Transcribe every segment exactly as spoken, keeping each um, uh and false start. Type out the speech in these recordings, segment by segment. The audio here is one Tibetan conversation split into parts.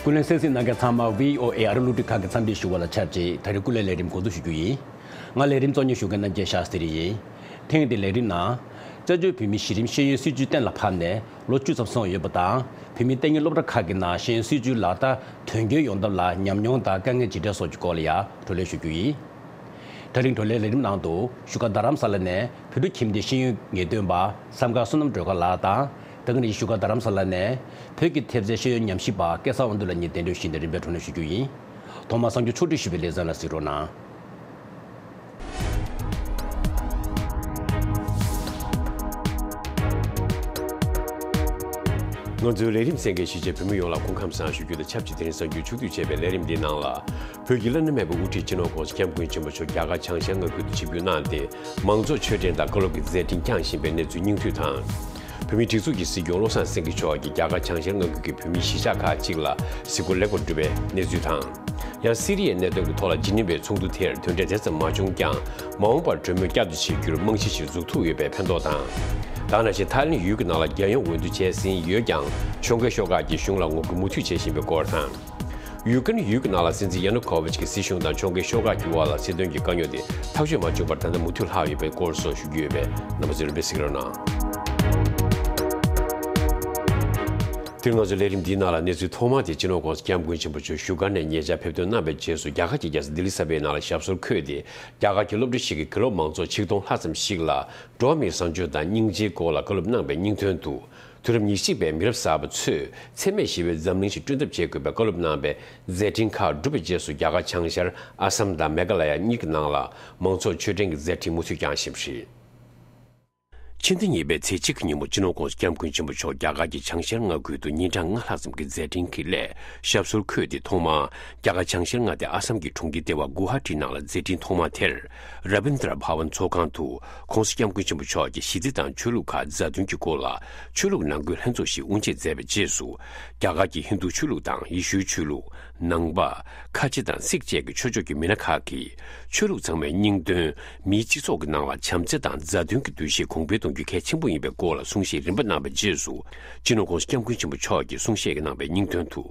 སྐུ་ལས་གསན་གཟིགས་གནང་མཁན་ཚང་མ་བྷི་ཨོ་ཨེ་ཨ་རི་སློབ་ཕྲུག་ཁག་གི་འཚམས་འདྲི་ཞུ་བ་ལ་ཆབས་ཅིག་ད་རེས་སྐུ་ལས་ལས་རིམ་འགོ་འཛུགས་ཞུ་རྒྱུ་ཡིན། ང་ལས་རིམ་གཙོ་གཉེར་ཞུ་མཁན་རྣམ་རྒྱལ་ཤཱ་སྟི་རི་ཡིན། ཐེངས་འདིའི་ལས་རིམ་ནང་། བཙན་བྱོལ་བོད་མིའི་གཞི་རིམ་ཤེས་ཡོན་སྲིད་བྱུས་གཏན་ལ་ཕབ་ནས་ལོ་བཅུ་ཙམ་སོང་ཡོད་པ་དང་། བོད་མིའི་གཏན་ཉིན་སློབ་གྲྭ་ཁག་གི་ནང་ཤེས་ཡོན་སྲིད་བྱུས་ལག་བསྟར་དོན་འཁྱོལ་ཡོང་ཐབས་ལ་ཉམས་མྱོང་དང་དཀའ་ངལ་ཇི་འཕྲད་སོགས་ཀྱི་སྐོར་ལ་ཡང་བགྲོ་གླེང་ཞུ་རྒྱུ་ཡིན། དེ་རིང་བགྲོ་གླེང་ལས་རིམ་ནང་དུ་བཞུགས་སྒར་རྡ་རམ་ས་ལ་ནས་བོད་ཕྲུག་ཁྱིམ་སྡེའི་ཤེས་ཡོན་ངེས་སྟོན་པ་བསམ་མཁར་བསོད་ནམས་སྒྲོལ་དཀར་ལགས་དང་། དེ་ག་ནང་བཞིན་བཞུགས་སྒར་རྡ་རམ་ས་ལ་ནས་བོད་ཀྱི་ཐེབས་རྩའི་ཤེས་ཡོན་ཉམས་ཞིབ་པ་སྐལ་བཟང་དབང་འདུས་ལགས་གཉིས་གདན་འདྲེན་ཞུས་ནས་རིམ་པས་བགྲོ་གླེང་ཞུ་རྒྱུ་ཡིན། ཐོག་མར་གསར་འགྱུར་ཕྱོགས་བསྒྲིགས་ཞུས་པའི་ལེ་ཚན་ལ་གཟིགས་རོགས་གནང་། ང་ཚོའི་ལས་རིམ་གསན་མཁན་གཞིས་བྱེས་བོད་མི་ཡོངས་ལ་སྐུ་ཁམས་བཟང་ཞུ་རྒྱུ་དང་ཆབས་ཅིག་དེ་རིང་གསར་འགྱུར་ཕྱོགས་བསྒྲིགས་བྱས་པའི་ལས་རིམ་འདིའི་ནང་ལ། བོད་ཀྱི་བླ་ན་མེད་པའི་དབུ་ཁྲིད་སྤྱི་ནོར་༸གོང་ས་༸སྐྱབས་མགོན་ཆེན་པོ་མཆོག་རྒྱ་གར་བྱང་ཤར་མངའ་ཁུལ་དུ་ཆིབས་བསྒྱུར་གནང་སྟེ། མང་ཚོགས་ཆོས་འབྲེལ་དང་བཀའ་སློབ་ཀྱི་མཛད་འཕྲིན་བསྐྱངས་བཞིན་པའི་གནས་ཚུལ་སྙིང་བསྡུས་དང་། བོད་མིའི་སྒྲིག་འཛུགས་ཀྱི་སྲིད་སྐྱོང་བློ་བཟང་སེང་གེ་མཆོག་གིས་རྒྱ་གར་བྱང་ཤར་མངའ་ཁུལ་གྱི་བོད་མིའི་གཞིས་ཆགས་ཁག་ཅིག་ལ་གཟིགས་སྐོར་ལེགས་པར་བསྒྲུབས་པའི་གནས་ཚུལ་དང་། ཡང་སི་རི་ཡའི་གནད་དོན་གྱི་ཐོག་ལ་ཇི་ནི་ཝའི་ཚོགས་འདུ་དེར་དོན་འབྲས་དེ་ཙམ་མ་བྱུང་ཀྱང་། མ་འོངས་པར་གྲོས་མོལ་བསྐྱར་དུ་བྱེད་རྒྱུར་རྨང་གཞི་ཞིག་འཛུགས་ཐུབ་ཡོད་པའི་ཕན་ཐོགས་དང་། ད་ནང་བཞིན་ཐའི་ལེན་ཡུལ་གྱི་ནང་ལ་རྒྱལ་ཡོངས་འོས་བསྡུ་བྱས་ཟིན་ཡོད་ཀྱང་། ཕྱོགས་འགལ་ཤོག་ཁག་གིས་གཞུང་ལ་ངོ་རྒོལ་མུ་མཐུད་བྱེད་བཞིན་པའི་སྐོར་དང་། ཡུ་ཀེ་རེན་ཡུལ་གྱི་ནང་ལ་སྲིད་འཛིན་ཡ་ནུ་ཁོ་ཝི་ཆི་གི་སྲིད་གཞུང་དང་ཕྱོགས་འགལ་ཤོག་ཁག་གི་དབར་ལ་སྲིད་དོན་གྱི་དཀའ་རྙོག་དེ་ཐག་གཅོད་མ་བྱུང་བར་ད་ལྟ་མུ་མཐུད་ལྷག་ཡོད་པའི་སྐོར་སོགས་ཞུ་རྒྱུ་ཡོད་པས། རྣམ་པ་ཚོས་རིམ་པས་གཟིགས་རོགས་གནང་། དེ་ང་ཚོའི་ལས་རིམ་འདིའི་ནང་ལ་གནས་ཚུལ་ཐོག་མ་དེ་སྤྱི་ནོར་༸གོང་ས་༸སྐྱབས་མགོན་ཆེན་པོ་མཆོག་བཞུགས་སྒར་ནས་ཉེ་ཆར་ཕེབས་ཐོན་གནང་བའི་རྗེས་སུ། རྒྱ་གར་གྱི་རྒྱལ་ས་ལྡི་ལི་གསར་པའི་ནང་ལ་ཞབས་སོར་འཁོད་དེ། རྒྱ་གར་གྱི་སློབ་གྲྭ་ཞིག་གི་དགེ་སློབ་མང་ཚོགས་ཆིག་སྟོང་ལྷག་ཙམ་ཞིག་ལ། འགྲོ་བ་མིའི་བཟང་སྤྱོད་དང་སྙིང་རྗེའི་སྐོར་ལ་བཀའ་སློབ་གནང་བའི་སྙིང་དོན་དུ། དུས་རབས་ཉེར་གཅིག་པའི་མི་རབས་གསར་པ་ཚོས་འཚེ་མེད་ཞི་བའི་འཛམ་གླིང་ཞིག་བསྐྲུན་ཐབས་བྱེད་དགོས་པའི་བཀའ་སློབ་གནང་བའི་མཛད་འཕྲིན་ཁག་བསྒྲུབས་པའི་རྗེས་སུ། རྒྱ་གར་བྱང་ཤར་ཨ་སམ་དང་མེ་ག་ལ་ཡ་གཉིས་ཀྱི་ནང་ལ་མང་ཚོགས་ཆོས་འབྲེལ་གྱི་མཛད་འཕྲིན་མུ་མཐུད་བསྐྱངས་བཞིན་པ་རེད། ཕྱི་ཟླ་གཉིས་པའི་ཚེས་གཅིག་གི་ཉིན་མོ་སྤྱི་ནོར་༸གོང་ས་༸སྐྱབས་མགོན་ཆེན་པོ་མཆོག་རྒྱ་གར་གྱི་བྱང་ཤར་མངའ་ཁུལ་དུ་ཉིན་གྲངས་ལྔ་ལྷག་ཙམ་གྱི་མཛད་འཕྲིན་གྱི་སླད་ཞབས་སོར་འཁོད་དེ། ཐོག་མར་རྒྱ་གར་བྱང་ཤར་མངའ་སྡེ་ཨ་སམ་གྱི་གྲོང་ཁྱེར་ལྟེ་བ་གུ་ཧ་ཊི་ནང་ལ་མཛད་འཕྲིན་ཐོག་མ་དེར། ར་བིན་དྲ་བྷ་ཝན་ཚོགས་ཁང་དུ་༸གོང་ས་༸སྐྱབས་མགོན་ཆེན་པོ་མཆོག་གིས་ཞི་བདེ་དང་ཆོས་ལུགས་ཁག་མཛའ་མཐུན་གྱི་སྐོར་ལ་ཆོས་ལུགས་ནང་ཁུལ་ལྷན་ཚོགས་ཤིག་དབུ་འབྱེད་མཛད་པའི་རྗེས་སུ། རྒྱ་གར་གྱི་ཧིན་རྡུ་ཆོས་ལུགས་དང་ཡེ་ཤུའི་ཆོས་ལུགས། ནང་པ། ཁ་ཆེ་དང་སིག་བཅས་ཀྱི་ཆོས་ཕྱོགས་ཀྱི་མི་སྣ་ཁག་གིས། ཆོས་ལུགས་ཚང་མའི་སྙིང་དོན། མིའི་སྤྱི་ཚོགས་ཀྱི་ནང་ལ་བྱམས་བརྩེ་དང་མཛའ་མཐུན་གྱི་འདུ་ཤེས་གོང་འཕེལ་གཏོང་རྒྱུ་གལ་ཆེན་པོ་ཡིན་པའི་སྐོར་ལ་གསུང་བཤད་རིམ་པ་གནང་བའི་རྗེས་སུ། སྤྱི་ནོར་༸གོང་ས་༸སྐྱབས་མགོན་ཆེན་པོ་མཆོག་གིས་གསུང་བཤད་ཀྱི་གནང་བའི་སྙིང་དོན་དུ།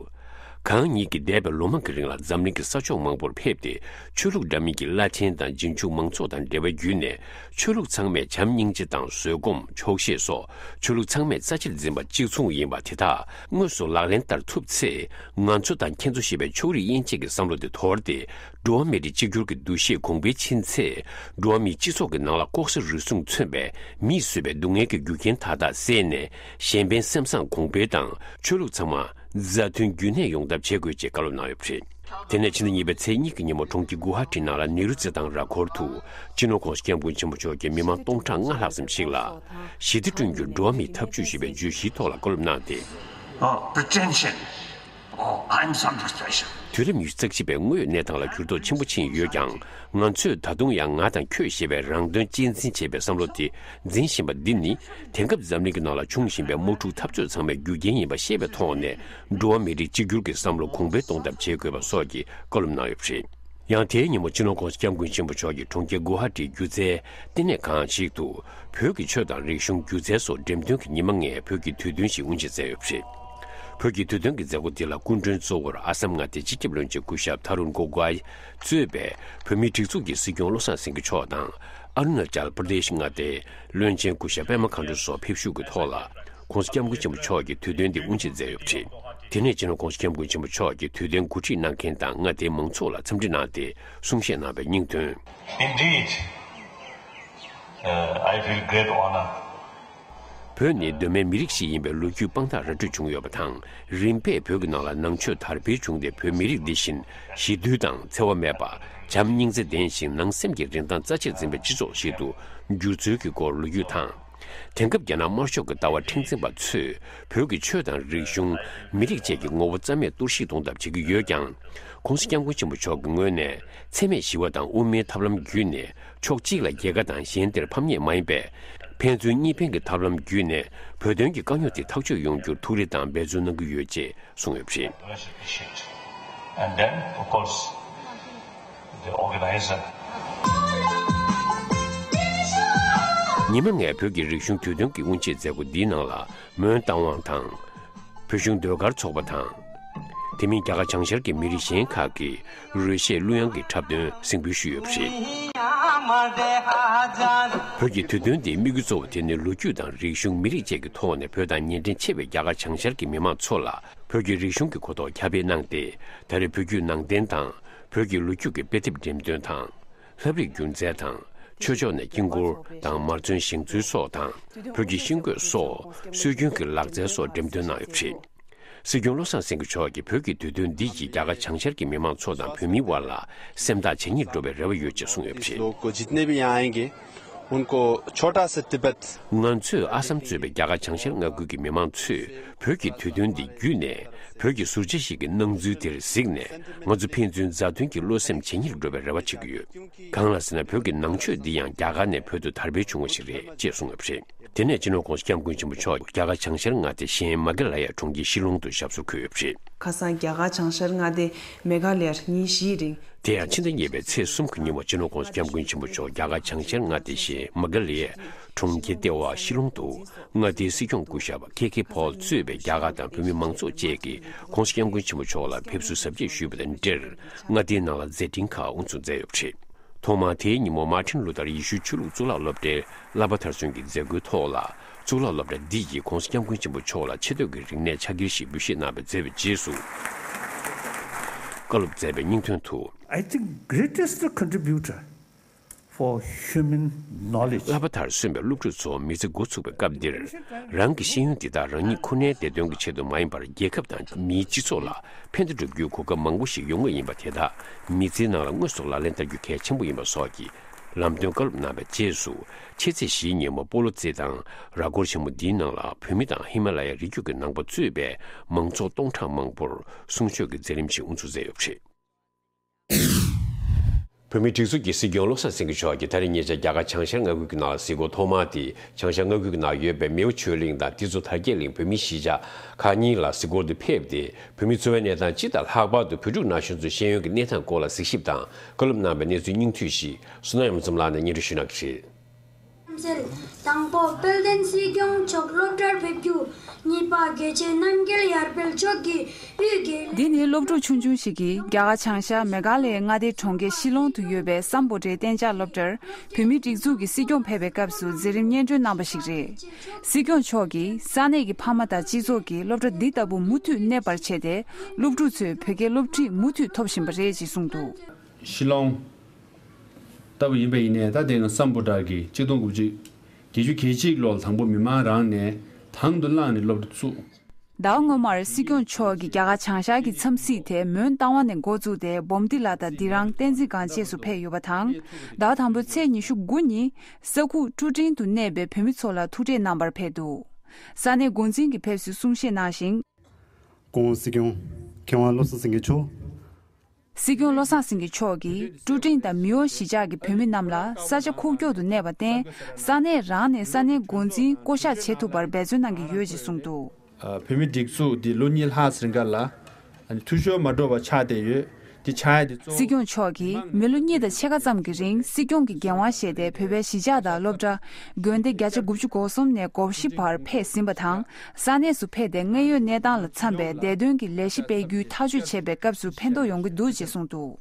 གང་ཉིད་ཀྱིས་འདས་པའི་ལོ་མང་གི་རིང་ལ་འཛམ་གླིང་གི་ས་ཕྱོགས་མང་པོར་ཕེབས་ཏེ། ཆོས་ལུགས་འདྲ་མིན་གྱི་བླ་ཆེན་དང་རྗེས་འཇུག་མང་ཚོགས་དང་འབྲེལ་བ་བརྒྱུད་ནས། ཆོས་ལུགས་ཚང་མས་བྱམས་སྙིང་རྗེ་དང་བཟོད་སྒོམ། ཆོག་ཤེས་སོགས་ཆོས་ལུགས་ཚང་མས་རྩ་ཆེར་འཛིན་པ་གཅིག་མཚུངས་ཡིན་པ་དེ་དག་དངོས་སུ་ལག་ལེན་བསྟར་ཐུབ་ཚེ། ང་ཚོ་དང་ཁྱེད་ཚོ་ཞེས་པའི་ཕྱོགས་རིས་དབྱེ་འབྱེད་ཀྱི་བསམ་བློ་དེ་དོར་ཏེ། འགྲོ་བ་མི་རིགས་གཅིག་གྱུར་གྱི་འདུ་ཤེས་གོང་འཕེལ་ཕྱིན་ཚེ། འགྲོ་བ་མིའི་སྤྱི་ཚོགས་ཀྱི་ནང་ལ་ལྐོག་ཟ་རུལ་སུངས་མཚོན་པའི་མིས་བཟོས་པའི་སྡུག་བསྔལ་གྱི་རྒྱུ་རྐྱེན་མཐའ་དག་བསལ་ནས། གཞན་ཕན་སེམས་བཟང་གོང་འཕེལ་དང་། ཆོས་ལུགས་ཚང་མ་མཛའ་མཐུན་རྒྱུན་གནས་ཡོང་ཐབས་བྱེད་དགོས་ཅེས་བཀའ་སློབ་གནང་ཡོད་པ་རེད། དེ་ནས་ཕྱི་ཟླ་གཉིས་པའི་ཚེས་གཉིས་ཀྱི་ཉིན་མོ་གྲོང་ཁྱེར་གུ་ཧ་ཊི་ནང་ལ་ནེ་རུ་རྩེད་ཐང་ར་སྐོར་དུ། སྤྱི་ནོར་༸གོང་ས་༸སྐྱབས་མགོན་ཆེན་པོ་མཆོག་གིས་མི་མང་སྟོང་ཕྲག་ལྔ་ལྷག་ཙམ་ཞིག་ལ། ཞི་བདེ་བསྐྲུན་རྒྱུར་འགྲོ་བ་མིའི་འཐབ་ཇུས་ཞེས་པའི་བརྗོད་གཞིའི་ཐོག་ལ་བཀའ་སློབ་གནང་སྟེ། Oh, pretension. Oh, I'm Sandra Station. དུས་རབས་ཉི་ཤུ་རྩ་གཅིག་པའི་དངོས་ཡོད་གནས་སྟངས་ལ་འགྱུར་ལྡོག་ཆེན་པོ་ཕྱིན་ཡོད་ཀྱང་། ང་ཚོས་ད་དུང་ཡང་ང་དང་ཁྱོད་ཞེས་པའི་རང་དོན་གཅེས་འཛིན་བྱེད་པའི་བསམ་བློ་དེ་འཛིན་བཞིན་པ་འདི་ནི། དེང་སྐབས་འཛམ་གླིང་གི་ནང་ལ་འབྱུང་བཞིན་པའི་དམག་འཁྲུག་འཐབ་རྩོད་ཚང་མའི་རྒྱུ་རྐྱེན་ཡིན་པ་ཤེས་པའི་ཐོག་ནས། འགྲོ་བ་མི་རིགས་གཅིག་གྱུར་གྱི་བསམ་བློ་གོང་འཕེལ་གཏོང་ཐབས་བྱེད་དགོས་པ་སོགས་ཀྱི་བཀའ་སློབ་གནང་ཡོད་པ་རེད། ཡང་དེའི་ཉིན་མོ་སྤྱི་ནོར་༸གོང་ས་༸སྐྱབས་མགོན་ཆེན་པོ་མཆོག་གིས་གྲོང་ཁྱེར་གུ་ཧ་ཊིའི་སྒྱུ་རྩལ་བསྟི་གནས་ཁང་ཞིག་ཏུ། བོད་ཀྱི་ཆོས་དང་རིག་གཞུང་། སྒྱུ་རྩལ་སོགས་འགྲེམས་སྟོན་གྱི་ཉི་མ་ལྔའི་བོད་ཀྱི་དུས་སྟོན་ཞིག་དབུ་འབྱེད་མཛད་ཡོད་པ་རེད། བོད་ཀྱི་དུས་སྟོན་གྱི་མཛད་སྒོ་འདི་ལ་སྐུ་མགྲོན་གཙོ་བོར་ཨ་སམ་མངའ་སྡེའི་སྤྱི་ཁྱབ་བློན་ཆེན་སྐུ་ཞབས་ཐ་རུན་ཀོ་གོའི་གཙོས་པའི་བོད་མིའི་སྒྲིག་འཛུགས་ཀྱི་སྲིད་སྐྱོང་བློ་བཟང་སེང་གེ་མཆོག་དང་། ཨ་རུ་ན་ཅལ་པར་དེཤ་མངའ་སྡེའི་བློན་ཆེན་སྐུ་ཞབས་པད་མ་མཁའ་འགྲོ་སོགས་ཕེབས་བཞུགས་ཀྱི་ཐོག་ལ། ༸གོང་ས་༸སྐྱབས་མགོན་ཆེན་པོ་མཆོག་གིས་དུས་སྟོན་འདི་དབུ་འབྱེད་མཛད་ཡོད་པ་རེད། དེ་ནས་སྤྱི་ནོར་༸གོང་ས་༸སྐྱབས་མགོན་ཆེན་པོ་མཆོག་གིས་དུས་སྟོན་གོ་སྒྲིག་གནང་མཁན་དང་མངའ་སྡེའི་མང་ཚོགས་ལ་འཚམས་འདྲི་གནང་སྟེ་གསུང་བཤད་གནང་བའི་སྙིང་དོན། Indeed, uh, I feel great honor. བོད་ནི་གདོད་མའི་མི་རིགས་ཤིག་ཡིན་པའི་ལོ་རྒྱུས་དཔང་རྟགས་ར་སྤྲོད་བྱུང་ཡོད་པ་དང་། རིམ་པས་བོད་ཀྱི་ནང་ལ་ནང་ཆོས་དར་འཕེལ་བྱུང་སྟེ། བོད་མི་རིགས་འདི་བཞིན་ཞི་དུལ་དང་འཚེ་བ་མེད་པ། བྱམས་སྙིང་རྗེ་ལྡན་ཞིང་ནང་སེམས་ཀྱི་རིན་ཐང་རྩ་ཆེར་འཛིན་པའི་སྤྱི་ཚོགས་ཤིག་ཏུ་འགྱུར་ཚུལ་གྱི་སྐོར་ལོ་རྒྱུས་དང་། དེང་སྐབས་རྒྱ་ནག་དམར་ཤོག་གི་ལྟ་བ་མཁྲེགས་འཛིན་པ་ཚོས་བོད་ཀྱི་ཆོས་དང་རིག་གཞུང་། མི་རིགས་བཅས་ཀྱི་ངོ་བོ་རྩ་མེད་གཏོར་བཤིག་གཏོང་ཐབས་བྱེད་ཀྱི་ཡོད་ཀྱང་། ༸གོང་ས་༸སྐྱབས་མགོན་ཆེན་པོ་མཆོག་གི་ངོས་ནས། འཚེ་མེད་ཞི་བ་དང་དབུ་མའི་ཐབས་ལམ་བརྒྱུད་ནས། ཕྱོགས་གཅིག་ལ་རྒྱལ་ཁ་དང་གཞན་དེར་ཕམ་ཉེས་མ་ཡིན་པའི། ཕན་ཚུན་གཉིས་ཕན་གྱི་ཐབས་ལམ་བརྒྱུད་ནས། བོད་དོན་གྱི་དཀའ་རྙོག་དེ་ཐག་གཅོད་ཡོང་རྒྱུར་ཐུགས་རེ་དང་འབད་བརྩོན་གནང་གི་ཡོད་ཅེས་གསུངས་ཡོད་པ་རེད། And then, of course, the organizer. ཉི་མ་ལྔའི་བོད་ཀྱི་རིག་གཞུང་དུས་སྟོན་གྱི་དབུ་འབྱེད་མཛད་སྒོ་འདིའི་ནང་ལ། མོན་རྟ་དབང་དང་། བོད་གཞུང་ཟློས་གར་ཚོགས་པ་དང་། དེ་མིན་རྒྱ་གར་བྱང་ཤར་གྱི་མི་རིགས་གཞན་ཁག་གིས་རོལ་གཞས་གླུ་དབྱངས་ཀྱི་འཁྲབ་སྟོན་གཟིགས་འབུལ་ཞུས་ཡོད་པ་རེད། བོད་ཀྱི་དུས་སྟོན་འདིའི་དམིགས་ཡུལ་གཙོ་བོ་དེ་ནི་ལོ་རྒྱུས་དང་རིག་གཞུང་། མི་རིགས་བཅས་ཀྱི་ཐོག་ནས་བོད་དང་ཉེ་འབྲེལ་ཆེ་བའི་རྒྱ་གར་བྱང་ཤར་གྱི་མི་མང་ཚོ་ལ་བོད་ཀྱི་རིག་གཞུང་གི་གོ་རྟོགས་ཁྱབ་སྤེལ་གནང་སྟེ། ད་རེས་བོད་བརྒྱུད་ནང་བསྟན་དང་བོད་ཀྱི་ལོ་རྒྱུས་ཀྱི་དཔེ་དེབ་འགྲེམས་སྟོན་དང་། ལྷ་བྲིས་སྒྱུ་རྩལ་དང་། ཆོས་ཕྱོགས་ནས་དཀྱིལ་འཁོར་དང་། མར་ཚོན་བཞེངས་ཚུལ་སོགས་དང་། བོད་ཀྱི་ཤིང་བརྐོས་སོགས་སྲོལ་རྒྱུན་གྱི་ལག་རྩལ་སོགས་འགྲེམས་སྟོན་གནང་ཡོད་པ་རེད། སྲིད་སྐྱོང་བློ་བཟང་སེང་གེ་མཆོག་གིས་བོད་ཀྱི་དུས་སྟོན་འདི་ཡིས་རྒྱ་གར་བྱང་ཤར་གྱི་མི་མང་ཚོ་དང་བོད་མིའི་དབར་ལ་སེམས་ཐག་ཇེ་ཉེར་འགྲོ་བའི་རེ་བ་ཡོད་ཅེས་གསུངས་ཡོད་པ་རེད། लोग जितने भी यहाँ आएंगे, उनको छोटा सा तिब्बत। ང་ཚོས་ཨ་སམ་གཙོས་པའི་རྒྱ་གར་བྱང་ཤར་མངའ་ཁུལ་གྱི་མི་མང་ཚོས་བོད་ཀྱི་དུས་སྟོན་འདི་བརྒྱུད་ནས་བོད་ཀྱི་ཟུར་བཅད་ཞིག་གི་སྣང་ཚུལ་དེར་གཟིགས་ནས། ང་ཚོ་ཕན་ཚུན་མཛའ་མཐུན་གྱི་བློ་སེམས་ཇེ་ཉེར་འགྲོ་བའི་རེ་བ་བྱེད་ཀྱི་ཡོད། གང་ལགས་ཟེར་ན། བོད་ཀྱི་ནང་ཆོས་འདི་ཡང་རྒྱ་གར་ནས་བོད་དུ་དར་འཕེལ་བྱུང་བ་ཞིག་རེད་ཅེས་གསུངས་ཡོད་པ་རེད། དེ་ནས་སྤྱི་ནོར་༸གོང་ས་༸སྐྱབས་མགོན་ཆེན་པོ་མཆོག་རྒྱ་གར་བྱང་ཤར་མངའ་སྡེ་གཞན་མ་གྷ་ལ་ཡ་གྲོང་ཁྱེར་ཤི་ལོང་དུ་ཞབས་སོར་འཁོད་ཡོད་པ་རེད། ཁ་སང་རྒྱ་གར་བྱང་ཤར་མངའ་སྡེ་མེ་གྷ་ལ་ཡར་ཉིན་བཞིའི་རིང་། དེ་ཡང་ཕྱི་ཟླ་གཉིས་པའི་ཚེས་གསུམ་གྱི་ཉིན་མོ་སྤྱི་ནོར་༸གོང་ས་༸སྐྱབས་མགོན་ཆེན་པོ་མཆོག་རྒྱ་གར་བྱང་ཤར་མངའ་སྡེ་གཞན་མ་གྷ་ལ་ཡའི་གྲོང་ཁྱེར་ལྟེ་བ་ཤི་ལོང་དུ་མངའ་སྡེའི་སྲིད་སྐྱོང་སྐུ་ཞབས་ཁེ་ཁེ་ཕོལ་གཙོས་པའི་རྒྱ་གར་དང་བོད་མི་མང་ཚོགས་བཅས་ཀྱིས་༸གོང་ས་༸སྐྱབས་མགོན་ཆེན་པོ་མཆོག་ལ་ཕེབས་བསུ་གཟབ་རྒྱས་ཞུས་པ་དང་འབྲེལ། མངའ་སྡེའི་ནང་ལ་མཛད་འཕྲིན་ཁག་དབུ་འཛུགས་མཛད་ཡོད་པ་རེད། ཐོག་མར་དེའི་ཉིན་མོ་མར་ཊིན་ལུ་ཐར་ཡེ་ཤུའི་ཆོས་ལུགས་གཙུག་ལག་སློབ་གྲྭའི་བསླབ་པ་མཐར་སོན་གྱི་མཛད་སྒོའི་ཐོག་ལ། གཙུག་ལག་སློབ་གྲྭ་འདི་ཡིས་༸གོང་ས་༸སྐྱབས་མགོན་ཆེན་པོ་མཆོག་ལ་ཆེ་བསྟོད་ཀྱི་རིག་གནས་ཕྱག་འཁྱེར་ཞིག་འབུལ་བཞེས་གནང་བའི་མཛད་པའི་རྗེས་སུ། བཀའ་སློབ་སྩལ་བའི་སྙིང་དོན་དུ། I think greatest contributor for human knowledge. བསླབ་པ་མཐར་སོན་པའི་སློབ་ཕྲུག་ཚོ་མི་ཚེ་འགོ་ཚུགས་པའི་སྐབས་འདིར། རང་གི་ཤེས་ཡོན་འདི་དག་རང་ཉིད་ཁོ་ནའི་བདེ་དོན་གྱི་ཆེད་དུ་མ་ཡིན་པར། རྒྱལ་ཁབ་དང་མིའི་སྤྱི་ཚོགས་ལ་ཕན་བདེ་བསྒྲུབ་རྒྱུའི་གོ་སྐབས་མང་པོ་ཞིག་ཡོང་གི་ཡིན་པ། དེ་དག་མི་ཚེའི་ནང་ལ་དངོས་སུ་ལག་ལེན་བསྟར་རྒྱུ་གལ་ཆེན་པོ་ཡིན་པ་སོགས་ཀྱི་ལམ་སྟོན་བཀའ་སློབ་གནང་བའི་རྗེས་སུ། ཕྱི་ཚེས་བཞིའི་ཉིན་མོ་སྤོ་ལོ་རྩེ་དང་ར་སྐོར་ཆེན་མོ་འདིའི་ནང་ལ་བོད་མི་དང་ཧི་མ་ལ་ཡའི་རི་རྒྱུད་ཀྱི་ནང་པ་གཙོས་པའི་མང་ཚོགས་སྟོང་ཕྲག་མང་པོར་གསུང་ཆོས་ཀྱི་མཛད་རིམ་ཞིག་དབུ་འཛུགས་མཛད་ཡོད་པ་རེད། བོད་མིའི་སྒྲིག་འཛུགས་ཀྱི་སྲིད་སྐྱོང་བློ་བཟང་སེང་གེ་མཆོག་གིས་ད་རེས་ཉེ་ཆར་རྒྱ་གར་བྱང་ཤར་མངའ་ཁུལ་གྱི་ནང་ལ་གཟིགས་སྐོར་ཐོག་མ་དེ། བྱང་ཤར་མངའ་ཁུལ་གྱི་ནང་ཡོད་པའི་མེའོ་ཆོས་གླིང་དང་ཏི་ཛོ་དར་རྒྱས་གླིང་བོད་མིའི་གཞིས་ཆགས་ཁག་གཉིས་ལ་གཟིགས་སྐོར་དུ་ཕེབས་ཏེ། བོད་མིའི་འཚོ་བའི་གནས་སྟངས་སྤྱི་དང་ལྷག་པར་དུ་བོད་ཕྲུག་ན་གཞོན་ཚོའི་ཤེས་ཡོན་གྱི་གནས་སྟངས་སྐོར་ལ་གཟིགས་ཞིབ་དང་བཀའ་སློབ་གནང་བའི་གནས་ཚུལ་སྙིང་བསྡུས་ཤིག་བསོད་ནམས་དབྱངས་ཚེ་རིང་ལགས་ནས་སྙན་སྒྲོན་ཞུ་གནང་གི་རེད། དམ་སེལ། དང་པོ་དཔལ་ལྡན་སྲིད་སྐྱོང་མཆོག་སློབ་གྲྭར་ཕེབས་རྒྱུ། གཉིས་པ་རྒྱལ་གཅེས་རྣམ་རྒྱལ་ཡར་འཕེལ་མཆོག་གིས་དབུས་དགེ་ལས། འདི་ནི་སློབ་ཕྲུག་ཆུང་ཆུང་ཞིག་གིས་རྒྱ་གར་བྱང་ཤར་མེ་གྷ་ལ་ཡའི་མངའ་སྡེའི་གྲོང་ཁྱེར་ཤི་ལོང་དུ་ཡོད་པའི་སམ་བྷོ་ཊའི་གཏན་འཇགས་སློབ་གྲྭར་བོད་མིའི་སྒྲིག་འཛུགས་ཀྱི་སྲིད་སྐྱོང་ཕེབས་པའི་སྐབས་སུ་མཛད་རིམ་སྙན་སྒྲོན་གནང་བ་ཞིག་རེད། སྲིད་སྐྱོང་མཆོག་གིས་ས་གནས་ཀྱི་ཕ་མ་དང་སྤྱི་ཚོགས་ཀྱིས་སློབ་གྲྭ་འདི་ལྟ་བུ་མུ་མཐུད་གནས་པར་བྱས་ཏེ། སློབ་ཕྲུག་ཚོས་བོད་སྐད་སློབ་ཁྲིད་མུ་མཐུད་ཐོབ་བཞིན་པ་རེད་ཅེས་གསུངས་འདུག། ཤི་ལོང་ལྟ་བུ་ཡིན་པ་ཡིན་ནའི། ད་དེ་ང་སམ་བྷོ་ཊ་གི་གཅིག་སྟོང་དགུ་བརྒྱ་བརྒྱད་ཅུ་གྱ་གཅིག་ལོར་དང་པོ་མི་མང་རང་ནས་དང་དུ་བླངས་ནས་སློབ་གྲྭ་བཙུགས། ཟླ་བ་སྔོན་མར་སྲིད་སྐྱོང་མཆོག་གིས་རྒྱ་གར་བྱང་ཤར་གྱི་འཚམས་གཟིགས་དེ་མོན་རྟ་དབང་ནས་འགོ་བཙུགས་ཏེ། སྦོམ་ཏི་ལ་དང་ལྡི་རང་། བསྟན་འཛིན་སྒང་བཅས་སུ་ཕེབས་ཡོད་པ་དང་། ཟླ་བ་དང་པོའི་ཚེས་ཉི་ཤུ་དགུ་ཉིན་ས་ཁུག་ཀྲུ་ཀྲིང་དུ་གནས་པའི་བོད་མི་ཚོ་ལ་ཐུག་འཕྲད་གནང་བར་ཕེབས་འདུག། ས་གནས་འགོ་འཛིན་གྱིས་ཕེབས་བསུའི་གསུང་བཤད་གནང་ཞིང་། སྐུ་ངོ་སྲིད་སྐྱོང་མཁས་དབང་བློ་བཟང་སེང་གེ་མཆོག། སྲིད་སྐྱོང་བློ་བཟང་སེང་གེ་མཆོག་གིས་ཀྲུ་ཀྲིང་དང་མིའོ་གཞིས་ཆགས་ཀྱི་བོད་མི་རྣམས་ལ་ས་ཆ་ཁུག་ཀྱོག་ཏུ་གནས་པར་བརྟེན། ས་གནས་རང་ནས་ས་གནས་འགོ་འཛིན་བསྐོ་གཞག་བྱེད་ཐུབ་པར་འབད་བརྩོན་གནང་གི་ཡོད་ཅེས་གསུངས་འདུག། ཨ། བོད་མིའི་སྒྲིག་འཛུགས་འདི་ལོ་གཉིས་ལྷག་ཙམ་རིང་ག་ལ། ཨ་ནི་འཐུས་ཤོར་མ་འགྲོ་བ་ཆགས་བསྡད་ཡོད། འདི་ཆགས་ཡ་དེ་གཙོ་བོ། སྲིད་སྐྱོང་མཆོག་གིས་མི་ལོ་གཉིས་དང་ཕྱེད་ཀ་ཙམ་གྱི་རིང་སྲིད་སྐྱོང་གི་འགན་དབང་བཞེས་ཏེ། བོད་པའི་གཞིས་ཆགས་དང་སློབ་གྲྭ་དགོན་སྡེ་བརྒྱ་ཆ་དགུ་བཅུ་གོ་གསུམ་ནས་གོ་བཞི་བར་ཕེབས་ཟིན་པ་དང་། ས་གནས་སུ་ཕེབས་ཏེ་དངོས་ཡོད་གནས་སྟངས་ལ་འཚམ་པའི་བདེ་དོན་གྱི་ལས་གཞི་སྤེལ་རྒྱུའི་ཐག་གཅོད་བྱེད་པའི་སྐབས་སུ་ཕན་ཐོགས་ཡོང་གི་འདུག་ཅེས་གསུངས་འདུག།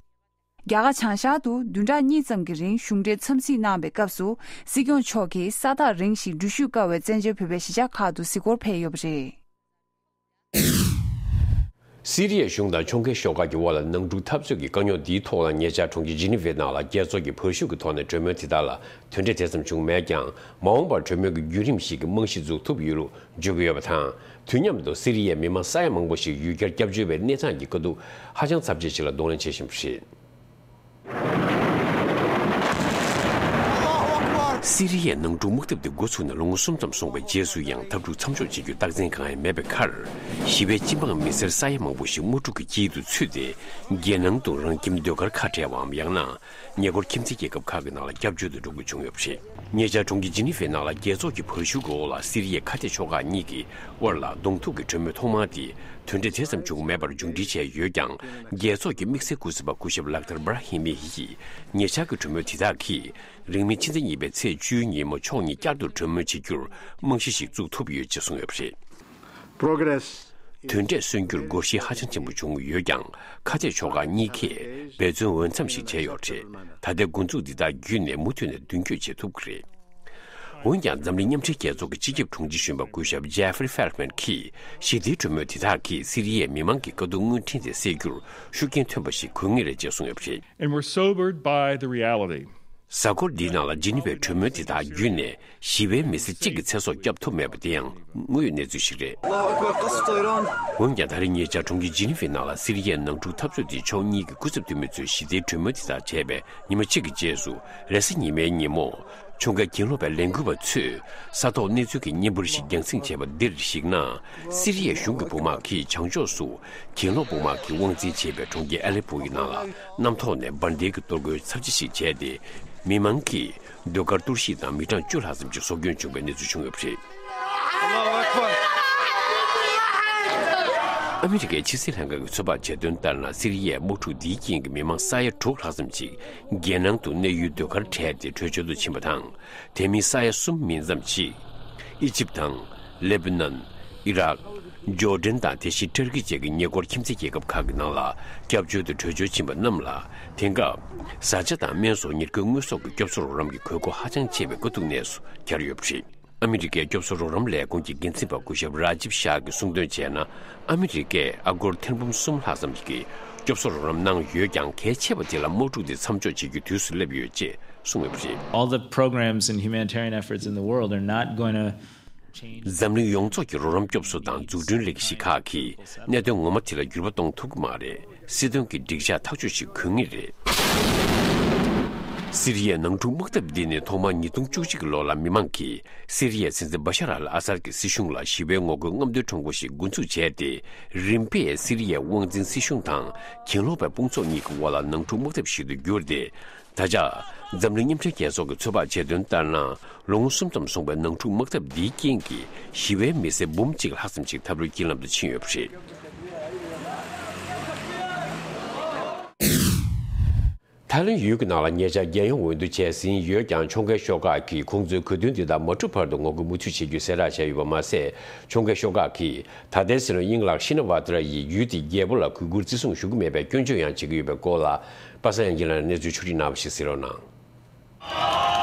རྒྱ་གར་བྱང་ཤར་དུ་བདུན་ཕྲག་གཉིས་ཙམ་གྱི་རིང་གཞུང་འབྲེལ་འཚམས་གཟིགས་གནང་བའི་སྐབས་སུ། སྲིད་སྐྱོང་མཆོག་གིས་ས་ཐག་རིང་ཞིང་འགྲུལ་བཞུད་དཀའ་བའི་བཙན་བྱོལ་བོད་པའི་གཞིས་ཆགས་ཁག་ཏུ་གཟིགས་སྐོར་ཕེབས་ཡོད་པ་རེད། སི་རི་ཡའི་གཞུང་དང་ཕྱོགས་འགལ་ཤོག་ཁག་གི་དབར་ལ་ནང་འཁྲུག་འཐབ་རྩོད་ཀྱི་དཀའ་རྙོག་འདིའི་ཐོག་ལ། ཉེ་ཆར་གྲོང་ཁྱེར་ཇི་ནི་ཝའི་ནང་ལ་རྒྱལ་ཚོགས་ཀྱི་བར་ཞུགས་ཀྱི་ཐོག་ནས་གྲོས་མོལ་དེ་དག་ལ་དོན་འབྲས་དེ་ཙམ་བྱུང་མེད་ཀྱང་། མ་འོངས་པར་གྲོས་མོལ་གྱི་བརྒྱུད་རིམ་ཞིག་གི་རྨང་གཞི་འཛུགས་ཐུབ་ཡོད་ལུགས་བརྗོད་ཀྱི་ཡོད་པ་དང་། དུས་མཉམ་དུ་སི་རི་ཡའི་མི་མང་ས་ཡ་མང་པོ་ཞིག་ཡུལ་གྱར་སྐྱབས་བཅོལ་བའི་གནས་སྟངས་ཀྱི་དཀའ་སྡུག་ཧ་ཅང་ཚབས་ཆེ་ཞིག་ལ་གདོང་ལེན་བྱེད་བཞིན་པ་རེད། སི་རི་ཡའི་ནང་འཁྲུག་དམག་འཐབ་དེ་འགོ་ཚུགས་ནས་ལོ་ངོ་གསུམ་ཙམ་སོང་བའི་རྗེས་སུ་ཡང་། འཐབ་འཁྲུག་མཚམས་འཇོག་བྱེད་རྒྱུའི་རྟགས་མཚན་གང་ཡང་མེད་པའི་ཁར། ཞི་བའི་སྤྱི་འབངས་མི་སེར་ས་ཡ་མང་པོ་ཞིག་དམག་འཁྲུག་གི་དཀྱིལ་དུ་ཚུད་དེ། རྒྱལ་ནང་དུ་རང་ཁྱིམ་ཟློས་གར་ཁ་བྲལ་བའམ། ཡང་ན། ཉེ་འཁོར་ཁྱིམ་མཚེས་རྒྱལ་ཁབ་ཁག་གི་ནང་ལ་སྐྱབས་བཅོལ་དུ་འགྲོ་དགོས་བྱུང་ཡོད་པ་རེད། ཉེ་ཆར་གྲོང་ཁྱེར་ཇི་ནི་ཝའི་ནང་ལ་རྒྱལ་ཚོགས་ཀྱི་བར་ཞུགས་ཀྱི་འོག་ལ་སི་རི་ཡའི་ཁ་གཏད་ཕྱོགས་ཁག་གཉིས་ཀྱི་དབར་ལ་གདོང་ཐུག་གི་གྲོས་མོལ་ཐོག་མ་དེ་དོན་འབྲས་དེ་ཙམ་བྱུང་མེད་པར་མཇུག་སྒྲིལ་བྱས་ཡོད་ཀྱང་། རྒྱལ་ཚོགས་ཀྱི་དམིགས་བསལ་སྐུ་ཚབ་པ་སྐུ་ཞབས་ལག་ཐར་བྷ་ར་ཧི་མི་ཡིས། ཉེ་ཆར་གྱི་གྲོས་མོལ་དེ་དག་གིས་རིང་མིན་ཕྱི་ཟླ་གཉིས་པའི་ཚེས་བཅུའི་ཉིན་མོ་ཕྱོགས་གཉིས་བསྐྱར་དུ་གྲོས་མོལ་བྱེད་རྒྱུར་རྨང་གཞི་ཞིག་བཙུགས་ཐུབ་ཡོད་ཅེས་གསུངས་ཡོད་པ་རེད། Progress དོན་འབྲས་སོན་རྒྱུར་དགོས་གཞི་ཧ་ཅང་ཆེན་པོ་བྱུང་ཡོད་ཀྱང་། ཁ་གཏད་ཕྱོགས་ཁག་གཉིས་ཀས་འབད་བརྩོན་འོས་འཚམ་ཞིག་བྱས་ཡོད་རེད། ད་ལྟའི་འགོ་འཛུགས་འདི་དག་བརྒྱུད་ནས་མུ་མཐུད་ནས་མདུན་སྐྱོད་བྱེད་ཐུབ་ཀྱི་རེད། འོན་ཀྱང་། འཛམ་གླིང་མཉམ་འབྲེལ་རྒྱལ་ཚོགས་ཀྱི་སྤྱི་ཁྱབ་དྲུང་ཆེ་གཞོན་པ་སྐུ་ཞབས་ཇེ་ཧྥེ་རི་ཧྥེལ་ཧྥེན་གྱིས། ཞི་བདེའི་གྲོས་མོལ་དེ་དག་གིས་སི་རི་ཡའི་མི་མང་གི་དཀའ་སྡུག་དངོས་འཕྲིན་དེ་སེལ་རྒྱུར་ཤུགས་རྐྱེན་ཐོན་པ་ཞིག་དགོས་ངེས་རེད་ཅེས་གསུངས་ཡོད་པ་རེད། And we're sobered by the reality. གཟའ་འཁོར་འདིའི་ནང་ལ་ཇི་ནི་ཝའི་གྲོས་མོལ་དེ་དག་བརྒྱུད་ནས་ཞི་བའི་མི་སེར་གཅིག་གི་ཚེ་སྲོག་བསྐྱབ་ཐུབ་མེད་པ་དེ་ཡང་དངོས་ཡོད་གནས་ཚུལ་ཞིག་རེད། འོན་ཀྱང་། ད་རེས་ཉེ་ཆར་གྲོང་ཁྱེར་ཇི་ནི་ཝའི་ནང་ལ་སི་རི་ཡའི་ནང་འཁྲུག་འཐབ་རྩོད་དེ་ཕྱོགས་གཉིས་ཀྱི་སྐུ་ཚབ་འཐུས་མི་ཚོས་ཞི་བདེའི་གྲོས་མོལ་དེ་དག་བྱས་པའི་ཉི་མ་གཅིག་གི་རྗེས་སུ། རེས་གཟའ་ཉི་མའི་ཉིན་མོ། ཁྱོན་བཀའ་གྱེན་ལོག་པའི་ལས་འགུལ་བ་ཚོས་ས་ཐོག་གནས་ཚུལ་གྱི་བརྙན་འཕུར་ཞིག་རྒྱང་སྲིང་བྱས་པ་འདིར་གཞིགས་ན། སི་རི་ཡའི་གཞུང་གི་དཔུང་དམག་གིས་བྱང་ཕྱོགས་སུ་གྱེན་ལོག་དཔུང་དམག་གིས་དབང་འཛིན་བྱེད་པའི་གྲོང་ཁྱེར་ཨ་ལེ་པོ་ཡི་ནང་ལ་གནམ་ཐོག་ནས་འབར་མདེལ་གྱི་གཏོར་རྒོལ་ཚབས་ཆེ་ཞིག་བྱས་ཏེ། མི་མང་གིས་ཟློས་གར་གཏོར་བཤིག་དང་མི་གྲངས་བཅུ་ལྷག་ཙམ་ཞིག་སྲོག་སྐྱོན་བྱུང་བའི་གནས་ཚུལ་བྱུང་ཡོད་པ་རེད། ཨ་མི་རི་ཀའི་ཕྱི་སྲིད་ལྷན་ཁང་གི་ཚོད་དཔག་བྱས་དོན་ལྟར་ན། སི་རི་ཡའི་དམག་འཁྲུག་འདིའི་རྐྱེན་གྱིས་མི་མང་ས་ཡ་དྲུག་ལྷག་ཙམ་ཞིག་རྒྱལ་ནང་དུ་གནས་ཡུལ་ཟློས་གར་བྲལ་ཏེ་བྲོས་བྱོལ་དུ་ཕྱིན་པ་དང་། དེ་མིན་ས་ཡ་གསུམ་མིན་ཙམ་ཞིག་ཨི་ཇིབ་དང་། ལེ་བྷ་ནན། ཨི་རག་ཇོར་ཌན་དང་། དེ་བཞིན་ཏུར་ཀི་བཅས་ཀྱི་ཉེ་འཁོར་ཁྱིམ་མཚེས་རྒྱལ་ཁབ་ཁག་གི་ནང་ལ་སྐྱབས་བཅོལ་དུ་བྲོས་བྱོལ་ཕྱིན་པ་རྣམས་ལ། དེང་སྐབས་བཟའ་བཅའ་དང་སྨན་སོགས་ཉེར་མཁོའི་དངོས་ཟོག་གི་སྐྱོབ་གསོ་རོགས་རམ་གྱི་དགོས་མཁོ་ཧ་ཅང་ཆེ་བའི་དཀའ་སྡུག་གནས་སུ་གྱར་ཡོད་པ་རེད། ཨ་མི་རི་ཀའི་སྐྱོབ་གསོ་རོགས་རམ་ལས་ཁུངས་ཀྱི་འགན་འཛིན་པ་སྐུ་ཞབས་ར་ཇིབ་ཤཱ་གིས་གསུངས་དོན་བྱས་ན། ཨ་མི་རི་ཀས་ཨ་སྒོར་ཐེར་འབུམ་གསུམ་ལྷག་ཙམ་ཞིག་གི་སྐྱོབ་གསོ་རོགས་རམ་གནང་ཡོད་ཀྱང་། གལ་ཆེ་བ་དེ་ལ་དམག་འཁྲུག་འདི་མཚམས་འཇོག་བྱེད་རྒྱུའི་དུས་སུ་སླེབས་ཡོད་ཅེས་གསུངས་ཡོད་པ་རེད། All the programs and humanitarian efforts in the world are not going to འཛམ་གླིང་ཡོངས་རྫོགས་ཀྱི་རོགས་རམ་སྐྱོབ་གསོ་དང་འཛུགས་སྐྲུན་ལས་གཞི་ཁག་གིས་གནད་དོན་ངོ་མ་དེ་ལ་འགྱུར་བ་གཏོང་ཐུབ་ཀྱི་མ་རེད། སྲིད་དོན་གྱི་འགྲིག་འཇགས་ཐག་གཅོད་ཞིག་དགོས་ངེས་རེད། སི་རི་ཡའི་ནང་འཁྲུག་དམག་འཐབ་འདི་ནི་ཐོག་མར་ཉིས་སྟོང་བཅུ་གཅིག་གི་ལོ་ལ་མི་མང་གིས་སི་རི་ཡའི་སྲིད་འཛིན་བྷ་ཤར་ཨལ་ཨ་སར་གྱི་སྲིད་གཞུང་ལ་ཞི་བའི་ངོ་རྒོལ་རྔམ་སྟོན་ཁྲོམ་སྐོར་ཞིག་འགོ་འཛུགས་བྱས་ཏེ། རིམ་པས་སི་རི་ཡའི་དབང་འཛིན་སྲིད་གཞུང་དང་གྱེན་ལོག་པའི་དཔུང་ཚོགས་གཉིས་ཀྱི་དབར་ལ་ནང་འཁྲུག་དམག་འཐབ་ཞིག་ཏུ་གྱུར་ཏེ། ད་ཆ། འཛམ་གླིང་མཉམ་འབྲེལ་རྒྱལ་ཚོགས་ཀྱི་ཚོད་དཔག་བྱས་དོན་ལྟར་ན། ལོ་ངོ་གསུམ་ཙམ་སོང་བའི་ནང་འཁྲུག་དམག་འཐབ་འདིའི་རྐྱེན་གྱིས་ཞི་བའི་མི་སེར་འབུམ་གཅིག་ལྷག་ཙམ་ཞིག་ཐབས་རོལ་རྐྱེན་ལམ་དུ་ཕྱིན་ཡོད་པ་རེད། ཐའི་ལེན་ཡུལ་གྱི་ནང་ལ་ཉེ་ཆར་རྒྱལ་ཡོངས་འོས་བསྡུ་བྱས་ཟིན་ཡོད་ཀྱང་། ཕྱོགས་འགལ་ཤོག་ཁག་གིས་ཁོང་ཚོའི་གོ་སྟོན་འདི་དག་མ་གྲུབ་བར་དུ་ངོ་རྒོལ་མུ་མཐུད་བྱེད་རྒྱུའི་གསལ་བསྒྲགས་བྱས་ཡོད་པ་མ་ཟད། ཕྱོགས་འགལ་ཤོག་ཁག་གིས་ད་ལྟའི་སྲིད་བློན་ཡིང་ལག་ཤི་ན་ཝ་ཐ་ར་ཡིས་ཡུལ་དེའི་རྒྱལ་པོ་ལ་གུས་བཀུར་བརྩི་སྲུང་ཞུ་གི་མེད་པའི་སྐྱོན་བརྗོད་ཡང་བྱེད་ཀྱི་ཡོད་པའི་སྐོར་ལ། པ་སངས་དབྱངས་སྐྱིད་ལགས་ནས་གནས་ཚུལ་ཕྱོགས་སྒྲིག་གནང་བ་ཞིག་གསན་རོགས་གནང་།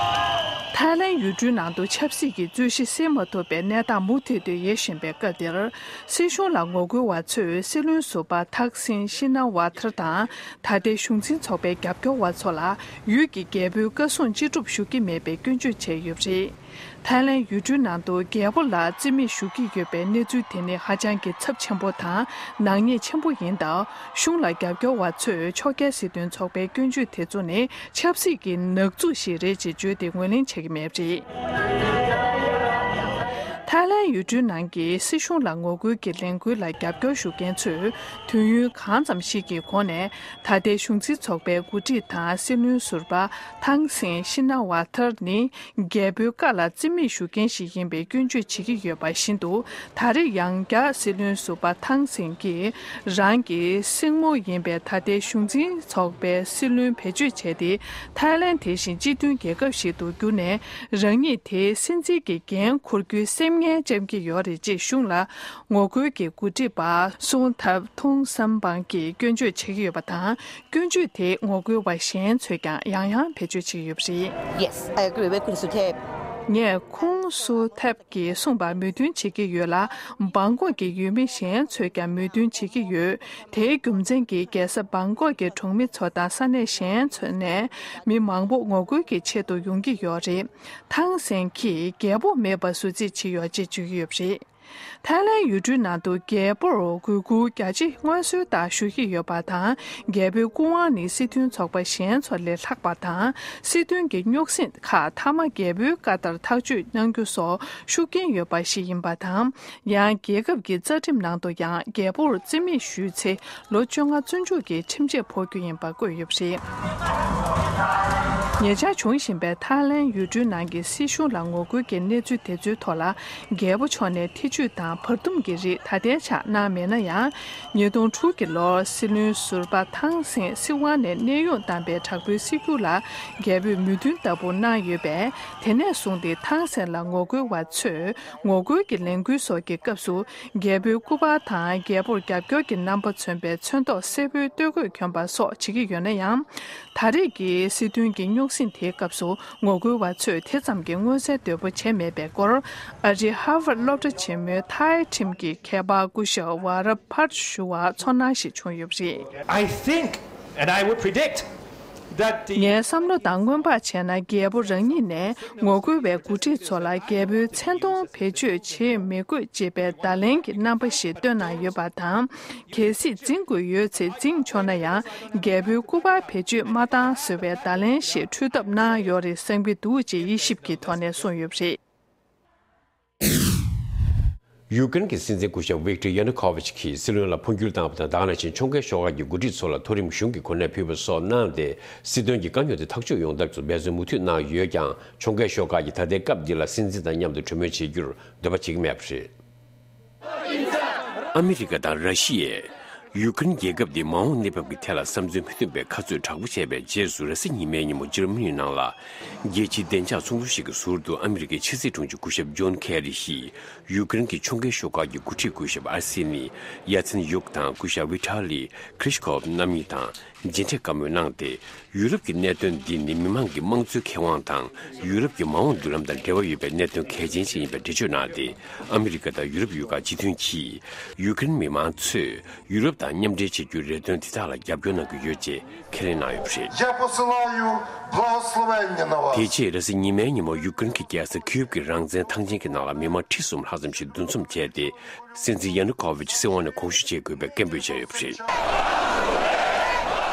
ཐའི་ལེན་ཡུལ་གྲུའི་ནང་དུ་ཆབ་སྲིད་ཀྱི་རྩོད་གཞི་སེལ་མ་ཐུབ་པའི་གནས་སྟངས་མུ་མཐུད་དུ་ཡལ་བཞིན་པའི་སྐབས་འདིར། སྲིད་གཞུང་ལ་ངོ་རྒོལ་བ་ཚོས་སྲིད་བློན་ཟུར་པ་ཐག་སིན་ཤི་ན་ཝ་ཐར་དང་། ད་ལྟའི་གཞུང་འཛིན་ཚོགས་པའི་རྒྱབ་སྐྱོར་བ་ཚོ་ལ་ཡུལ་གྱི་རྒྱལ་པོའི་བཀའ་གསུང་ཅི་སྒྲུབ་ཞུ་གི་མེད་པའི་སྐྱོན་བརྗོད་བྱས་ཡོད་པ་རེད། ཐའི་ལེན་ཡུལ་གྲུའི་ནང་དུ་རྒྱལ་པོ་ལ་རྩིས་མེད་ཞུ་གི་ཡོད་པའི་གནས་ཚུལ་དེ་ནི་ཧ་ཅང་གི་ཚབས་ཆེན་པོ་དང་ནག་ཉེས་ཆེན་པོ་ཡིན་སྟབས། གཞུང་ལ་རྒྱབ་སྐྱོར་བ་ཚོས་ཕྱོགས་འགལ་སྲིད་དོན་ཚོགས་པའི་སྐྱོན་བརྗོད་དེ་ཚོ་ནི་ཆབ་སྲིད་ཀྱི་ནག་འཛུགས་ཤིག་རེད་ཅེས་བརྗོད་དེ་ངོས་ལེན་བྱེད་ཀྱི་མེད་པ་རེད། ཐའི་ལེན་ཡུལ་གྲུའི་ནང་གི་སྲིད་གཞུང་ལ་ངོ་རྒོལ་གྱི་ལས་འགུལ་ལ་རྒྱབ་སྐྱོར་ཞུ་མཁན་ཚོས་དུས་ཡུན་གང་ཙམ་ཞིག་གི་གོང་ནས། ད་ལྟའི་གཞུང་འཛིན་ཚོགས་པའི་འགོ་ཁྲིད་དང་སྲིད་བློན་ཟུར་པ་ཐང་སིན་ཤི་ན་ཝ་ཐར་ནི། རྒྱལ་པོའི་བཀའ་ལ་རྩིས་མེད་ཞུ་མཁན་ཞིག་ཡིན་པའི་སྐྱོན་བརྗོད་བྱེད་ཀྱི་ཡོད་པ་བཞིན་དུ། ད་རེས་ཡང་བསྐྱར་སྲིད་བློན་ཟུར་པ་ཐང་སིན་གྱིས་རང་གི་སྲིང་མོ་ཡིན་པའི་ད་ལྟའི་གཞུང་འཛིན་ཚོགས་པའི་སྲིད་བློན་བེད་སྤྱོད་བྱས་ཏེ། ཐའི་ལེན་དེ་བཞིན་སྤྱི་མཐུན་རྒྱལ་ཁབ་ཞིག་ཏུ་གྱུར་ནས། རང་ཉིད་དེའི་སྲིད་འཛིན་གྱི་འགན་འཁུར་རྒྱུའི་སེམས་ངན་བཅངས་ཀྱི་ཡོད་རེད་ཅེས་གཞུང་ལ་ངོ་རྒོལ་གྱི་འགོ་ཁྲིད་པ་སུང་ཐབ་ཐུང་སམ་བང་གིས་སྐྱོན་བརྗོད་བྱེད་ཀྱི་ཡོད་པ་དང་། སྐྱོན་བརྗོད་དེ་ངོ་རྒོལ་བ་གཞན་ཚོས་ཀྱང་ཡང་ཡང་བེད་སྤྱོད་བྱེད་ཀྱི་ཡོད་པ་རེད། Yes, I agree with Khun Suthep. ངས་ཁུང་སུ་ཐེབ་ཀྱིས་གསུངས་པར་མོས་མཐུན་བྱེད་ཀྱི་ཡོད་ལ། བང་ཀོག་གི་ཡུལ་མི་གཞན་ཚོས་ཀྱང་མོས་མཐུན་བྱེད་ཀྱི་ཡོད། དེའི་རྒྱུ་མཚན་གྱིས་རྒྱལ་ས་བང་ཀོག་གི་གྲོང་མི་ཚོ་དང་ས་གནས་གཞན་ཚོ་ནས་མི་མང་པོ་ངོ་རྒོལ་གྱི་ཆེད་དུ་ཡོང་གི་ཡོད་རེད། ཐང་སན་གྱིས་རྒྱལ་པོ་མེད་པར་ཟུར་རྩིས་བྱས་ཡོད་ཅེས་བརྗོད་ཀྱི་ཡོད་པ་རེད། ཐའི་ལེན་ཡུལ་གྲུའི་ནང་དུ་རྒྱལ་པོར་གུས་བཀུར་རྒྱ་ཆེ་མངོན་གསལ་ལྟར་ཞུ་གི་ཡོད་པ་དང་། རྒྱལ་པོའི་སྐུ་དབང་ནི་སྲིད་དོན་ཚོགས་པ་གཞན་ཚོ་ལས་ལྷག་པ་དང་། སྲིད་དོན་གྱི་རྙོག་ཟིང་ཁག་མཐའ་མ་རྒྱལ་པོའི་བཀའ་ལྟར་ཐག་གཅོད་གནང་རྒྱུ་སོགས་ཤུགས་རྐྱེན་ཡོད་པ་ཞིག་ཡིན་པ་དང་། ཡང་རྒྱལ་ཁབ་ཀྱི་རྩ་ཁྲིམས་ནང་དུ་ཡང་རྒྱལ་པོར་རྩིས་མེད་ཞུས་ཚེ་ལོ་བཅོ་ལྔ་བཙོན་འཇུག་གི་ཁྲིམས་ཆད་ཕོག་རྒྱུ་ཡིན་པ་བཀོད་ཡོད་པ་རེད། ཉེ་ཆར་བྱུང་བཞིན་པའི་ཐའི་ལེན་ཡུལ་གྲུའི་ནང་གི་སྲིད་གཞུང་ལ་ངོ་རྒོལ་གྱི་གནས་ཚུལ་དེ་ཚོའི་ཐོག་ལ། རྒྱལ་པོ་མཆོག་ནས་ཐེ་ཇུས་དང་བར་འདུམ་གྱི་རིགས་ད་ལྟའི་ཆར་གནང་མེད་ན་ཡང་། ཉིས་སྟོང་དྲུག་གི་ལོར་སྲིད་བློན་ཟུར་པ་ཐང་སེང་སྲིད་དབང་ནས་གནས་དབྱུང་བཏང་པའི་དྲག་པོའི་སྲིད་འགྱུར་ལ་རྒྱལ་པོས་མོས་མཐུན་ལྟ་བུ་གནང་ཡོད་པས། དེ་ནས་བཟུང་སྟེ་ཐང་སེང་ལ་ངོ་རྒོལ་བ་ཚོས་ངོ་རྒོལ་གྱི་ལས་འགུལ་སོགས་ཀྱི་སྐབས་སུ། རྒྱལ་པོའི་སྐུ་པར་དང་རྒྱལ་པོར་རྒྱབ་སྐྱོར་གྱི་རྣམ་པ་མཚོན་པའི་ཚོན་མདོག་སེར་པོའི་སྟོད་གོས་གྱོན་པ་སོགས་བྱེད་ཀྱི་ཡོད་ན་ཡང་། ད་རེས་ཀྱི་སྲིད་དོན་གྱི་རྙོག་ཟིང་དེའི་སྐབས་སུ་ངོ་རྒོལ་བ་ཚོས་དེ་ཙམ་གྱི་མངོན་གསལ་དོད་པོ་བྱས་མེད་པའི་སྐོར། ཨ་རིའི་ཧར་ཝརཌ་སློབ་གྲྭ་ཆེན་མོའི་ཐའི་ཁྲིམས་ཀྱི་མཁས་པ་སྐུ་ཞབས་ཝ་ར་ཕར་ཞུ་བ་ཚོར་སྣང་ཞིག་བྱུང་ཡོད་པ་རེད། I think, and I would predict, that the ངའི་བསམ་བློ་དང་སྔོན་དཔག་བྱས་ན། རྒྱལ་པོ་རང་ཉིད་ནས་ངོ་རྒོལ་བའི་འགོ་ཁྲིད་ཚོ་ལ་རྒྱལ་པོའི་མཚན་མཐོང་བེད་སྤྱོད་བྱེད་མི་དགོས་ཅེས་པའི་བརྡ་ལན་གྱི་རྣམ་པ་ཞིག་བཏོན་གནང་ཡོད་པ་དང་། གལ་སྲིད་འཛིང་དགོས་ཡོད་ཚེ་འཛིང་ཆོག་ན་ཡང་། རྒྱལ་པོའི་སྐུ་པར་བེད་སྤྱོད་མ་བཏང་ཟེར་བའི་བརྡ་ལན་ཞིག་འཕྲོད་ཐབས་གནང་ཡོད་རེད་བསམ་གྱི་འདུག་ཅེས་དབྱེ་ཞིབ་ཀྱི་ཐོག་ནས་གསུངས་ཡོད་པ་རེད། ཡུ་ཀེ་རེན་གྱི་སྲིད་འཛིན་སྐུ་ཞབས་ཝིག་ཏོར་ཡ་ནུ་ཁོ་ཝིཆ་གྱིས་སྲིད་བློན་ལ་འཕོ་འགྱུར་བཏང་བ་དང་། ད་ག་ནང་བཞིན་ཕྱོགས་འགལ་ཤོག་ཁག་གི་འགོ་ཁྲིད་ཚོ་ལ་མཐོ་རིམ་གཞུང་གི་གོ་གནས་ཕུལ་བ་སོགས་གནང་སྟེ། སྲིད་དོན་གྱི་དཀའ་རྙོག་དེ་ཐག་གཅོད་ཡོང་ཐབས་སུ་འབད་བརྩོན་མུ་མཐུད་གནང་ཡོད་ཀྱང་། ཕྱོགས་འགལ་ཤོག་ཁག་གིས་ད་ལྟའི་སྐབས་འདི་ལ་སྲིད་འཛིན་དང་མཉམ་དུ་གྲོས་མོལ་བྱེད་རྒྱུར་འདོད་པ་བྱེད་ཀྱི་མེད་པ་རེད། ཨ་མི་རི་ཀ་དང་ར་ཤི་ཡས་ཡུ་ཀེ་རེན་རྒྱལ་ཁབ་འདིའི་མ་འོངས་གནས་བབ་ཀྱི་ཐད་ལ་བསམ་ཚུལ་མི་མཐུན་པའི་ཁ་རྩོད་དྲག་པོ་བྱས་པའི་རྗེས་སུ། རེས་གཟའ་ཉི་མའི་ཉིན་མོ་འཇར་མ་ནིའི་ནང་ལ་རྒྱལ་སྤྱིའི་བདེ་འཇགས་ཚོགས་འདུ་ཞིག་གི་ཟུར་དུ་ཨ་མི་རི་ཀའི་ཕྱི་སྲིད་དྲུང་ཆེ་སྐུ་ཞབས་ཇོན་ཁེ་རི་ཡིས་ཡུ་ཀེ་རེན་གྱི་ཕྱོགས་འགལ་ཤོག་ཁག་གི་འགོ་ཁྲིད་སྐུ་ཞབས་ཨར་སེ་ནི་ཡ་ཚིན་ཡུག་དང་སྐུ་ཞབས་ཝི་ཊ་ལི་ཁི་ལི་ཤི་ཁོབ་རྣམ་གཉིས་དང་མཇལ་འཕྲད་བཀའ་མོལ་གནང་སྟེ། ཡུ་རོབ་ཀྱི་གནད་དོན་འདི་ནི་མི་མང་གི་དམངས་གཙོའི་ཁེ་དབང་དང་ཡུ་རོབ་ཀྱི་མ་འོངས་མདུན་ལམ་དང་འབྲེལ་བ་ཡོད་པའི་གནད་དོན་གལ་ཆེན་ཞིག་ཡིན་པའི་འགྲེལ་བརྗོད་གནང་སྟེ། ཨ་མི་རི་ཀ་དང་ཡུ་རོབ་ཡུལ་ཁག་སྤྱི་མཐུན་གྱིས་ཡུ་ཀེ་རེན་མི་མང་ཚོས་ཡུ་རོབ་དང་མཉམ་འབྲེལ་བྱེད་རྒྱུའི་རེ་འདུན་དེ་དག་ལ་རྒྱབ་སྐྱོར་གནང་གི་ཡོད་ཅེས་ཁས་ལེན་གནང་ཡོད་པ་རེད། Я посылаю благословение на вас. དེ་རྗེས་རེས་གཟའ་ཉི་མའི་ཉིན་མོ་ཡུ་ཀེ་རེན་གྱི་རྒྱལ་ས་ཁིའུབ་ཀྱི་རང་བཙན་ཐང་ཆེན་གྱི་ནང་ལ་མི་མང་ཁྲི་གསུམ་ལྷག་ཙམ་ཞིག་འདུ་འཛོམས་བྱས་ཏེ། སྲིད་འཛིན་ཡ་ནུ་ཁོ་ཝིཆ་སྲིད་དབང་ནས་དགོངས་ཞུ་བྱེད་དགོས་པའི་སྐད་འབོད་བྱས་ཡོད་པ་རེད།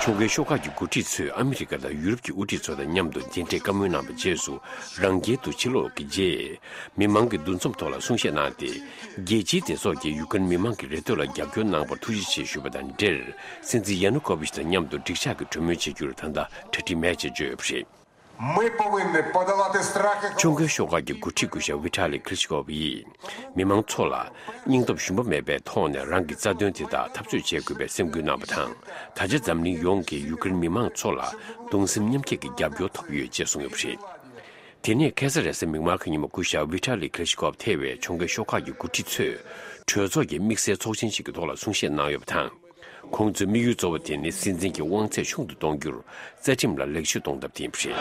ཕྱོགས་འགལ་ཤོག་ཁག་གི་འགོ་ཁྲིད་ཚོས་ཨ་མི་རི་ཀ་དང་ཡུ་རོབ་ཀྱི་དབུ་ཁྲིད་ཚོ་དང་མཉམ་དུ་མཇལ་འཕྲད་བཀའ་མོལ་གནང་བའི་རྗེས་སུ། རང་རྒྱལ་དུ་ཕྱིར་ལོག་གི་རྗེས། མི་མང་གི་འདུ་འཛོམས་ཐོག་ལ་གསུང་བཤད་གནང་སྟེ། རྒྱལ་སྤྱིའི་སྡེ་ཚོགས་ཀྱིས་ཡུ་ཀེ་རེན་མི་མང་གི་རེ་འདོད་ལ་རྒྱབ་སྐྱོར་གནང་བར་ཐུགས་རྗེ་ཆེ་ཞུས་པ་དང་འབྲེལ། སྲིད་འཛིན་ཡ་ནུ་ཀོ་ཝིཆ་དང་མཉམ་དུ་འགྲིག་འཇགས་ཀྱི་གྲོས་མོལ་བྱེད་རྒྱུར་ད་ལྟ་གྲ་སྒྲིག་མེད་ཅེས་བརྗོད་ཡོད་པ་རེད། Мы повинны подолати страхи. ཕྱོགས་འགལ་ཤོག་ཁག་གི་འགོ་ཁྲིད་སྐུ་ཞབས་ཝི་ཊ་ལི་ཁི་ལི་ཤི་ཀོབ་ཡིས། མི་མང་ཚོ་ལ་སྙིང་སྟོབས་ཞུམ་པ་མེད་པའི་ཐོག་ནས་རང་གི་རྩ་དོན་དེ་དག་འཐབ་རྩོད་བྱེད་དགོས་པའི་སེམས་འགུལ་གནང་བ་དང་། ད་ཆ་འཛམ་གླིང་ཡོངས་ཀྱིས་ཡུ་ཀེ་རེན་མི་མང་ཚོ་ལ་གདུང་སེམས་མཉམ་སྐྱེད་ཀྱི་རྒྱབ་སྐྱོར་ཐོབ་ཡོད་ཅེས་གསུངས་ཡོད་པ་རེད། དེ་ནས་ཁ་སང་རེས་གཟའ་མིག་དམར་གྱི་ཉིན་མོ་སྐུ་ཞབས་ཝི་ཊ་ལི་ཁི་ལི་ཤི་ཀོབ་ཐེ་བའི་ཕྱོགས་འགལ་ཤོག་ཁག་གི་འགོ་ཁྲིད་ཚོས་གྲོས་ཚོགས་ཀྱི་དམིགས་བསལ་ཚོགས་ཆེན་ཞིག་གི་ཐོག་ལ་གསུང་བཤད་གནང་ཡོད་པ་དང་། ཁོང་ཚོའི་དམིགས་ཡུལ་གཙོ་བོ་དེ་ནི་སྲིད་འཛིན་གྱི་དབང་ཚད་ཆུང་དུ་གཏོང་རྒྱུར་རྩ་ཁྲིམས་ལ་ལེགས་བཅོས་གཏོང་ཐབས་དེ་ཡིན་པ་རེད།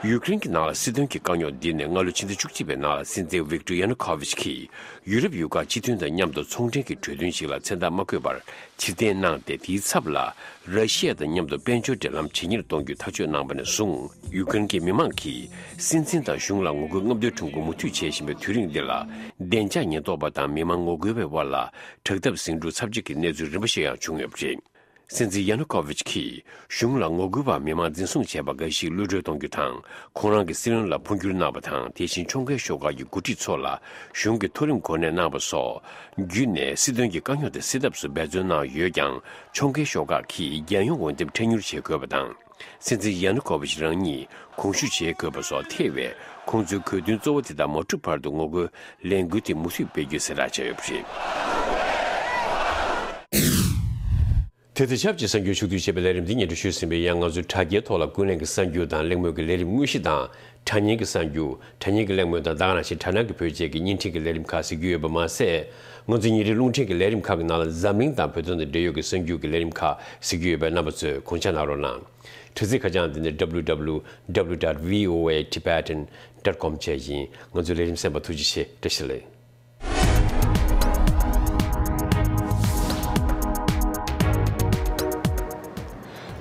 ཡུ་ཀེ་རེན་གྱི་ནང་ལ་སྲིད་དོན་གྱི་དཀའ་རྙོག་འདི་ནི་སྔ་ལོ་ཕྱི་ཟླ་བཅུ་གཅིག་པའི་ནང་ལ་སྲིད་འཛིན་ཝིག་ཏོར་ཡ་ནུ་ཁོ་ཝིཆ་གིས་ཡུ་རོབ་ཡུལ་ཁག་སྤྱི་མཐུན་དང་མཉམ་དུ་ཚོང་འབྲེལ་གྱི་གྲོས་མཐུན་ཞིག་ལ་མཚན་རྟགས་མ་བཀོད་པར་ཕྱིར་འཐེན་གནང་སྟེ། དེའི་ཚབ་ལ་ར་ཤི་ཡ་དང་མཉམ་དུ་དཔལ་འབྱོར་འབྲེལ་ལམ་ཇེ་ཉེར་གཏོང་རྒྱུའི་ཐག་གཅོད་གནང་བ་ནས་བཟུང་། ཡུ་ཀེ་རེན་གྱི་མི་མང་གིས་སྲིད་འཛིན་དང་གཞུང་ལ་ངོ་རྒོལ་རྔམ་སྟོན་ཁྲོམ་སྐོར་མུ་མཐུད་བྱེད་བཞིན་པའི་དུས་རིང་འདི་ལ། བདེ་འཇགས་ཉེན་རྟོག་པ་དང་མི་མང་ངོ་རྒོལ་བའི་དབར་ལ་དྲག་འཐབ་ཟིང་འཁྲུག་ཚབས་ཆེ་གི་གནས་ཚུལ་རིམ་པ་ཞིག་ཡང་བྱུང་ཡོད་པ་རེད། སྲིད་འཛིན་ཡ་ནུ་ཀོ་ཝིཆ་གིས་གཞུང་ལ་ངོ་རྒོལ་བ་མི་མང་འཛིན་བཟུང་བྱས་པ་འགའ་ཞིག་གློད་གྲོལ་གཏོང་རྒྱུ་དང་། ཁོང་རང་གི་སྲིད་བློན་ལ་འཕོ་འགྱུར་གནང་བ་དང་། དེ་བཞིན་ཕྱོགས་འགལ་ཤོག་ཁག་གི་འགོ་ཁྲིད་ཚོ་ལ་གཞུང་གི་མཐོ་རིམ་གོ་གནས་གནང་བ་སོགས་བརྒྱུད་ནས་སྲིད་དོན་གྱི་དཀའ་རྙོག་དེ་སེལ་ཐབས་སུ་འབད་བརྩོན་གནང་ཡོད་ཀྱང་། ཕྱོགས་འགལ་ཤོག་ཁག་གིས་རྒྱལ་ཡོངས་འོས་འདེམས་འཕྲལ་མྱུར་བྱེད་དགོས་པ་དང་། སྲིད་འཛིན་ཡ་ནུ་ཀོ་ཝིཆ་རང་ཉིད་དགོངས་ཞུ་བྱེད་དགོས་པ་སོགས་ཐེ་བའི་ཁོང་ཚོའི་གྱོད་དོན་གཙོ་བོ་དེ་དག་མ་གྲུབ་བར་དུ་ངོ་རྒོལ་ལས་འགུལ་དེ་མུ་མཐུད་སྤེལ་རྒྱུའི་གསལ་བསྒྲགས་བྱས་ཡོད་པ་རེད། དེ་དང་ཆབས་ཅིག་གསར་འགྱུར་ཕྱོགས་བསྡུས་བྱས་པའི་ལས་རིམ་འདི་སྙན་སྒྲོན་ཞུས་ཟིན་པའི་ཡང་། ང་ཚོའི་དྲ་རྒྱའི་ཐོག་ལ་ཀུན་གླེང་གི་གསར་འགྱུར་དང་། གླེང་མོལ་གྱི་ལས་རིམ་དངོས་གཞི་དང་། དྲ་བརྙན་གྱི་གསར་འགྱུར། དྲ་བརྙན་གྱི་གླེང་མོལ་དང་། ད་ག་ནང་བཞིན་དྲ་ནང་གི་བོད་ཆས་ཀྱི་བརྙན་འཕྲིན་གྱི་ལས་རིམ་ཁག་གཟིགས་རྒྱུ་ཡོད་པ་མ་ཟད། ང་ཚོའི་ཉིན་རེའི་རླུང་འཕྲིན་གྱི་ལས་རིམ་ཁག་གི་ནང་ལ་འཛམ་གླིང་དང་བོད་དོན་དང་འབྲེལ་ཡོད་ཀྱི་གསར་འགྱུར་གྱི་ལས་རིམ་ཁག་གཟིགས་རྒྱུ་ཡོད་པས། རྣམ་པ་ཚོས་དགོངས་འཇགས་གནང་རོགས་གནང་། དྲི་རྩད་ཁ་བྱང་འདི་ནི་W W W dot V O A Tibetan dot com བཅས་ཡིན། ང་ཚོའི་ལས་རིམ་གསན་པར་ཐུགས་རྗེ་ཆེ། བཀྲ་ཤིས་བདེ་ལེགས།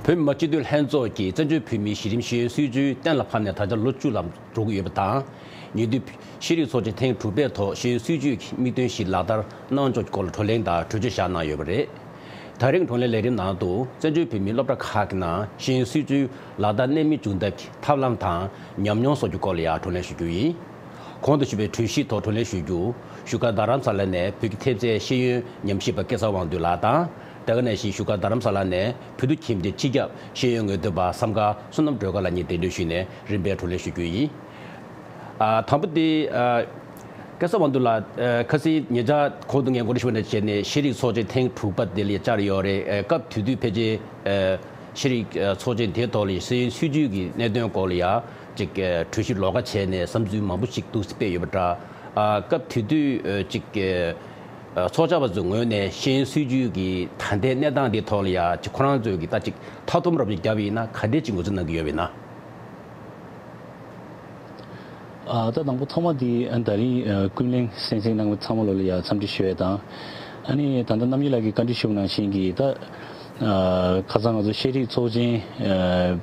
བོད་མི་མང་སྤྱི་འཐུས་ལྷན་ཚོགས་ཀྱི་བཙན་བྱོལ་བོད་མིའི་གཞི་རིམ་ཤེས་ཡོན་སྲིད་བྱུས་གཏན་ལ་ཕབ་ནས་ད་ཆ་ལོ་བཅུ་ལ་འགྲོ་གི་ཡོད་པ་དང་། ཉེ་དུས་ཤེས་རིག་ཚོགས་ཆེན་ཐེངས་དྲུག་པའི་ཐོག་ཤེས་ཡོན་སྲིད་བྱུས་ཀྱི་དམིགས་དོན་བཞི་ལག་བསྟར་གནང་ཕྱོགས་ཀྱི་སྐོར་ལ་གྲོས་གླེང་དང་གྲོས་ཆོད་བཞག་གནང་ཡོད་པ་རེད། ད་རིང་གྲོས་གླེང་ལས་རིམ་ནང་དུ་བཙན་བྱོལ་བོད་མིའི་སློབ་གྲྭ་ཁག་གི་ནང་ཤེས་ཡོན་སྲིད་བྱུས་ལག་བསྟར་གནད་སྨིན་བྱུང་ཐབས་ཀྱི་ཐབས་ལམ་དང་ཉམས་མྱོང་སོགས་ཀྱི་སྐོར་ལ་ཡང་གྲོས་གླེང་ཞུ་རྒྱུ་ཡིན། གོང་དུ་ཞུས་པའི་གྲོས་གཞིའི་ཐོག་གྲོས་གླེང་ཞུ་རྒྱུ། བཞུགས་སྒར་རྡ་རམ་ས་ལ་ནས་བོད་ཀྱི་ཐེབས་རྩའི་ཤེས་ཡོན་ཉམས་ཞིབ་པ་སྐལ་བཟང་དབང་འདུས་ལགས་དང་། དེ་ག་ནང་བཞིན་བཞུགས་སྒར་རྡ་རམ་ས་ལ་ནས་བོད་ཕྲུག་ཁྱིམ་སྡེ་སྤྱི་ཁྱབ་ཤེས་ཡོན་ངེས་སྟོན་པ་བསམ་དཀར་བསོད་ནམས་སྒྲོལ་དཀར་ལགས་གཉིས་གདན་འདྲེན་ཞུས་ནས་རིམ་པས་བགྲོ་གླེང་ཞུ་རྒྱུ་ཡིན། ཨ། དང་པོ་དེ། ཨ། སྐལ་བཟང་དབང་འདུས་ལགས། ཨ། ཁ་སང་ཉེ་ཆར་གོང་དུ་ངས་འགོ་འདྲི་ཞུས་པ་ནང་བཞིན་བྱས་ནས་ཤེས་རིག་ཚོགས་ཆེན་ཐེངས་དྲུག་པ་དེ་ལ་བཅར་ཡོད་རེད། ཨ། སྐབས་དེ་དུས་ཕལ་ཆེར། ཨ། ཤེས་རིག་ཨ། ཚོགས་ཆེན་དེའི་ཐོག་ལ་ཤེས་ཡོན་སྲིད་བྱུས་ཀྱི་གནད་དོན་སྐོར་ལ་ཡ་ཅིག་ཨ། གྲོས་གཞི་ལོགས་ཀ་བྱས་ནས་བསམ་ཚུལ་མང་པོ་ཞིག་འདུག་སེ་སྤེལ་ཡོད་པ་འདྲ། ཨ། སྐབས་དེ་དུས་ཨ། ཅིག་ཨ། ཚོགས་བཅར་བ་ཚོའི་ངོས་ནས་ཤེས་ཡོན་སྲིད་བྱུས་ཀྱི་ད་ལྟའི་གནས་སྟངས་འདིའི་ཐོག་ལ་ཡ་ཅིག་ཁོ་རང་ཚོས་ཀྱི་ད་ཅིག་མཐའ་སྡོམ་རབ་ཅིག་བརྒྱབ་ཡིན་ན་ག་འདྲས་ཅིག་ངོས་འཛིན་གནང་གི་ཡོད་པ་ཡིན་ན། ཨ། ད་དང་པོ་ཐོག་མ་དེ་ཨ། ད་རིང་ཨ། ཀུན་གླེང་གསན་གཟིགས་གནང་བའི་ཚང་མ་ལོ་ལ་ཡ་འཚམས་འདྲི་ཞུ་ཡས་དང་། ཨ་ནི་ད་ལྟ་རྣམ་རྒྱལ་ལགས་ཀྱིས་བཀའ་འདྲི་ཞུས་པ་ནང་བཞིན་གྱི་ད་ཨ། ཁ་སང་ང་ཚོ་ཤེས་རིག་ཚོགས་ཆེན་ཨ།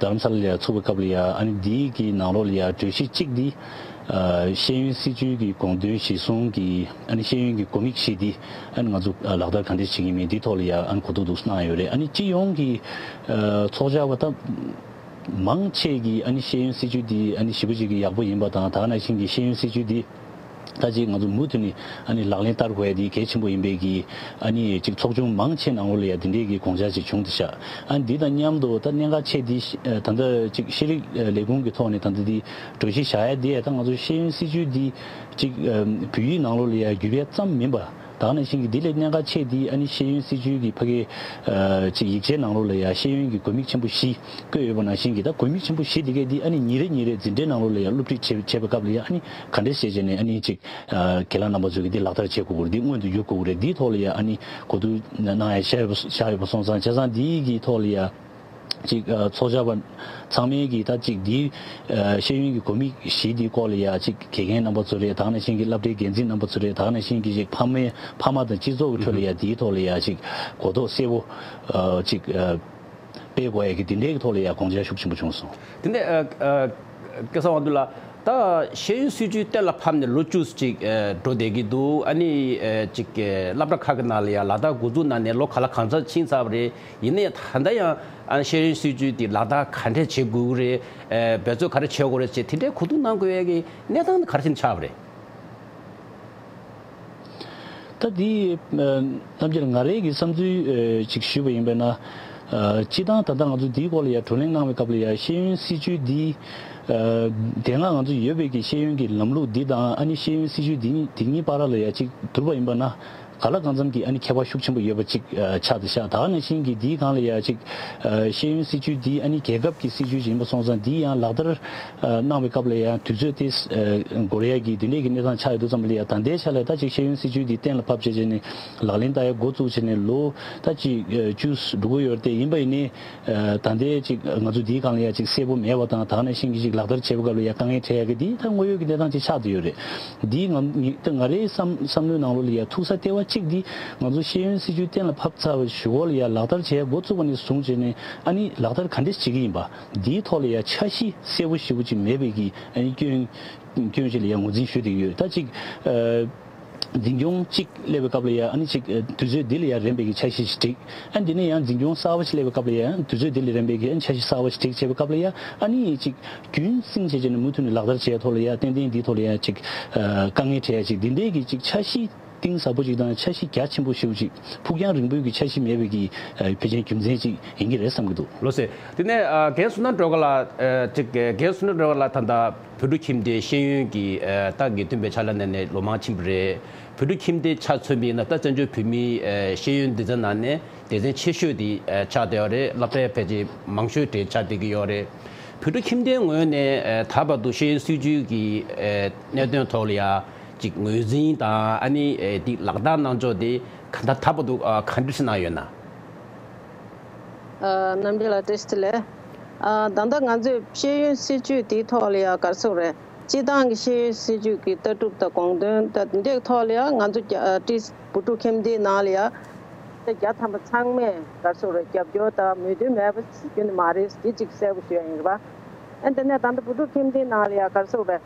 རྡ་རམ་ས་ལ་ལ་ཡ་ཚུགས་པའི་སྐབས་ལ་ཡ། ཨ་ནི་འདིའི་གི་ནང་ལོགས་ལ་ཡ་གྲོས་གཞི་གཅིག་འདི་ཨ། ཤེས་ཡོན་སྲིད་བྱུས་ཀྱི་དགོངས་དོན་གཞིར་བཟུང་གི་ཨ་ནི་ཤེས་ཡོན་གྱི་དགོས་དམིགས་བཞི་འདི་ཨ་ནི་ང་ཚོ་ཨ། ལག་བསྟར་ག་འདྲས་བྱེད་ཀྱི་མིན་འདིའི་ཐོག་ལ་ཡ་ཨ་ནི་གོ་བསྡུར་འདུག་གནང་ཡོད་རེད། ཨ་ནི་སྤྱི་ཡོངས་ཀྱི་ཨ། ཚོགས་བཅར་བ་ད་མང་ཆེ་གིས་ཨ་ནི་ཤེས་ཡོན་སྲིད་བྱུས་འདི་ཨ་ནི་ཞེ་པོ་ཅིག་གི་ཡག་པོ་ཡིན་པ་དང་། ད་ག་ནང་བཞིན་གྱི་ཤེས་ཡོན་སྲིད་བྱུས་འདི་ད་ཅིག་ང་ཚོ་མུ་མཐུད་ནས་ཨ་ནི་ལག་ལེན་བསྟར་དགོས་ཡ་འདི་གལ་ཆེན་པོ་ཡིན་པའི་གི་ཨ་ནི་ཅིག་ཚོགས་ཆུང་མང་ཆེ་ནང་ལོགས་ལ་ཡ་འདི་འདྲའི་གི་དགོངས་འཆར་ཅིག་བྱུང་འདུག་ཤག་ཨ་ནི་འདི་དང་མཉམ་དུ་ད་གནད་འགག་ཆེ་འདི་ཨ། ད་ལྟ་ཅིག་ཤེས་རིག་ཨ། ལས་ཁུངས་ཀྱི་ཐོག་ནས་ད་ལྟ་འདི་གྲོས་གཞི་བཞག་ཡ་འདི་ད་ང་ཚོ་ཤེས་ཡོན་སྲིད་བྱུས་འདི་ཅིག་ཨ། བོད་ཡིག་ནང་ལོགས་ལ་ཡ་བསྒྱུར་ཡ་ཙམ་མིན་པ། ད་ག་ནང་བཞིན་གྱི་འདི་ལས་གནད་འགག་ཆེ་འདི་ཨ་ནི་ཤེས་ཡོན་སྲིད་བྱུས་ཀྱི་ཕ་གི་ཨ། ཅིག་ཡིག་ཆའི་ནང་ལོགས་ལ་ཡ་ཤེས་ཡོན་གྱི་དགོས་དམིགས་ཆེན་པོ་བཞི་བཀོད་ཡོད་པ་ནང་བཞིན་གྱི། ད་དགོས་དམིགས་ཆེན་པོ་བཞི་འདི་གས་འདི་ཨ་ནི་ཉིན་རེ་ཉིན་རེ་འཛིན་གྲྭའི་ནང་ལོགས་ལ་ཡ་སློབ་ཁྲིད་བྱེད་བྱེད་པའི་སྐབས་ལ་ཡ་ཨ་ནི་ག་འདྲས་བྱས་བྱས་ནས་ཨ་ནི་ཅིག་ཨ། རྒན་ལགས་རྣམ་པ་ཚོས་ཀྱི་འདི་ལག་བསྟར་བྱེད་དགོས་ཀྱི་རེད། འདི་སྔོན་དུ་འཇུག་དགོས་ཀྱི་རེད། འདིའི་ཐོག་ལ་ཡ་ཨ་ནི་གོ་བསྡུར་གནང་ཡ་བཞག་ཡོད་པ་བཞག་ཡོད་པ་སོང་ཙང་། བྱས་ཙང་འདིའི་གི་ཐོག་ལ་ཡ་ཅིག་ཨ། ཚོགས་བཅར་བ་ཚང་མས་ཀྱིས་ད་ཅིག་འདི་ཨ། ཤེས་ཡོན་གྱི་དགོས་དམིགས་བཞི་འདིའི་སྐོར་ལ་ཡ་ཅིག་དགེ་རྒན་རྣམ་པ་ཚོ་རེད། ད་ག་ནང་བཞིན་གྱི་སློབ་གྲྭའི་འགན་འཛིན་རྣམ་པ་ཚོ་རེད། ད་ག་ནང་བཞིན་གྱི་ཅིག་ཕ་མའི་ཕ་མ་དང་སྤྱི་ཚོགས་ཀྱི་ཁྲོད་ལ་ཡ་འདིའི་ཐོག་ལ་ཡ་ཅིག་གོ་རྟོགས་གསལ་པོ་ཨ། ཅིག་ཨ། སྤེལ་དགོས་ཡ་གི་འདི་འདྲའི་གི་ཐོག་ལ་ཡ་དགོངས་འཆར་ཤུགས་ཆེན་པོ་བྱུང་སོང་། དེ་ནས་ཨ། ཨ། སྐལ་བཟང་དབང་འདུས་ལགས། ད་ཤེས་ཡོན་སྲིད་བྱུས་གཏན་ལ་ཕབ་ནས་ལོ་བཅུ་ཅིག་ཨ། འགྲོ་བསྡད་ཀྱི་འདུག་ཨ་ནི་ཨ། ཅིག་ཨ། སློབ་གྲྭ་ཁག་གི་ནང་ལ་ཡ་ལག་བསྟར་འགོ་འཛུགས་གནང་ནས་ལོ་ག་ལ་གང་འཚམ་ཕྱིན་ཚར་བ་རེད། ཡིན་ན་ཡང་ད་ལྟ་ཡང་ཨ། ཤེས་ཡོན་སྲིད་བྱུས་དེ་ལག་བསྟར་ག་འདྲས་བྱེད་དགོས་ཀྱི་རེད། ཨ། འབད་རྩོལ་ག་རེ་བྱེད་དགོས་རེད་ཅེས་དེ་འདྲའི་གོ་བསྡུར་གནང་དགོས་ཡ་གི་གནས་སྟངས་དེ་ག་རེ་བྱས་ནས་ཆགས་པ་རེད། ད་འདི་ཨ། རྣམ་རྒྱལ་ང་རའི་གི་བསམ་ཚུལ་ཨ། ཅིག་ཞུས་པ་ཡིན་པས་ན། ཨ། སྤྱིར་བཏང་ད་ལྟ་ང་ཚོ་འདིའི་སྐོར་ལ་ཡ་བགྲོ་གླེང་གནང་བའི་སྐབས་ལ་ཡ་ཤེས་ཡོན་སྲིད་བྱུས་འདི་ཨ། དེ་སྔ་ང་ཚོ་ཡོད་པའི་གི་ཤེས་ཡོན་གྱི་ལམ་ལུགས་འདི་དང་ཨ་ནི་ཤེས་ཡོན་སྲིད་བྱུས་འདི་གཉིས་འདི་གཉིས་བར་ལ་ཡ་ཅིག་བསྡུར་བ་ཡིན་པ་ན། ག་ལ་གང་འཚམ་གྱི་ཨ་ནི་ཁྱད་པར་ཤུགས་ཆེན་པོ་ཡོད་པ་ཅིག་ཨ། ཆགས་བསྡད་ཤག་ད་ག་ནང་བཞིན་གྱི་འདིའི་སྒང་ལ་ཡ་ཅིག་ཨ། ཤེས་ཡོན་སྲིད་བྱུས་འདི་ཨ་ནི་རྒྱལ་ཁབ་ཀྱི་སྲིད་བྱུས་ཡིན་པ་སོང་ཙང་། འདི་ཡང་ལག་བསྟར་ཨ། གནང་བའི་སྐབས་ལ་ཡང་དུས་ཚོད་དེ་ཨ། འགོར་ཡ་གི་འདི་འདྲས་ཀྱི་གནས་སྟངས་ཆགས་ཡོད་དུས་ཙམ་ལ་ཡ། ད་ལྟའི་ཆ་ལ་ད་ཅིག་ཤེས་ཡོན་སྲིད་བྱུས་འདི་གཏན་ལ་ཕབ་བྱས་བྱས་ནས་ལག་ལེན་བསྟར་ཡ་འགོ་བཙུགས་བྱས་ནས་ལོ་ད་ཅིག་ཨ། བཅུ་འགྲོ་གི་ཡོད་རེད་དེ། ཡིན་པ་ཡིན་ནའི། ཨ། ད་ལྟའི་ཅིག་ང་ཚོ་འདིའི་སྒང་ལ་ཡ་ཅིག་གསལ་པོ་མེད་པ་དང་། ད་ག་ནང་བཞིན་གྱི་ཅིག་ལག་བསྟར་བྱེད་པའི་སྐབས་ལ་ཡ་དཀའ་ངལ་འཕྲད་ཡ་གི་འདི་ད་དངོས་ཡོད་ཀྱི་གནས་སྟངས་ཅིག་ཆགས་བསྡད་ཡོད་རེད། འདིའི་ང་ང་རའི་བསམ་བསམ་བློའི་ནང་ལོགས་ལ་ཡ་ཐུག་ས་ལྟེ་བ་གཅིག་འདི་ང་ཚོ་ཤེས་ཡོན་སྲིད་བྱུས་གཏན་ལ་ཕབ་ཚར་བའི་གཞུག་གུ་ལ་ཡ་ལག་བསྟར་བྱེད་ཡ་འགོ་བཙུགས་པ་ནས་བཟུང་བྱས་ནས་ཨ་ནི་ལག་བསྟར་ག་འདྲས་བྱེད་ཀྱི་ཡིན་པ། འདིའི་ཐོག་ལ་ཡ་འཆར་གཞི་གསལ་པོ་ཞེ་པོ་ཅིག་མེད་པའི་གི་ཨ་ནི་སྐྱོན་སྐྱོན་ཅིག་ལ་ཡ་ངོས་འཛིན་ཞུ་བསྡད་ཀྱི་ཡོད། ད་ཅིག་ཨ། འཛིན་སྐྱོང་གཅིག་སླེབས་པའི་སྐབས་ལ་ཡ་ཨ་ནི་ཅིག་ཨ། དུས་ཚོད་འདི་ལ་ཡ་རན་པའི་གི་འཆར་གཞི་ཞིག་བསྒྲིགས། ཨ། འདི་ནས་ཡང་འཛིན་སྐྱོང་གསར་པ་ཞིག་སླེབས་པའི་སྐབས་ལ་ཡ་དུས་ཚོད་འདི་ལ་རན་པའི་གི་ཨ་ནི་འཆར་གཞི་གསར་པ་ཞིག་བསྒྲིགས་བྱས་པའི་སྐབས་ལ་ཡ་ཨ་ནི་ཅིག་རྒྱུན་བསྲིངས་བྱས་བྱས་ནས་མུ་མཐུད་ནས་ལག་བསྟར་བྱས་ཐོག་ལ་ཡ་ཏན་ཏན་འདིའི་ཐོག་ལ་ཡ་ཅིག་ཨ། དཀའ་ངལ་འཕྲད་ཡ་ཅིག་འདི་འདྲའི་གི་ཅིག་འཆར་གཞི་གཏིང་ཟབ་པོ་ཅིག་དང་འཆར་གཞི་རྒྱ་ཆེན་པོ་ཞེ་པོ་ཅིག་ཕུགས་རྒྱང་རིང་པོའི་གི་འཆར་གཞི་མེད་པའི་གི་ཨ། ཕལ་ཆེར་རྒྱུ་མཚན་ཅིག་ཡིན་གྱི་རེད་བསམ་གྱི་འདུག་ལགས་སོ། དེ་ནས་ཨ། རྒན་བསོད་ནམས་སྒྲོལ་དཀར་ལགས། ཨ། ཅིག་རྒན་བསོད་ནམས་སྒྲོལ་དཀར་ལགས་ད་ལྟ་བོད་ཕྲུག་ཁྱིམ་སྡེའི་ཤེས་ཡོན་གྱི་ཨ། ད་ངེས་སྟོན་པའི་ཕྱག་ལས་གནང་ནས་ལོ་མང་ཕྱིན་པ་རེད། བོད་ཕྲུག་ཁྱིམ་སྡེའི་ཆ་མཚོན་པ་ཡིན་ན་ད་བཙན་བྱོལ་བོད་མིའི་ཨ། ཤེས་ཡོན་སྡེ་ཚན་ནང་ནས་སྡེ་ཚན་ཆེ་ཤོས་དེ་ཨ། ཆགས་བསྡད་ཡོད་རེད། སློབ་གྲྭའི་ཕལ་ཆེར་མང་ཤོས་དེ་ཆགས་བསྡད་ཀྱི་ཡོད་རེད། བོད་ཕྲུག་ཁྱིམ་སྡེའི་ངོས་ནས་ཨ། ད་བར་དུ་ཤེས་ཡོན་སྲིད་བྱུས་ཀྱི་ཨ། གནད་དོན་ཐོག་ལ་ཡ་ཅིག་ངོས་འཛིན་དང་ཨ་ནི་ཨ། དེ་ལག་བསྟར་གནང་ཕྱོགས་དེ་ག་ད་ད་བར་དུ་ཨ། ག་འདྲ་ཞིག་གནང་ཡོད་ན། ཨ། རྣམ་འདྲེན་ལགས་བཀྲ་ཤིས་བདེ་ལེགས། ཨ། ད་ལྟ་ང་ཚོས་ཤེས་ཡོན་སྲིད་བྱུས་དེའི་ཐོག་ལ་ཡ་ག་རེ་ཟེར་དགོས་རེད། སྤྱིར་བཏང་གི་ཤེས་ཡོན་སྲིད་བྱུས་ཀྱི་ལྟ་གྲུབ་དང་དགོངས་དོན་དང་དེ་འདྲའི་ཐོག་ལ་ཡ་ང་ཚོ་རྒྱ་ཨ། ཏི་བུ་ཕྲུག་ཁྱིམ་སྡེའི་ནང་ལ་ཡ་བརྒྱ་ཐམ་པ་ཚང་མས་ག་རེ་ཟེར་དགོས་རེད། རྒྱབ་སྐྱོར་དང་མོས་མཐུན་མེད་པ་ཞིག་ཁྱོན་ནས་མ་རེད། དེ་གཅིག་གསལ་པོ་ཞུ་ཡ་ཡིན་རེད་པ། ཨ། དེ་ནས་ད་ལྟ་བུ་ཕྲུག་ཁྱིམ་སྡེའི་ནང་ལ་ཡ་ག་རེ་ཟེར་དགོས་རེད།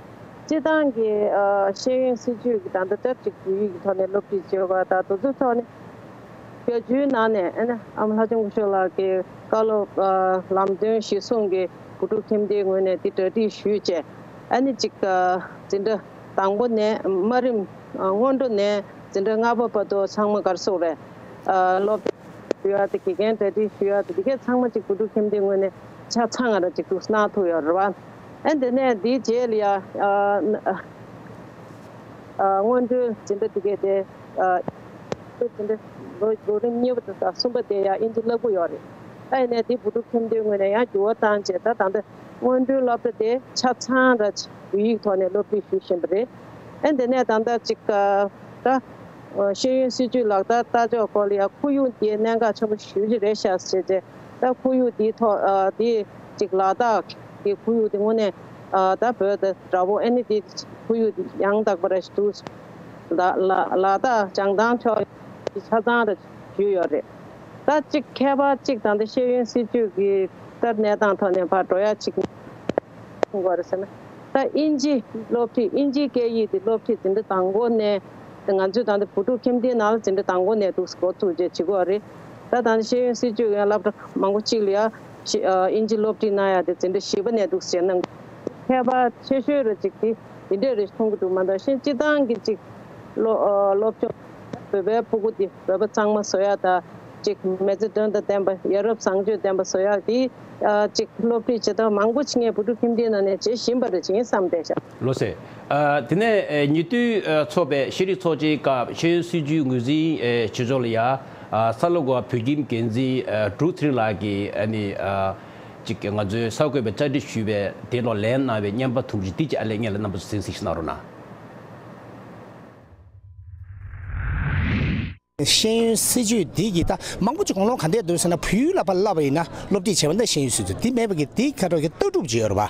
སྤྱིར་བཏང་གི་ཨ། ཤེས་ཡོན་སྲིད་བྱུས་ཀྱི་ད་ལྟ་སྐབས་ཅིག་བོད་ཡིག་གི་ཐོག་ནས་སློབ་ཁྲིད་བྱེད་པ་དང་དེ་ཚོའི་ཐོག་ནས་བརྒྱ་ཆའི་ནང་ནས་ཨ་ནི་ཨ་མ་ལྷ་ལྕམ་སྐུ་ཞབས་ལགས་ཀྱི་བཀའ་སློབ་ཨ། ལམ་སྟོན་གཞིར་བཟུང་གི་བུ་ཕྲུག་ཁྱིམ་སྡེའི་ངོས་ནས་འདི་གྲ་སྒྲིག་ཞུས་བྱས། ཨ་ནི་ཅིག་ཨ། འཛིན་གྲྭ་དང་པོ་ནས་དམའ་རིམ་ཨ། སྔོན་འགྲོ་ནས་འཛིན་གྲྭ་ལྔ་པ་བར་དུ་ཚང་མ་ག་རེ་ཟེར་དགོས་རེད། ཨ་སློབ་སྟོན་ཞུ་ཡ་དེ། དགེ་རྒན་གྲ་སྒྲིག་ཞུ་ཡ་དེ། དེ་གས་ཚང་མ་ཅིག་བོད་ཕྲུག་ཁྱིམ་སྡེའི་ངོས་ནས་ཆ་ཚང་ང་ར་ཅིག་ཏུ་གནང་ཐུབ་ཡོད་རེད་བ། ཨ་དེ་ནས་དེའི་རྗེས་ལ་ཡ་ཨ་ཨ་སྔོན་འགྲོའི་འཛིན་གྲྭ་དེ་གས་དེ་ཨ་འཛིན་གྲྭ་ལོ་ལོ་རིམ་གཉིས་པ་དང་གསུམ་པ་དེ་ཡ་དབྱིན་ཇི་བསླབ་ཀྱི་ཡོད་རེད། ཨ་ཡིན་ནའི་དེ་བོད་ཕྲུག་ཁྱིམ་སྡེའི་ངོས་ནས་ཡང་འགྱུར་བ་བཏང་བྱས། ད་ད་ལྟ་སྔོན་འགྲོའི་སློབ་གྲྭ་དེ་ཆ་ཚང་ར་བོད་ཡིག་ཐོག་ནས་སློབ་ཁྲིད་ཞུ་བཞིན་པ་རེད། ཨ་དེ་ནས་ད་ལྟ་ཅིག་ཨ་ད་ཤེས་ཡོན་སྲིད་བྱུས་ལག་བསྟར་ལྟ་ཕྱོགས་སྐོར་ལ་ཡང་ཁོར་ཡུག་དེ་གནད་འགག་ཆེན་པོ་ཞེ་པོ་ཅིག་རེད་ཤག་ཟེར་བྱས། ད་ཁོར་ཡུག་དེའི་ཐོག་ཨ་དེ་ཅིག་ལ་དྭགས་ཀྱི་ཁོར་ཡུག་དེ་དངོས་གནས་ཨ་ད་བོད་དང་འདྲ་པོ། ཨ་ནི་དེ་ཁོར་ཡུག་དེ་ཡང་དག་པ་ར་ཞིག་འདུག་ལ་ལ་ལ་དྭགས་བྱང་ཐང་ཕྱོགས་ཆ་ཚང་ར་ཞུས་ཡོད་རེད། ད་ཅིག་ཁྱད་པར་ཅིག་ད་ལྟ་ཤེས་ཡོན་སྲིད་བྱུས་ཀྱི་ལྟར་གནས་སྟངས་ཐོག་ནས་ཕར་འགྲོ་ཡ་ཅིག་གསུང་དགོས་རེད་ཟེར་ན། ད་དབྱིན་ཇི་སློབ་ཁྲིད། དབྱིན་ཇིའི་སྐད་ཡིག་དེ་སློབ་ཁྲིད་འཛིན་གྲྭ་དང་པོ་ནས། ང་ཚོས་ད་ལྟ་བོད་ཕྲུག་ཁྱིམ་སྡེའི་ནང་ལ་འཛིན་གྲྭ་དང་པོ་ནས་འདུག་འགོ་ཚུགས་བྱས་བྱེད་དགོས་རེད། ད་ད་ལྟ་ཤེས་ཡོན་སྲིད་བྱུས་ཡང་སློབ་གྲྭ་མང་པོ་ཅིག་ལ་ཡ་ཤེ་ཨ་དབྱིན་ཇི་སློབ་ཁྲིད་གནང་ཡ་དེ་འཛིན་གྲྭ་བཞི་པ་ནས་འདུག་ཟེར་ན། ཁྱད་པར་ཆེ་ཤོས་རེ་ཅིག་དེ་འདི་འདྲས་རེ་མཐོང་གི་འདུག་མ་གཏོགས་གཞན་སྤྱི་བཏང་གི་ཅིག་སློབ་ཨ་སློབ་སྦྱོང་བོད་པའི་ཕྲུ་གུ་དེ་བོད་པ་གཙང་མ་བཟོ་ཡ་དང་། ཅིག་མི་ཚེ་དོན་དང་ལྡན་པ། ཡ་རབས་བཟང་སྤྱོད་ལྡན་པ་བཟོ་ཡ་དེ་ཨ་ཅིག་སློབ་ཁྲིད་བྱེད་སྟངས་མང་པོ་ཅིག་ངས་བོད་ཕྲུག་ཁྱིམ་སྡེའི་ནང་ནས་བྱེད་བཞིན་པ་རེད་ཅེས་བསམ་བསྡད་ཤག་ལགས་སོ། ཨ་དེ་ནས་ཨ་ཉེ་དུས་ཨ་ཚོགས་པའི་ཤེས་རིག་ཚོགས་ཆེན་སྐབས་ཤེས་ཡོན་སྲིད་བྱུས་ངོས་འཛིན་ཨ་བྱེད་ཕྱོགས་ལ་ཡ་ཨ་གསར་ལུགས་པ་བོད་ཁྱིམ་འགན་འཛིན་ཨ་འབྲུག་ཚེ་རིང་ལགས་ཀྱིས་ཨ་ནི་ཨ་ཅིག་ང་ཚོའི་གསར་འགོད་པས་བཅར་འདྲི་ཞུས་པའི་དེ་ལ་ལན་གནང་བའི་བརྙན་པར་དུམ་བུ་ཅིག་འདི་ཅིག་ཨ་ལས་སྔོན་ལ་རྣམ་པ་ཚོ་གསན་གཟིགས་ཤིག་གནང་རོགས་གནང་། ཤེས་ཡོན་སྲིད་བྱུས་འདི་གིས་ད་མང་པོ་ཅིག་དགུང་ལོ་ག་འདྲས་འདུག་ཟེར་ན། བོད་ཡིག་ལ་ཕར་བསླབ་པ་ཡིན་ན་སློབ་ཁྲིད་བྱས་པ་འདི་ཤེས་ཡོན་སྲིད་བྱུས་འདི་མེད་པ་གི། འདི་ཁ་ཐོག་གི་ལྟ་གྲུབ་ཅིག་ཡོད་རེད་པ།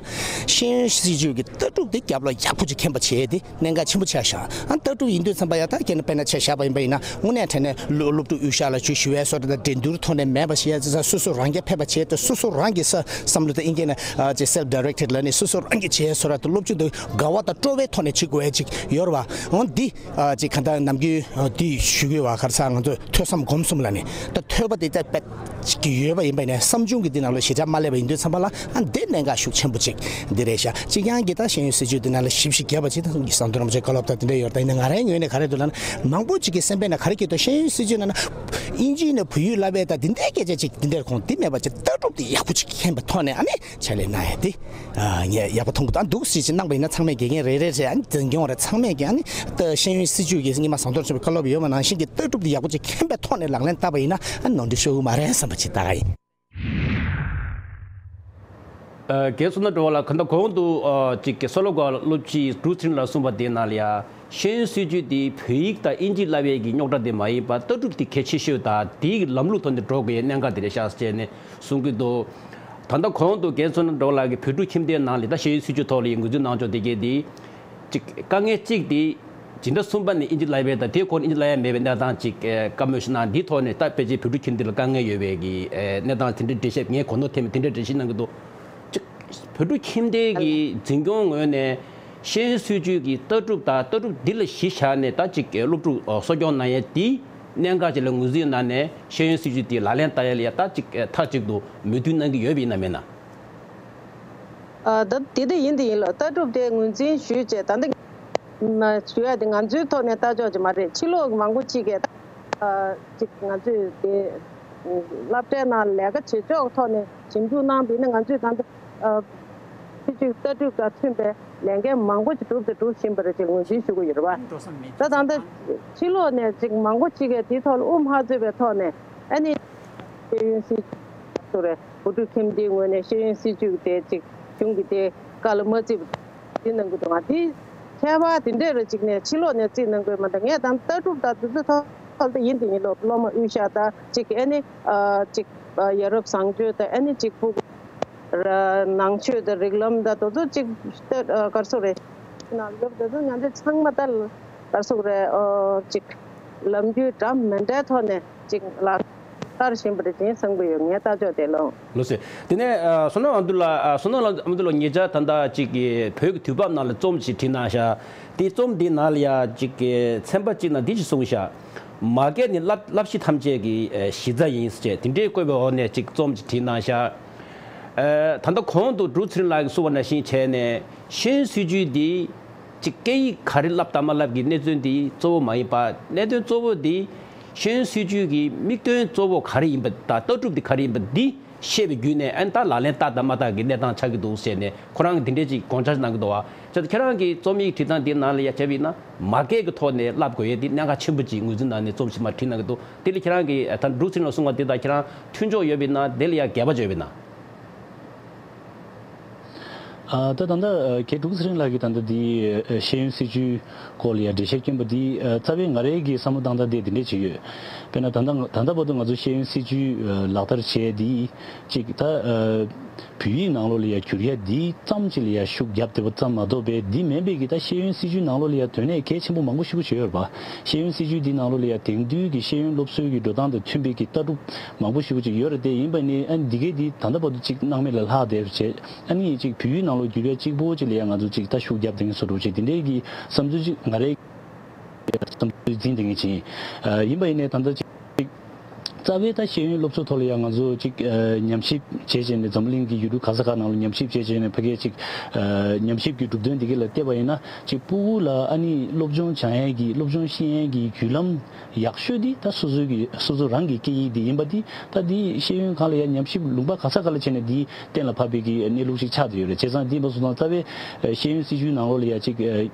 ཤེས་ཡོན་སྲིད་བྱུས་ཀྱི་ལྟ་གྲུབ་འདི་རྒྱབ་ལ་ཡག་པོ་ཅིག་མཁྱེན་པ་བྱས་ཏེ་གནད་འགག་ཆེན་པོ་ཆགས་ཤག་ཨ་ལྟ་གྲུབ་ཡིན་དུས་ཙམ་པ་ཡ། ད་ཁྱེད་རང་དཔེར་ན་ཆ་བཞག་པ་ཡིན་པ་ཡིན་ན། དངོས་གནས་དྲང་གནས་སློབ་སློབ་ཕྲུག་དབུས་ཤར་ལ་ཅིག་ཞུ་ཡས་བཟོ་འདྲ་དང་འགྲན་བསྡུར་ཐོག་ནས་མེད་པ་བྱས་ཙང་། སོ་སོ་རང་གིས་ཕེབས་པ་བྱས་ཏེ་སོ་སོ་རང་གིས་བསམ་བློ་དང་། ཨིན་སྐད་ནས་ཨ་ཅིག་self directed ལབ་ནས། སོ་སོ་རང་གིས་བྱས་བཟོ་འདྲ་དང་སློབ་ཕྲུག་དང་དགའ་བ་དང་སྤྲོ་བའི་ཐོག་ནས་བྱེད་དགོས་ཡས་ཅིག་ཡོད་རེད་པ། འོ་འདི་ཨ་ཅིག་ག་ད་ནམ་རྒྱུན་ཨ་འདི་ཞུ་གི་ཡོད་པ། ག་རེ་ཟེར། ང་ཚོ་ཐོས་བསམ་སྒོམ་གསུམ་ལབ་ནས། ད་ཐོས་པ་དེ་ད་དཔེ་ཅིག་གི་ཡོད་པ་ཡིན་པ་ཡིན་ན། བསམ་བྱུང་གི་འདི་ནང་ལ་ཞེ་དྲག་མ་སླེབས་པ་ཡིན་དུས་ཙམ་པ་ལ། ཨ་འདི་གནད་འགག་ཤུགས་ཆེན་པོ་ཅིག་འདི་རེད་ཤག་གཅིག་རྐྱང་གིས་ད་ཤེས་ཡོན་སྲིད་བྱུས་འདི་ནང་ལ་ཞིབ་ཞིབ་བརྒྱབ་པ་ཅིག་དང་། ཟམ་གདོང་རིན་པོ་ཆེའི་བཀའ་སློབ་དང་དེ་འདྲ་ཡོད་རེད། ད་ཡིན་ན་ང་རའི་ངོས་ནས་ག་རེ་འདུག་ལབ་ན། མང་པོ་ཅིག་གི་སེམས་པའི་ནང་ག་རེ་སྐྱེ་འདུག་ཤེས་ཡོན་སྲིད་བྱུས་ནང་ན་དབྱིན་ཇི་ནས་བོད་ཡིག་བསླབ་པའི་ད་འདི་འདྲའི་སྐད་ཆ་ཅིག་འདི་འདྲར་ཁོང་འདི་མེད་པ་ཅིག་ལྟ་གྲུབ་འདི་ཡག་པོ་ཅིག་མཁྱེན་པའི་ཐོག་ནས་ཨ་ནི་ཕྱག་ལས་གནང་ཡ་དེ། ཨ་ངས་ཡག་པོ་མཐོང་གི་འདུག་ཨ་འདུག་སེ་ཅིག་གནང་པ་ཡིན་ན། ཚང་མས་དགེ་རྒན་རེ་རེ་རེ། ཨ་ནི་འཛིན་སྐྱོང་རེ་ཚང་མས་ཀྱིས་ཨ་ནི་ད་ཤེས་ཡོན་སྲིད་བྱུས་ཀྱི་སྔོན་མ་ཟམ་གདོང་རིན་པོ་ཆེའི་བཀའ་སློབ་ཡོད་པ་ནང་བཞིན་གྱི་ལྟ་གྲུབ་འདི་ཡག་པོ་ཅིག་མཁྱེན་པའི་ཐོག་ནས་ལག་ལེན་བསྟར་བ་ཡིན་ན། ཨ་ནི་ནོར་འཁྲུལ་ཤོར་གི་མ་རེད་བསམ་པ་ཅིག་ལྟ་གི་ཡིན། ཨ་རྒན་བསོད་ནམས་སྒྲོལ་དཀར་ལགས། གང་ལྟར་གོང་དུ་ཨ་ཅིག་གི་གསར་སློབ་ཀྱི་སློབ་སྤྱི་འབྲུག་ཚེ་རིང་ལགས་གསུངས་པ་དེའི་ནང་ལ་ཡ། ཤེས་ཡོན་སྲིད་བྱུས་དེ་བོད་ཡིག་དང་དབྱིན་ཇི་བསླབ་ཡས་ཀྱི་རྙོག་དྲ་དེ་མ་ཡིན་པར་ལྟ་གྲུབ་དེ་གལ་ཆེ་ཤོས་དང་། དེའི་ལམ་ལུགས་ཐོག་ནས་འགྲོ་དགོས་ཡའི་གནད་འགག་དེ་རེད་ཤག་ཟེར་ནས་གསུང་གི་འདུག་ད་ལྟ་གོང་དུ་རྒན་བསོད་ནམས་སྒྲོལ་དཀར་ལགས་ཀྱིས་བོད་ཕྲུག་ཁྱིམ་སྡེའི་ནང་ལ་ད་ཤེས་ཡོན་སྲིད་བྱུས་ཐོག་ལ་ཡ་ངོས་འཛིན་གནང་ཕྱོགས་དེ་གས་དེ། གཅིག་དཀའ་ངལ་གཅིག་དེ། སྦྱིན་བདག་གསུམ་པ་ནས་དབྱིན་ཇི་བསླབ་ཡས་དང་། དེའི་སྐོར་དབྱིན་ཇི་བསླབ་ཡས་མེད་པའི་གནས་སྟངས་གཅིག་ཨེ་བཀའ་མོལ་ཞིག་གནང་། འདིའི་ཐོག་ནས་ད་ཕལ་ཆེར་བོད་ཕྲུག་ཁྱིམ་སྡེ་ལ་དཀའ་ངལ་ཡོད་པའི་གི་ཨེ་གནས་སྟངས་དེ་འདྲའི་འགྲེལ་བཤད། ངས་གོ་ནོར་ཐེབས་མེད། དེ་འདྲའི་འགྲེལ་བཤད་གནང་གི་འདུག་གཅིག་བོད་ཕྲུག་ཁྱིམ་སྡེ་གི་འཛིན་སྐྱོང་ངོས་ནས་ཤེས་ཡོན་སྲིད་བྱུས་ཀྱི་ལྟ་གྲུབ་དང་། ལྟ་གྲུབ་འདི་ལ་གཞི་བཞག་ནས་ད་གཅིག་སློབ་ཕྲུག་གསོ་སྐྱོང་གནང་ཡས་དེ་གནད་འགག་ཅིག་ལ་ངོས་འཛིན་གནང་ནས། ཤེས་ཡོན་སྲིད་བྱུས་དེ་ལག་ལེན་བསྟར་ཡས་ལ་ཡ་ད་གཅིག་མཐའ་གཅིག་ཏུ་མོས་མཐུན་གནང་གི་ཡོད་པ་ཡིན་ན་མིན་ན། ཨ་ད་དེ་དེ་ཡིན་དེ་ཡིན་ལ། ལྟ་གྲུབ་དེ་ངོས་འཛིན་ཞུས་བྱས། ད་ལྟ་ན་ཞུ་ཡ་དེ་ང་ཚོའི་ཐོག་ནས་ལྟ་ཕྱོགས་ཅིག་མ་རེད། ཕྱི་ལོགས་མང་པོ་ཅིག་གིས་ཨ་ཅིག་ང་ཚོས་དེ་སློབ་གྲྭའི་ནང་ལས་ཀ་བྱེད་ཕྱོགས་ཐོག་ནས་ཞིབ་འཇུག་གནང་བ་ཡིན་ན། ང་ཚོས་ད་ལྟ་ཨ་ཕྱི་ཕྱོགས་ལྟ་གྲུབ་དང་མཐུན་པའི་ལས་འགན་མང་པོ་ཅིག་བསྒྲུབས་དང་སྒྲུབ་བཞིན་པ་རེད་ཅེས་ངོས་འཛིན་ཞུ་གི་ཡོད་རེད་བ། ད་ད་ལྟ་ཕྱི་ལོགས་ནས་ཅིག་མང་པོ་ཅིག་གིས་དེའི་ཐོག་ལ་དབུ་མ་ཚུད་པའི་ཐོག་ནས། ཨ་ནི་ཤེས་ཡོན་སྲིད་བྱུས་རེད། བོད་ཕྲུག་ཁྱིམ་སྡེའི་ངོས་ནས་ཤེས་ཡོན་སྲིད་བྱུས་དེ་ཅིག་གཞུང་གི་དེ་བཀའ་ལ་མ་བརྩིས་པ་དེ་གནང་གི་འདུག་ང་དེ་ཁྱད་པར་དེ་འདྲས་རེ་ཅིག་ནས་ཕྱི་ལོགས་ནས་བརྩིས་གནང་དགོས་མ་གཏོགས། ངས་ད་ལྟ་གྲུབ་དང་དེ་ཚོའི་ཐོག་ལ་ད་ཡིན་དེ་ཡིན་ལོ། སློབ་མ་དབུས་ཤར་དང་གཅིག་ཨ་ནི་ཨ་གཅིག་ཨ་ཡ་རབས་བཟང་སྤྱོད་དང་། ཨ་ནི་གཅིག་ཕྲུ་གུ་ར་ནང་ཆོས་དང་རིགས་ལམ་དང་དེ་ཚོ་གཅིག་ཨ་ག་རེ་ཟེར་རེད། ནང་ཡོད་དེ་ཚོ་ང་ཚོ་ཚང་མ་ད་ག་རེ་ཟེར་རེད། ཨོ་གཅིག་ལམ་རྒྱུས་འདྲ་མི་འདྲའི་ཐོག་ནས་ཅིག་ལག་བསྟར་བཞིན་པ་རེད་ཅེས་བསམ་གྱི་ཡོད། ངའི་ལྟ་ཕྱོགས་དེ་ལོ། ལགས་སོ། དེ་ནས་ཨ་བསོད་ནམས་ཨ་མདུ་ལགས། ཨ་བསོད་ནམས་ཨ་མདུ་ལགས་ཉེ་ཆར་ད་ལྟ་ཅིག་གི་བོད་ཀྱི་དུས་བབ་ནང་ལ་རྩོམ་ཞིག་བྲིས་གནང་ཤག་དེ་རྩོམ་དེའི་ནང་ལ་ཡ་ཅིག་གི་ཚན་པ་གཅིག་ནང་འདི་ཞིག་གསུངས་ཤག་མ་སྐད་ནི་བསླབ་བསླབ་གཞི་ཐམས་ཅད་ཀྱི་ཨ་གཞི་རྩ་ཡིན་ཟེར་བྱས་དེ་འདྲའི་བཀོད་པའི་འོག་ནས་ཅིག་རྩོམ་ཞིག་བྲིས་གནང་ཤག་ཨ་ད་ལྟ་གོང་དུ་འབྲུག་ཚེ་རིང་ལགས་ཀྱིས་གསུངས་པ་ནང་བཞིན་བྱས་ནས། ཤེས་ཡོན་སྲིད་བྱུས་འདི་གཅིག་སྐད་ཡིག་ག་རེ་བསླབ་དང་མ་བསླབ་ཀྱི་གནད་དོན་འདི་གཙོ་བོ་མ་ཡིན་པ། གནད་དོན་གཙོ་བོ་འདི་ ཤེས་ཡོན་སྲིད་བྱུས་ཀྱི་དམིགས་དོན་གཙོ་བོ་ག་རེ་ཡིན་པ་དང་ལྟ་གྲུབ་དེ་ག་རེ་ཡིན་པ་འདི་ཤེས་པའི་བརྒྱུད་ནས་ཨ་ནི་ད་ལག་ལེན་བསྟར་དང་མ་བསྟར་གྱི་གནས་སྟངས་ཆགས་ཀྱི་འདུག་ཟེར་ནས་ཁོ་རང་གིས་དེ་འདྲས་ཅིག་དགོངས་འཆར་གནང་གི་འདུག་བ། བྱས་ཙང་ཁྱེད་རང་གི་རྩོམ་ཡིག་བྲིས་སྟངས་འདིའི་ནང་ལ་ཡ་བྱས་པ་ཡིན་ན་མ་སྐད་ཀྱི་ཐོག་ནས་བསླབ་དགོས་ཡས་འདི་གནད་འགག་ཆེན་པོ་ཅིག་ངོས་འཛིན་གནང་ནས་རྩོམ་ཞིག་མར་བྲིས་གནང་གི་འདུག་དེ་ལ་ཁྱེད་རང་གིས་ད་འབྲུག་ཚེ་རིང་ལགས་གསུངས་པ་འདི་དང་ཁྱེད་རང་མཐུན་ཕྱོགས་ཡོད་པ་ཡིན་ན་དེ་ལ་ཡ་འགལ་བ་ཅིག་ཡོད་པ་ཡིན་ན། ཨ། ད་ད་ལྟ་ཨ་རྒན་འབྲུག་ཚེ་རིང་ལགས་ཀྱིས་ད་ལྟ་འདི་ཨ་ཤེས་ཡོན་སྲིད་བྱུས་སྐོར་ལ་ཡ་འགྲེལ་བཤད་བསྐྱོན་པ་འདི་ཨ་རྩ་བའི་ང་རའི་གི་བསམ་བློ་བཏང་སྟངས་དེ་འདི་འདྲས་ཅིག་ཡོད། དཔེར་ན་ད་ལྟ་ད་ལྟ་བར་དུ་ང་ཚོ་ཤེས་ཡོན་སྲིད་བྱུས་ཨ་ལག་བསྟར་བྱས་འདི་ཅིག་ད་ཨ་བོད་ཡིག་ནང་ལོགས་ལ་ཡ་བསྒྱུར་ཡ་འདི་ཙམ་ཅིག་ལ་ཡ་ཤུགས་བརྒྱབ་བསྡད་པ་ཙམ་མ་གཏོགས་པའི་འདི་མིན་པའི་གི་ད་ཤེས་ཡོན་སྲིད་བྱུས་ནང་ལོགས་ལ་ཡ་དོན་གནད་གལ་ཆེན་པོ་མང་པོ་ཞེ་པོ་ཅིག་ཡོད་རེད་པ། ཤེས་ཡོན་སྲིད་བྱུས་འདི་ནང་ལོགས་ལ་ཡ་དེང་དུས་ཀྱི་ཤེས་ཡོན་སློབ་གསོའི་གི་འགྲོ་སྟངས་དང་མཐུན་པའི་གི་ལྟ་གྲུབ་མང་པོ་ཞེ་པོ་ཅིག་ཡོད་རེད་དེ། ཡིན་པ་ནི་ཨ་ནི་འདི་གའི་འདི་ད་ལྟ་བར་དུ་ཅིག་སྣང་མེད་ལ་ལྷག་བསྡད་པ་བྱས། ཨ་ནི་ཅིག་བོད་ཡིག་ནང་ལོགས་བསྒྱུར་ཡ་གཅིག་པོ་ཅིག་ལ་ཡ་ང་ཚོ་ཅིག་ད་ཤུགས་བརྒྱབ་བསྡད་མཁན་བཟོ་འདྲ་ཅིག་དེ་འདྲའི་གི་བསམ་ཚུལ་ཅིག་ང་རའི་བསམ་ཚུལ་འཛིན་བསྡད་མཁན་ཅིག་ཡིན། ཨ་ཡིན་པ་ཡིན་ནའི་ད་ལྟ་ཅིག་རྩ་བའི་ད་ཤེས་ཡོན་སློབ་གསོའི་ཐོག་ལ་ཡང་ང་ཚོ་ཅིག་ཨ་ཉམས་ཞིབ་བྱས་བྱས་ནས་འཛམ་བུ་གླིང་གི་ཡུལ་གྲུ་ག་ས་ག་ནང་ལ་ཉམས་ཞིབ་བྱས་བྱས་ནས་ཕ་གིའི་ཅིག་ཨ་ཉམས་ཞིབ་ཀྱི་གྲུབ་དོན་འདི་ག་ལ་བལྟས་པ་ཡིན་ན་ཅིག་ཕྲུ་གུ་ལ་ཨ་ནི་སློབ་སྦྱོང་སྦྱང་ཡས་ཀྱི་སློབ་སྦྱོང་ཤེས་ཡས་ཀྱི་བརྒྱུད་ལམ་ཡག་ཤོས་འདི་ད་སོ་སོའི་གི་སོ་སོ་རང་གི་སྐད་ཡིག་འདི་ཡིན་པ་འདི་ད་འདི་ཤེས་ཡོན་སྒང་ལ་ཡང་ཉམས་ཞིབ་ལུང་པ་ག་ས་ག་ལ་བྱས་ནས་འདི་གཏན་ལ་ཕབ་པའི་གི་གནས་ལུགས་ཤིག་ཆགས་བསྡད་ཡོད་རེད། བྱས་ཙང་འདི་མ་སོང་ཙང་རྩ་བའི་ཤེས་ཡོན་སྲིད་བྱུས་ནང་ལོགས་ལ་ཡང་ཅིག་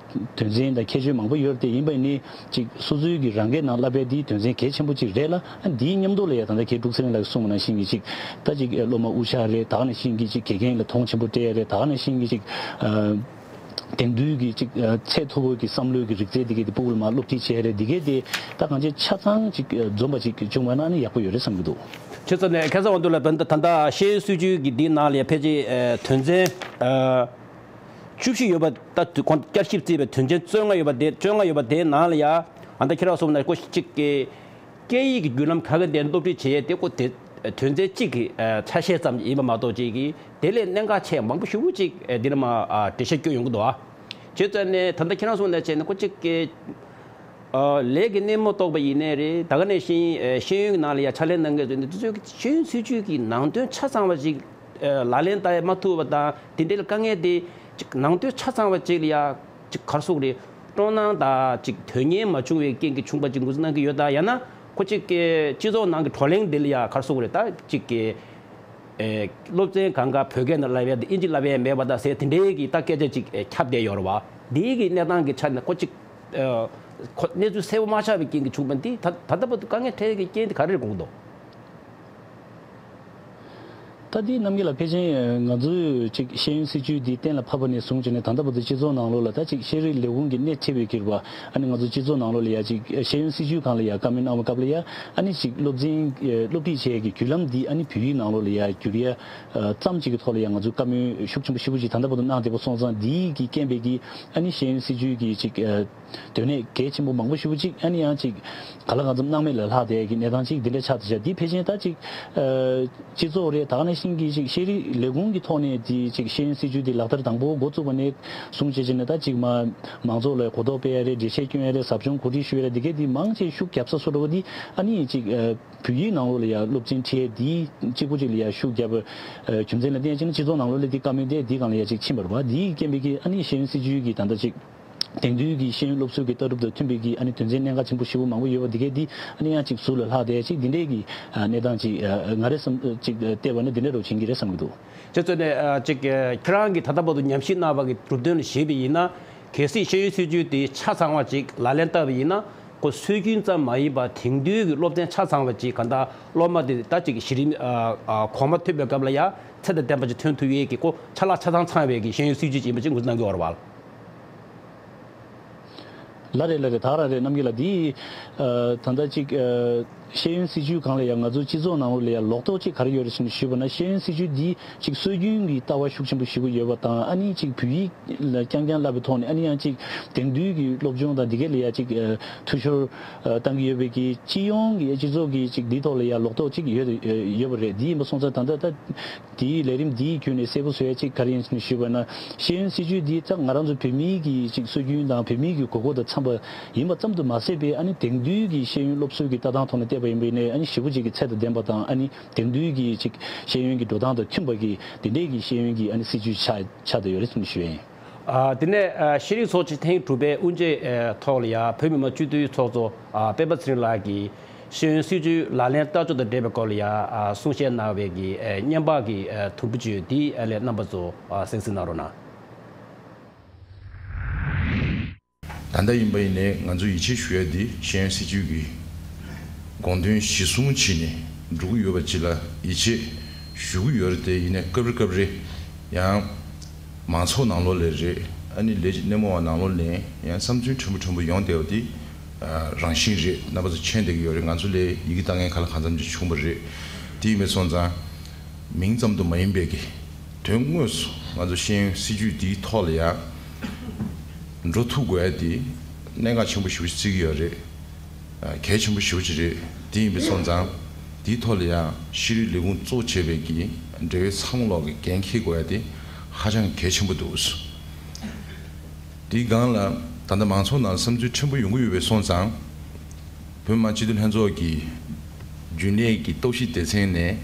དོན་ཚན་དང་ཁྱད་ཆོས་མང་པོ་ཡོད་རེད་དེ། ཡིན་པ་ཡིན་ནའི་ཅིག་སོ་སོའི་གི་རང་སྐད་ནང་བསླབ་པའི་འདིའི་དོན་ཚན་གལ་ཆེན་པོ་ཅིག་རེད་ལ། ཨ་འདིའི་མཉམ་དུ་ལ་ཡང་ད་ལྟ་རྒན་འབྲུག་ཚེ་རིང་ལགས་ཀྱིས་གསུངས་པ་ནང་བཞིན་གྱི་ཅིག་ད་ཅིག་སློབ་མ་དབུ་ཞྭ་རེད། ད་ག་ནང་བཞིན་གྱི་ཅིག་དགེ་རྒན་ལ་མཐོང་ཆེན་པོ་སྤྲད་ཡ་རེད། ད་ག་ནང་བཞིན་གྱི་ཅིག་ཨ་དེང་དུས་ཀྱི་ཅིག་ཨ་ཚད་མཐོ་པོའི་གི་བསམ་བློའི་གི་རིག་རྩལ་དེ་གའི་དེ་ཕྲུ་གུ་ལ་མར་སློབ་ཁྲིད་བྱས་རེད། དེ་གའི་དེ་ད་གང་ཅི་ཆ་ཚང་ཅིག་ཨ་འཛོམས་པ་ཅིག་བྱུང་བ་ན་ཨ་ནི་ཡག་པོ་ཡོད་རེད་བསམ་གྱི་འདུག་ཁྱེད་ཚོ་ནས་ཁ་སང་བར་དུ་ལ་ད་ད་ད་ཤེས་ཡོན་སྲིད་བྱུས་ཀྱི་འདིའི་ནང་ལ་ཡང་ཕལ་ཆེར་ཨ་དོན་ཚན་ཨ་བཅུ་བཞི་ཡོད་པ། ད་དུས་ཁོང་བསྐྱར་ཞིབ་བརྩིས་པའི་དོན་ཚན་བཅོ་ལྔ་ཡོད་པ་དེ་བཅོ་ལྔ་ཡོད་པ་དེའི་ནང་ལ་ཡང་ཨ་ད་ཁྱེད་རང་གསུངས་ན་ཀོ་གཅིག་གི་སྐད་ཡིག་གི་བརྒྱུད་ལམ་ག་གེ་དེ་སློབ་ཁྲིད་བྱེད་ཡས་དེ་ཀོ་དེ་དོན་ཚན་གཅིག་གི་ཨ་ཆ་ཤས་ཙམ་ཡིན་པ་མ་གཏོགས་ཅིག་གི་དེ་ལས་གནད་འགག་ཆེ་མང་པོ་ཞེ་པོ་ཅིག་ཨ་འདི་ནས་མར་ཨ་འགྲེལ་བཤད་སྐྱོན་ཡོང་གི་འདུག་ཨ། བྱས་ཙང་ནས་ད་ལྟ་ཁྱེད་རང་གསུངས་ནང་བྱས་ནས་ཀོ་གཅིག་གི་ཨ་ལས་ཀྱི་སྣེ་མོ་གཏོགས་པ་ཡིན་ནའི་རེད། ད་ག་ནང་བཞིན་ཨ་ཤེས་ཡོན་གྱི་ནང་ལ་ཡང་ཕྱག་ལས་གནང་མཁན་ཚོས་ནི་དེ་ཚོའི་ཤེས་ཡོན་སྲིད་བྱུས་ཀྱི་ནང་དོན་ཆ་ཚང་བ་ཅིག་ཨ་ལག་ལེན་བསྟར་མ་ཐུབ་པ་དང་དེ་འདྲའི་དཀའ་ངལ་དེ་ཅིག་ནང་དོན་ཆ་ཚང་བ་ཅིག་ལ་ཡང་ཅིག་ག་རེ་ཟེར་དགོས་རེད། སྤྲོ་སྣང་དང་ཅིག་དོན་གཉེར་མ་བྱུང་བའི་རྐྱེན་གྱིས་བྱུང་བ་ཅིག་ངོས་འཛིན་གནང་གི་ཡོད་ད། ཡང་ན་ཁོ་ཅིག་གི་སྤྱི་ཚོགས་ནང་གི་བགྲོ་གླེང་འདི་ལ་ཡང་ག་རེ་ཟེར་དགོས་རེད། ད་ཅིག་གི་ཨེ་སློབ་ཚན་གང་ག་བོད་སྐད་ནང་བསླབ་ཡ་དེ་ཨིན་ཇི་བསླབ་ཡ་མེད་པ་དང་ཟེར་དེ་འདྲའི་གི་ད་སྐད་ཆ་ཅིག་ཨེ་ཁྱབ་བསྡད་ཡོད་རེད་བ། འདིའི་གི་གནས་སྟངས་ཀྱི་ཆ་ནས་ཁོ་ཅིག་ཨེ་ཁོ་གནས་ཚུལ་གསལ་པོ་མ་ཆགས་པའི་རྐྱེན་གྱིས་བྱུང་བ་འདི་ད་ད་ལྟ་བར་དུ་དཀའ་ངལ་འཕྲད་ཀྱི་རྐྱེན་དེ་ག་རེ་རེད་དགོངས་འདུག་ད་འདི་རྣམ་རྒྱལ་ལགས་ཕལ་ཆེར་ང་ཚོས་ཅིག་ཤེས་ཡོན་སྲིད་བྱུས་འདི་གཏན་ལ་ཕབ་པ་ནས་བཟུང་བྱས་ནས་ད་ལྟ་བར་དུ་སྤྱི་ཚོགས་ནང་ལོགས་ལ་ད་ཅིག་ཤེས་རིག་ལས་ཁུངས་ཀྱི་སྣེ་ཁྲིད་པའི་གིར་བ་ཨ་ནི་ང་ཚོ་སྤྱི་ཚོགས་ནང་ལོགས་ལ་ཡ་ཅིག་ཤེས་ཡོན་སྲིད་བྱུས་སྒང་ལ་ཡ་བཀའ་མོལ་གནང་བའི་སྐབས་ལ་ཡ་ཨ་ནི་ཅིག་སློབ་ཚན་སློབ་ཁྲིད་བྱེད་ཡས་ཀྱི་བརྒྱུད་ལམ་འདི་ཨ་ནི་བོད་ཡིག་ནང་ལོགས་ལ་ཡ་བསྒྱུར་ཡ་ཙམ་ཅིག་གི་ཐོག་ལ་ཡ་ང་ཚོས་བཀའ་མོལ་ཤུགས་ཆེན་པོ་ཞེ་པོ་ཅིག་ད་ལྟ་བར་དུ་གནང་བསྡད་པ་སོང་ཙང་འདིའི་གི་རྐྱེན་པས་ཀྱི་ཨ་ནི་ཤེས་ཡོན་སྲིད་བྱུས་ཀྱི་ཅིག་དོན་གནད་གལ་ཆེན་པོ་མང་པོ་ཞེ་པོ་ཅིག་ཨ་ནི་ཡང་ཅིག་ག་ལ་གང་འཚམ་སྣང་མེད་ལ་ལྷག་བསྡད་ཀྱི་གནས་སྟངས་ཅིག་འདི་འདྲ་ཆགས་བསྡད་ཤག་འདི་ཕལ་ཆེར་ད་ཅིག་ཨ་སྤྱི་ཚོགས་རེད། ད་ག་ནང་བཞིན་གྱི་ཅིག་ཤེས་རིག་ལས་ཁུངས་ཀྱི་ཐོག་ནས་འདི་ཅིག་ཤེས་ཡོན་སྲིད་བྱུས་འདི་ལག་བསྟར་དང་པོ་འགོ་བཙུགས་པ་ནས་བཟུང་བྱས་བྱས་ནས་ད་ཅིག་མ་མང་ཚོགས་ལ་གོ་རྟོགས་སྤེལ་ཡ་རེད། འགྲེལ་བཤད་སྐྱོན་ཡ་རེད། ཟབ་སྦྱོང་གོ་སྒྲིག་ཞུ་ཡ་རེད། འདི་གས་འདི་མང་ཆེ་ཤུགས་རྒྱབ་ས་བཟོ་འདྲ་བོ་འདི་ཨ་ནི་ཅིག་ཨ་བོད་ཡིག་ནང་ལོགས་ལ་ཡ་སློབ་ཚན་ཁྲིད་ཡ་འདི་གཅིག་པུ་ཅིག་ལ་ཡ་ཤུགས་རྒྱབ་པ་རྒྱུ་མཚན་ལ་བརྟེན་བྱས་ནས་སྤྱི་ཚོགས་ནང་ལོགས་ལ་འདི་བཀའ་མོལ་དེ་འདི་སྒང་ལ་ཡ་ཅིག་ཕྱིན་པ་རེད་བ། འདིའི་རྐྱེན་པས་ཀྱི་ཨ་ནི་ཤེས་ཡོན་སྲིད་བྱུས་ཀྱི་ད་ལྟ་ཅིག་དེང་དུས་ཀྱི་ཤེས་ཡོན་སློབ་གསོའི་གི་ལྟ་གྲུབ་དང་མཐུན་པའི་གི་ཨ་ནི་དོན་ཚན་གནད་འགག་ཆེན་པོ་ཞེ་པོ་མང་པོ་ཡོད་པ་འདི་གས་འདི་ཨ་ནི་ཡང་ཅིག་ཟུར་ལ་ལྷག་བསྡད་ཅིག་འདི་འདྲས་ཀྱི་ཨ་གནས་སྟངས་ཅིག་ཨ་ང་རེ་བསམ་ཅིག་ཨ་བལྟས་པ་ན་འདི་འདྲས་རོ་བྱིན་གྱི་རེད་བསམ་གྱི་འདུག་ཁྱེད་ཚོ་ནས་ཨ་ཅིག་ཨ་ཁྱེད་རང་གིས་ད་ལྟ་བར་དུ་ཉམས་ཞིབ་གནང་བ་གི་གྲུབ་དོན་ལ་གཞིགས་པ་ཡིན་ན། གལ་སྲིད་ཤེས་ཡོན་སྲིད་བྱུས་དེ་ཆ་ཚང་བ་ཅིག་ལག་ལེན་བསྟར་བ་ཡིན་ན། ཁོ་སྲོལ་རྒྱུན་ཙམ་མ་ཡིན་པར་དེང་དུས་ཀྱི་སློབ་ཚན་ཆ་ཚང་བ་ཅིག་གང་ལྟར་སློབ་མ་དེ་ད་ཅིག་གཞི་རིམ་ཨ་ཨ་གོང་མ་ཐོན་པའི་སྐབས་ལ་ཡང་ཚད་དང་ལྡན་པ་ཅིག་ཐོན་ཐུབ་ཡས་ཀྱི་ཁོ་ཆ་ལག་ཆ་ཚང་ཚང་བའི་གི་ཤེས་ཡོན་སྲིད་བྱུས་ཅིག་ཡིན་པ་ཅིག་ངོས་འཛིན་གནང་གི་ཡོད་རེད་བ། ལགས་རེད་ལགས་རེད། ད་ག་རང་རེད། རྣམ་རྒྱལ་ལགས་འདི་ཨ་ད་ལྟ་ཅིག་ཨ་ཤེས་ཡོན་སྲིད་བྱུས་སྒང་ལ་ཡང་ང་ཚོ་སྤྱི་ཚོགས་ནང་ལོགས་ལ་ཡང་ལོག་རྟོག་ཅིག་ག་རེ་ཡོད་རེད་ཟེར་ནས་ཞུས་པ་ན། ཤེས་ཡོན་སྲིད་བྱུས་འདི་ཅིག་སྲོལ་རྒྱུན་གྱི་ལྟ་བ་ཤུགས་ཆེན་པོ་ཞེ་པོ་ཡོད་པ་དང་། ཨ་ནི་ཅིག་བོད་ཡིག་ལ་རྐྱང་རྐྱང་བསླབ་པའི་ཐོག་ནས་ཨ་ནི་ཡང་ཅིག་དེང་དུས་ཀྱི་སློབ་སྦྱོང་དང་འདི་གས་ལ་ཡང་ཅིག་ཨ་འཐུས་ཤོར་ཨ་བཏང་གི་ཡོད་པའི་གི་སྤྱི་ཡོངས་ཀྱི་སྤྱི་ཚོགས་ཀྱི་ཅིག་འདིའི་ཐོག་ལ་ཡང་ལོག་རྟོག་ཅིག་ཡོད་ཡོད་པ་རེད། འདི་ཡིན་པ་སོང་ཙང་ད་ལྟ་ད། དེའི་ལས་རིམ་འདིའི་བརྒྱུད་ནས་གསལ་པོ་བཟོ་ཡ་གཅིག་ག་རེ་ཡིན་ཞུས་པ་ན། ཤེས་ཡོན་སྲིད་བྱུས་འདི་ད་ང་རང་ཚོ་བོད་མིའི་གི་ཅིག་སྲོལ་རྒྱུན་དང་བོད་མིའི་གི་དགོས་མཁོ་དང་འཚམ་པ་ཡིན་པ་ཙམ་དུ་མ་ཟད་པའི་ཨ་ནི་དེང་དུས་ཀྱི་ཤེས་ཡོན་སློབ་གསོའི་གི་ལྟ་སྟངས་ཐོག་ནས་བལྟས་པ་ཡིན་པ་ཡིན་ནའི་ཨ་ནི་ཞེ་པོ་ཅིག་གི་ཚད་དང་ལྡན་པ་དང་། ཨ་ནི་དེང་དུས་ཀྱི་ཅིག་ཤེས་ཡོན་གྱི་འགྲོ་སྟངས་དང་མཐུན་པ་གི་དེ་འདྲའི་གི་ཤེས་ཡོན་གྱི་ཨ་ནི་སྲིད་བྱུས་ཆགས་ཆགས་བསྡད་ཡོད་རེད་གསུངས་ཞུ་ཡ་ཡིན། ཨ་དེ་ནས་ཨ་ཤེས་རིག་ཚོགས་ཆེན་ཐེངས་དྲུག་པའི་དབུ་འབྱེད་ཨ་ཐོག་ལ་ཡ་བོད་མི་མང་སྤྱི་འཐུས་ཚོགས་གཙོ་ཨ་སྤེན་པ་ཚེ་རིང་ལགས་ཀྱིས། ཤེས་ཡོན་སྲིད་བྱུས་ལག་ལེན་བསྟར་ཕྱོགས་དང་འབྲེལ་བའི་སྐོར་ལ་ཡང་གསུང་བཤད་གནང་བའི་གི་བརྙན་པར་གྱི་དུམ་བུ་བཅུ་དེ་ལས་རྣམ་པ་ཚོ་གསན་གཟིགས་གནང་རོགས་གནང་། ད་ལྟ་ཡིན་པ་ཡིན་ནའི་ང་ཚོ་ཡིད་ཆེས་ཞུ་ཡ་འདི་ཤེས་ཡོན་སྲིད་བྱུས་ཀྱི་དགོངས་དོན་གཞི་བཟུང་བྱས་ནས་འགྲོ་གི་ཡོད་པ་ཅིག་ལ་ཡིད་ཆེས་ཞུ་གི་ཡོད་རེད་དེ། ཡིན་ནའི་སྐབས་རེ་སྐབས་རེ་ཡང་མང་ཚོགས་ནང་ལོགས་ལ་རེད། ཨ་ནི་ལས་བྱེད་སྣེ་མོ་བ་ནང་ལོགས་ནས་ཡང་བསམ་ཚུལ་ཕྲན་བུ་ཕྲན་བུ་ཡོང་བསྡད་པ་འདི་རང་བཞིན་རེད། རྣམ་པ་ཚོ་མཁྱེན་བསྡད་ཀྱི་ཡོད་རེད། ང་ཚོ་ལས་ཡི་གེ་ལྟ་མཁན་ཁ་ལ་གང་འཚམ་ཅིག་བྱུང་བ་རེད། དེ་ཡིན་པ་སོང་ཙང་མིང་ཙམ་དུ་མ་ཡིན་པའི་གི་དོན་དངོས་སུ་ང་ཚོ་ཤེས་ཡོན་སྲིད་བྱུས་འདིའི་ཐོག་ལ་ཡང་འགྲོ་ཐུབ་དགོས་ཡ་དེ་གནད་འགག་ཆེན་པོ་ཞེ་པོ་ཅིག་བརྩི་གི་ཡོད་རེད། གལ་ཆེན་པོ་ཞེ་པོ་ཅིག་རེད། དེ་ཡིན་པ་སོང་ཙང་དེའི་ཐོག་ལ་ཡང་ཤེས་རིག་ལས་ཁུངས་གཙོ་བྱས་པའི་གི་འབྲེལ་ཡོད་ཚང་མ་ལོག་གི་འགན་འཁྱེར་དགོས་ཡ་དེ་ཧ་ཅང་གལ་ཆེན་པོ་འདུག་དེའི་སྒང་ལ་ད་ལྟ་མང་ཚོགས་ནང་བསམ་ཚུལ་ཕྲན་བུ་ཡོང་གི་ཡོད་པ་སོང་ཙང་། བོད་མི་མང་སྤྱི་འཐུས་ལྷན་ཚོགས་ཀྱི་རྒྱུན་ལས་ཀྱི་རྟོག་ཞིབ་སྡེ་ཚན་ནས་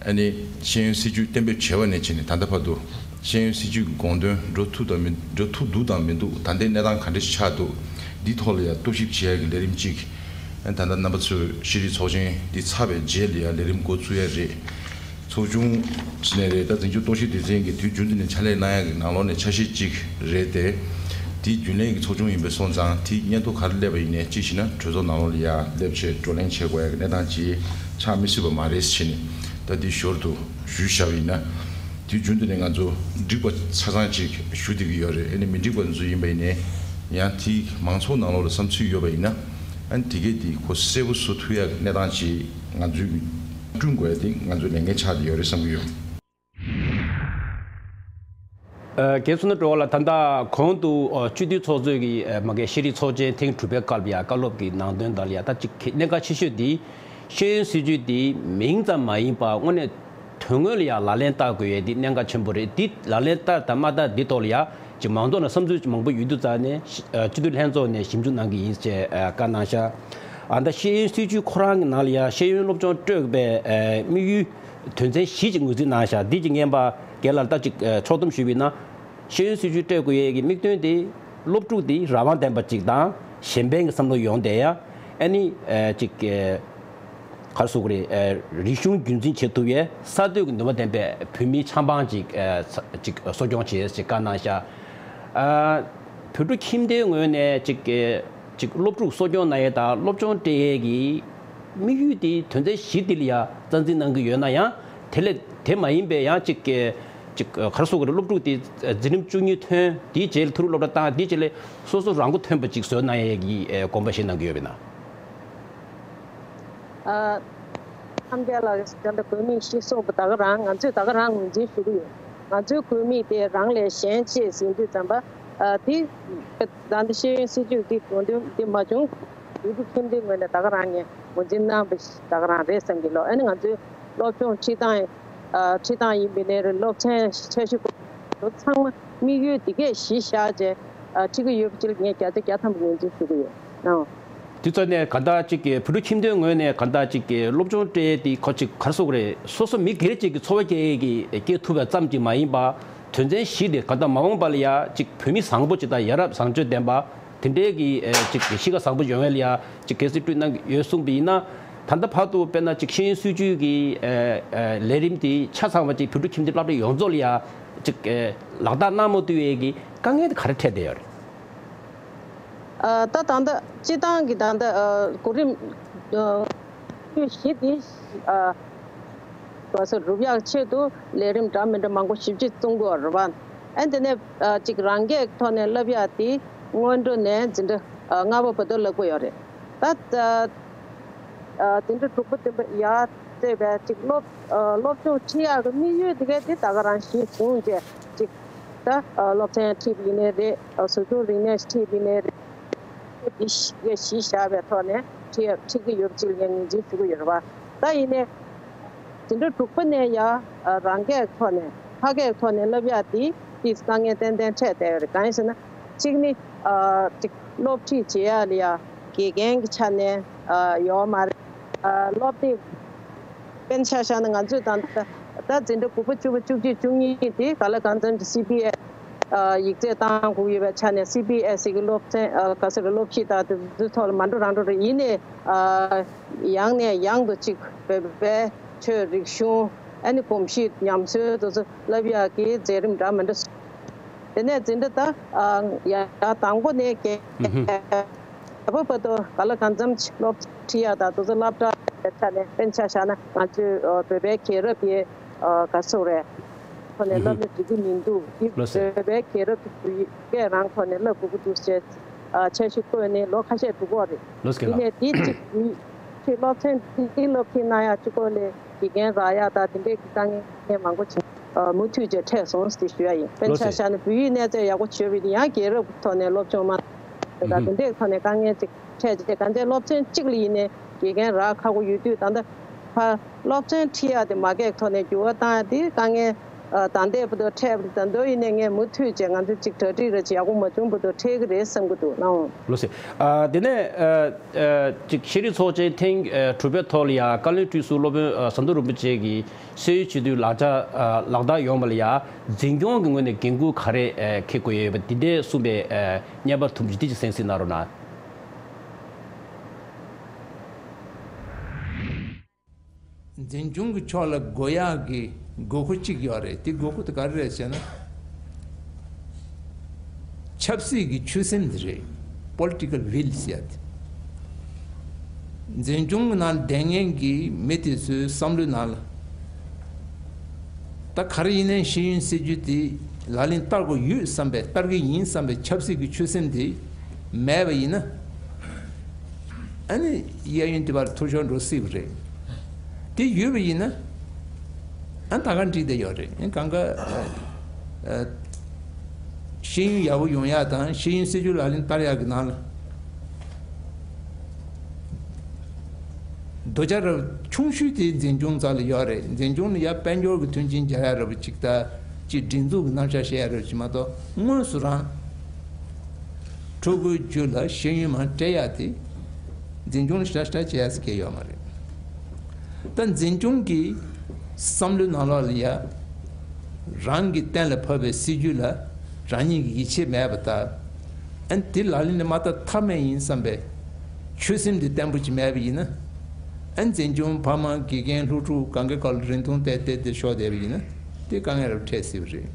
ཨ་ནི་ཤེས་ཡོན་སྲིད་བྱུས་གཏན་འབེབས་བྱས་པ་ནས་བྱས་ནས་ད་ལྟ་བར་དུ་ཤེས་ཡོན་སྲིད་བྱུས་ཀྱི་དགོངས་དོན་འགྲོ་ཐུབ་དང་མི་འགྲོ་ཐུབ་འདུག་དང་མི་འདུག་ད་ལྟའི་གནས་སྟངས་ག་འདྲ་ཞིག་ཆགས་འདུག་འདིའི་ཐོག་ལ་ཡང་རྟོག་ཞིབ་བྱེད་ཡ་གི་ལས་རིམ་གཅིག་ཨ་ནི་ད་ལྟ་རྣམ་པ་ཚོས་ཤེས་རིག་ཚོགས་ཆེན་འདི་ཚར་བའི་རྗེས་ལ་ཡང་ལས་རིམ་འགོ་བཙུགས་ཡ་རེད། ཚོགས་ཆུང་ཟེར་ནས་རེད། ད་འཛིན་སྐྱོང་རྟོག་ཞིབ་སྡེ་ཚན་གྱི་དུས་རྒྱུན་དུ་ནས་ཕྱག་ལས་གནང་ཡག་གི་ནང་ལོགས་ནས་ཆ་ཤས་གཅིག་རེད་དེ། དེའི་རྒྱུན་ལས་ཀྱི་ཚོགས་ཆུང་ཡིན་པ་སོང་ཙང་དེའི་སྙན་ཐོ་ག་རེ་སླེབས་པ་ཡིན་ནའི་གཅིག་བྱས་ན་གྲོས་ཚོགས་ནང་ལོགས་ལ་ཡར་སླེབས་བྱས་བགྲོ་གླེང་བྱེད་དགོས་ཡག་གི་གནས་སྟངས་ཅིག་ཆགས་མི་སྲིད་པ་མ་རེད་ཟེར་ནས་ད་འདི་ཞོར་དུ་ཞུས་བཞག་པ་ཡིན་ན། དུས་རྒྱུན་དུ་ནས་ང་ཚོ་འགྲིག་པ་ཆ་ཚང་ཅིག་ཞུ་བསྡད་ཀྱི་ཡོད་རེད། ཨ་ནི་མི་འགྲིག་པ་ཚོ་ཡིན་པ་ཡིན་ནའི་ཡང་དེའི་མང་ཚོགས་ནང་ལོགས་ལ་བསམ་ཚུལ་ཡོད་པ་ཡིན་ན། ཨ་ནི་དེ་གས་དེ་གོ་གསལ་པོ་བཟོ་ཐུབ་ཡག་གི་གནས་སྟངས་ཅིག་ང་ཚོས་བསྐྲུན་དགོས་ཡ་དེ་ང་ཚོའི་ལས་འགན་ཆགས་བསྡད་ཡོད་རེད་བསམ་གྱི་ཡོད། ཨ། རྒན་བསོད་ནམས་སྒྲོལ་དཀར་ལགས། ད་ལྟ་གོང་དུ་ཨ་སྤྱི་འཐུས་ཚོགས་གཙོས་ཀྱི་ཨ་མ་གི་ཤེས་རིག་ཚོགས་ཆེན་ཐེངས་དྲུག་པའི་སྐབས་ལ་ཡ་བཀའ་སློབ་ཀྱི་ནང་དོན་དག་ལ་ཡ་ད་ཅིག་གནད་འགག་ཆེ་ཤོས་འདི་ཤེས་ཡོན་སྲིད་བྱུས་འདི་མིང་ཙམ་མ་ཡིན་པར་དངོས་གནས་དོན་དངོས་ལ་ཡ་ལག་ལེན་བསྟར་དགོས་ཡས་འདི་གནད་འགག་ཆེན་པོ་རེད། འདི་ལག་ལེན་བསྟར་དང་མ་བསྟར་འདི་ཐོག་ལ་ཡ་ཅིག་མང་ཚོགས་ནང་བསམ་ཚུལ་མང་པོ་ཡོད་དུས་ཙང་ནས་ཨ་སྤྱི་འཐུས་ལྷན་ཚོགས་ནས་ཞིབ་འཇུག་གནང་གི་ཡིན་ཅེས་ཨ་བཀའ་གནང་ཤག་ཨ་ད་ཤེས་ཡོན་སྲིད་བྱུས་ཁོ་རང་གི་ནང་ལ་ཡ་ཤེས་ཡོན་སློབ་སྦྱོང་སྤྲོད་པའི་ཨ་དམིགས་ཡུལ། དོན་ཚན་བཞི་ཅིག་ངོས་འཛིན་གནང་ཤག་འདི་ཅིག་སྙན་པ་རྒན་ལགས་ལ་ད་ཅིག་ཕྱོགས་བསྡོམས་ཞུས་པ་ཡིན་ན། ཤེས་ཡོན་སྲིད་བྱུས་སྤྲད་དགོས་ཡས་ཀྱི་དམིགས་དོན་དེ་སློབ་ཕྲུག་དེ་རང་དབང་ལྡན་པ་ཅིག་དང་གཞན་ཕན་གྱི་བསམ་བློ་ཡོང་བསྡད་ཡ། ཨ་ནི་ཅིག་ག་རེ་ཟེར་དགོས་རེད། རིག་གཞུང་རྒྱུན་འཛིན་བྱེད་ཐུབ་ཡས་གསར་གཏོད་ཀྱི་ནུས་པ་ལྡན་པའི་བོད་མིའི་ཆབ་འབངས་ཅིག་ཅིག་གསོ་སྐྱོང་བྱེད་ཡས་ཅིག་བཀའ་གནང་ཤག་བོད་ཕྲུག་ཁྱིམ་སྡེའི་ངོས་ནས་ཅིག་ཅིག་སློབ་ཕྲུག་གསོ་སྐྱོང་གནང་ཡས་དང་སློབ་སྦྱོང་སྤྲད་ཡས་ཀྱི་དམིགས་ཡུལ་དེ་དོན་ཚན་བཞི་འདི་ལ་ཡང་རྩ་འཛིན་གནང་གི་ཡོད་ན་ཡང་། དེ་ལས་དེ་མ་ཡིན་པའི་ཡང་ཅིག་ཅིག་ག་རེ་ཟེར་དགོས་རེད། སློབ་ཕྲུག་དེ་འཛིན་རིམ་བཅུ་གཉིས་ཐོན། དེའི་རྗེས་ལ་མཐོ་རིམ་སློབ་གྲྭ་བཏང་། དེའི་རྗེས་ལ་སོ་སོ་རང་མགོ་ཐོན་པ་ཅིག་བཟོས་གནང་ཡས་ཀྱི་དགོངས་པ་བཞེས་གནང་གི་ཡོད་པས་ན། ཨ། ཁམས་རྒྱལ་ལགས་ཀྱིས་ད་ལྟ་དགོས་དམིགས་བཞི་གསུངས་པ་ད་ག་རང་ང་ཚོས་ད་ག་རང་ངོས་འཛིན་ཞུ་གི་ཡོད། ང་ཚོའི་དགོས་དམིགས་དེ་རང་ལས་གཞན་གཅེས་ཟེར་དུས་ཙམ་པ། ཨ། དེ་ད་ལྟ་ཤེས་ཡོན་སྲིད་བྱུས་འདི་དགོངས་དོན་འདི་མ་བྱུང་། ཡུལ་གྲུ་ཁྱིམ་སྡེའི་ངོས་ནས་ད་ག་རང་ངས་ངོས་འཛིན་གནང་བ་ཞིག་ད་ག་རང་རེད་བསམ་གྱི་ལོ། ཨ་ནི་ང་ཚོའི་སློབ་སྦྱོང་ཁྲིད་སྟངས། ཨ། ཁྲིད་སྟངས་ཡིན་པ་ཡིན་ནའི་རེད། སློབ་ཚན་འཆར་གཞི་སྐོར་ཚང་མ་དམིགས་ཡུལ་འདི་གས་གཞི་བཞག་བྱས། ཨ། ཁྲིད་ཀྱི་ཡོད་པ་ཅིག་ལ་ངས་བརྒྱ་ཆ་བརྒྱ་ཐམ་པ་ངོས་འཛིན་ཞུ་གི་ཡོད། ཨང་། དེ་ཚོ་ནས་ག་ད་ཅིག་གི་བོད་ཕྲུག་ཁྱིམ་སྡེའི་ངོས་ནས་ག་ད་ཅིག་གི་སློབ་སྦྱོང་སྤྲད་དེ་ཁོ་ཅིག་ག་རེ་ཟེར་དགོས་རེད། སོ་སོ་མི་སྒེར་གཅིག་གི་འཚོ་བ་སྐྱེལ་ཡས་ཀྱི་སྐྱེལ་ཐུབ་པ་ཙམ་གྱིས་མ་ཡིན་པ། དོན་ཚན་བཞི་དེ་ག་ད་མ་འོངས་པ་ལ་ཡ་ཅིག་བོད་མི་བཟང་པོ་ཅིག་དང་ཡ་རབས་བཟང་སྤྱོད་ལྡན་པ། དེ་འདྲའི་གི་ཨེ་ཅིག་གཤིས་ཀ་བཟང་པོ་ཡོང་ཡས་ལ་ཡ་ཅིག་གལ་སྲིད་བསྐྲུན་གནང་གི་ཡོད་གསུངས་པ་ཡིན་ན། ད་ལྟ་བར་དུ་དཔེར་ན་ཅིག་ཤེས་ཡོན་སྲིད་བྱུས་ཀྱི་ཨེ་ཨེ་ལས་རིམ་དེ་ཆ་ཚང་བ་ཅིག་བོད་ཕྲུག་ཁྱིམ་སྡེ་སློབ་གྲྭ་ཡོངས་རྫོགས་ལ་ཡ་ཅིག་ཨེ་ལག་བསྟར་གནང་མ་ཐུབ་ཡས་ཀྱི་དཀའ་ངལ་དེ་ག་རེ་འཕྲད་བསྡད་ཡོད་རེད། ཨ། ད་ད་ལྟ་སྤྱི་བཏང་གི་ད་ལྟ་ཨ་གོ་རིམ་ཨ་བཞི་དེ་ཨ་ག་ས་རུབ་ཡག་ཆེད་དུ་ལས་རིམ་འདྲ་མི་འདྲ་མང་པོ་ཞིབ་དཔྱད་གཏོང་དགོས་རེད་པ། ཨ་དེ་ནས་ཨ་ཅིག་རང་སྐད་ཐོག་ནས་བསླབ་ཡག་དེ་སྔོན་འགྲོ་ནས་འཛིན་གྲྭ་ཨ་ལྔ་པ་བར་དུ་བསླབ་ཀྱི་ཡོད་རེད། ད་ཨ་འཛིན་གྲྭ་དྲུག་པ་བདུན་པ་ཡར་བརྩིས་པའི་ཅིག་སློབ་ཨ་སློབ་སྦྱོང་ཁྲིད་ཡག་གི་དམིགས་ཡུལ་དེ་གས་དེ་ད་ག་རང་གཞི་བཟུང་བྱས་ཅིག་ད་ཨ་སློབ་ཚན་ཁྲིད་པ་ཡིན་ནའི་རེད། ཨ་བཟོ་སྐྲུན་རིག་གནས་ཁྲིད་པ་ཡིན་ནའི་རེད། དེ་གཞི་བཞག་པའི་ཐོག་ནས་ཁྲིད་ཁྲིད་ཀྱི་ཡོད་པ་ཅིག་ངས་ངོས་འཛིན་ཞུ་གི་ཡོད་རེད་པ། ད་ཡིན་ནའི་འཛིན་གྲྭ་དྲུག་པ་ནས་ཡར་ཨ་རང་སྐད་ཐོག་ནས་ཕ་སྐད་ཐོག་ནས་བསླབ་ཡག་དེ་དེ་དཀའ་ངལ་ཏན་ཏན་འཕྲད་བསྡད་ཡོད་རེད། གང་ཡིན་ཟེར་ན་གཅིག་ནི་ཨ་ཅིག་སློབ་ཁྲིད་བྱེད་ཡག་ལ་ཡ་དགེ་རྒན་གྱི་ཆ་ནས་ཨ་ཡོད་མ་རེད། ཨ་སློབ་དེབ་དཔེར་ན་ཆ་བཞག་ན་ང་ཚོས་ད་ལྟ་ད་འཛིན་གྲྭ་དགུ་པ་བཅུ་པ་བཅུ་གཅིག་བཅུ་གཉིས་དེ་ག་ལ་གང་འཚམ་གྱི་སི་བི་ཨེ་ ཡིག་ཚད་བཏང་དགོས་ཡོད་པའི་ཆ་ནས་སི་བི་ཨེས་ཨི་གི་སློབ་ཚན་ག་ཚོད་རེད། སློབ་གཞི་དང་དེ་ཚོའི་ཐོག་ལ་མ་འགྲོ་རང་འགྲོ་རེད། ཡིན་ནའི་ཡང་ནས་ཡང་དུ་གཅིག་བོད་པའི་ཆོས་རིག་གཞུང་ཨ་ནི་གོམས་གཤིས་ཉམས་གསོའི་དེ་ཚོ་བསླབ་ཡག་གི་མཛད་རིམ་འདྲ་མི་འདྲ། དེ་ནས་འཛིན་གྲྭ་ད་ཡང་དང་པོ་ནས་རྒྱལ་ཁབ་བར་དུ་ག་ལ་གང་འཚམ་སློབ་ཁྲིད་ཡག་དང་དེ་ཚོ་སློབ་གྲྭ་ཆ་ནས་དཔེར་ན་ཆ་བཞག་ན་ང་ཚོའི་བོད་པའི་རྒྱལ་རབས་ཀྱི་ག་ཚོད་རེད། ཐོག་ནས་བསླབ་ན་འགྲིག་གི་མི་འདུག་འདི་ལགས་སོ། བོད་པའི་རྒྱལ་རབས་ཀྱི་བོད་སྐད་རང་ཐོག་ནས་བསླབ་དགོས་ཀྱི་འདུག་ཟེར་འཆར་གཞི་བཀོད་ནས་ལོ་ཁ་ཤས་འགྲོ་གི་རེད། ལགས་སོ། དེ་ལགས། ནས་དེ་གཅིག་བོད་ཀྱི་སློབ་ཚན་འདི་སློབ་ཁྲིད་གནང་ཡག་གཅིག་པོ་ལས་དགེ་རྒན་རག་ཡག་དང་དེ་འདྲས་ཀྱི་དཀའ་ངལ་མང་པོ་ཅིག་མུ་མཐུད་ཅིག་འཕྲད་སོང་ཟེར་ཞུ་ཡག་ཡིན། དཔེར་ན་ཆ་བཞག་ན་བོད་ཡིག་གནས་ཚད་ཡག་པོ་བྱས་པ་ཡིན་ན་ཡང་རྒྱལ་རབས་ཀྱི་ཐོག་ནས་སློབ་སྦྱོང་མ་དང་དེ་འདྲས་ཀྱི་ཐོག་ནས་དཀའ་ངལ་ཅིག་འཕྲད་རྗེས་གང་ཅི་སློབ་ཚན་གཅིག་ལ་ཡིན་ནའི་དགེ་རྒན་རག་ཁག་པོ་ཡོད་དུས། ད་ལྟ་ཕར་སློབ་ཚན་ཁྲིད་ཡག་དེ་མ་གེགས་ཐོག་ནས་འགྱུར་བ་བཏང་ཡག་དེ་དཀའ་ངལ་ད་ལྟའི་བར་དུ་འཕྲད་པ་རེད། ད་དུང་ཡིན་ནའི་ངས་མུ་མཐུད་བྱས་ང་ཚོ་གཅིག་གྲ་སྒྲིག་རེ་བྱས་ཡག་པོ་མ་བྱུང་བར་དུ་འཕྲད་ཀྱི་རེད་བསམ་གྱི་འདུག་ལགས། ལགས་སོ། ཨ་དེ་ནས་ཨ་ཨ་གཅིག་ཤེས་རིག་ཚོགས་ཆེན་ཐེངས་ཨ་དྲུག་པའི་ཐོག་ལ་ཡ་བཀའ་བློན་ཁྲི་ཟུར་སློབ་དཔོན་ཨ་ཟམ་གདོང་རིན་པོ་ཆེ་གིས་སྲོལ་ཡིག་བྱེད་དུས་ལག་ཆ་ཨ་ལག་བསྟར་ཡོང་བ་ལ་ཡ་འཛིན་སྐྱོང་གི་ངོས་ནས་འགན་ཁུར་ག་རེ་ཨ་འཁྱེར་དགོས་ཡོད་པ་འདི་འདྲས་གསུངས་པའི་ཨ་བརྙན་པར་དུམ་བུ་འདི་ཅིག་གསན་གཟིགས་གནང་རོགས་གནང་། འཛིན་སྐྱོང་གི་ཕྱོགས་ལ་དགོས་ཡག་གི་དགོས་མཁོ་གཅིག་ཡོད་རེད། དེ་དགོས་མཁོ་དེ་ག་རེ་རེད་ཟེར་ན། ཆབ་སྲིད་ཀྱི་ཆོད་སེམས་དེ་རེད། Political will ཟེར་ཡག་དེ། འཛིན་སྐྱོང་གི་ནང་བསྡད་མཁན་གྱི་མི་དེ་ཚོའི་བསམ་བློའི་ནང་ལ། ད་ག་རེ་ཡིན་ནའི་ཤེས་ཡོན་སྲིད་བྱུས་དེ་ལག་ལེན་བསྟར་དགོས་ཡོད་བསམ་པའི་བསྟར་གི་ཡིན་བསམ་པའི་ཆབ་སྲིད་ཀྱི་ཆོད་སེམས་དེ་མེད་པ་ཡིན་ན། ཨ་ནི་གཡས་གཡོན་དེ་བར་འཐུར་ཤོར་འགྲོ་སྲིད་པ་རེད། དེ་ཡོད་པ་ཡིན་ན། ཨ་ད་ག་འགྲིག་བསྡད་ཡོད་རེད། ཨ་གང་ག་ཨ་ཤེས་ཡོན་ཡག་པོ་ཡོང་ཡག་དང་ཤེས་ཡོན་སྲིད་བྱུས་ལག་ལེན་བསྟར་ཡག་གི་ནང་ལ། རྡོ་རྗེ་རབ་ཆུང་ཤོས་དེ་འཛིན་སྐྱོང་རྩ་ལ་ཡོད་རེད། འཛིན་སྐྱོང་ནི་ཡ་དཔལ་འབྱོར་གྱི་མཐུན་རྐྱེན་སྦྱར་ཡག་རེད་པ་ཅིག་ད་ཅིག་སྒྲིག་འཛུགས་ཀྱི་རྣམ་གཞག་བཤད་ཡག་རེད་པ་ཅིག་མ་གཏོགས་དངོས་སུ་རང་ཕྲུ་གུའི་རྒྱུད་ལ་ཤེས་ཡོན་མར་སྤྲད་ཡག་དེ་འཛིན་སྐྱོང་ལ་ཞེ་དྲག་ཞེ་དྲག་བྱེད་ཡག་ཟེར་མཁན་ཡོད་མ་རེད། ད་འཛིན་སྐྱོང་གི་བསམ་བློའི་ནང་ལོགས་ལ་ཡ་རང་གི་གཏན་ལ་ཕབ་པའི་སྲིད་ཇུས་ལ་རང་ཉིད་ཀྱི་ཡིད་ཆེས་མེད་པ་དང་། ཨ་ནི་དེ་ལག་ལེན་ལ་མ་བསྟར་ཐབས་མེད་ཡིན་བསམ་པའི་ཆོད་སེམས་དེ་བརྟན་པོ་ཅིག་མེད་པ་ཡིན་ན། ཨ་ནི་འཛིན་སྐྱོང་ཕ་མ་དགེ་རྒན་སློབ་ཕྲུག་གང་གའི་སྐོར་ལ་རིན་ཐུང་བལྟས་བལྟས་ཏེ་ཤོར་བསྡད་པ་ཡིན་ན་དེ་དཀའ་ངལ་རབ་འཕྲད་སྲིད་པ་རེད།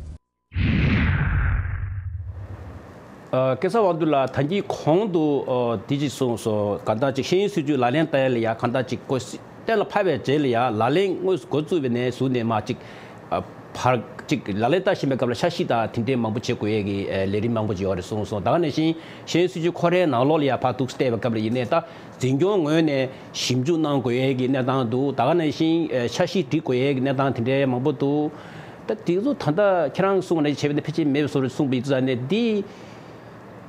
ཨ་སྐལ་བཟང་དབང་འདུས་ལགས། ད་གིན་གོང་དུ་ཨ་དེ་ཅིག་གསུངས་སོང་། གང་ལྟར་ཅིག་ཤེས་ཡོན་སྲིད་བྱུས་ལག་ལེན་བསྟར་ཡ་ལ་ཡ་གང་ལྟར་ཅིག་གོ་གཏན་ལ་ཕབ་པའི་རྗེས་ལ་ཡ་ལག་ལེན་དངོས་སུ་འགོ་བཙུགས་པ་ནས་བཟུང་ནས་མར་ཅིག་ཨ་བར་ཅིག་ལག་ལེན་བསྟར་བཞིན་པའི་སྐབས་ལ་འཆར་གཞི་དང་དེ་འདྲའི་མང་པོ་བྱེད་དགོས་ཡས་ཀྱི་ཨ་ལས་རིམ་མང་པོ་ཅིག་ཡོད་རེད་གསུངས་སོང་། ད་ག་ནང་བཞིན་ཤེས་ཡོན་སྲིད་བྱུས་ཁོ་རའི་ནང་ལོགས་ལ་ཡ་ཕར་ཏོག་ཙམ་བལྟས་པའི་སྐབས་ལ་ཡིན་ནའི་ད་འཛིན་སྐྱོང་ངོས་ནས་ཞིབ་འཇུག་གནང་དགོས་ཡས་ཀྱི་གནས་སྟངས་འདུག་ད་ག་ནང་བཞིན་ཨ་འཆར་གཞི་སྒྲིག་དགོས་ཡས་ཀྱི་གནས་སྟངས་དེ་འདྲའི་མང་པོ་འདུག་ད་དེ་ཚོ་ད་ལྟ་ཁྱེད་རང་གིས་གསུངས་པ་ནང་བཞིན་བྱས་པ་ནི་ཕལ་ཆེར་མེད་པའི་བཟོ་འདྲ་གསུངས་པ་ཡིན་ཙང་ནས་འདི།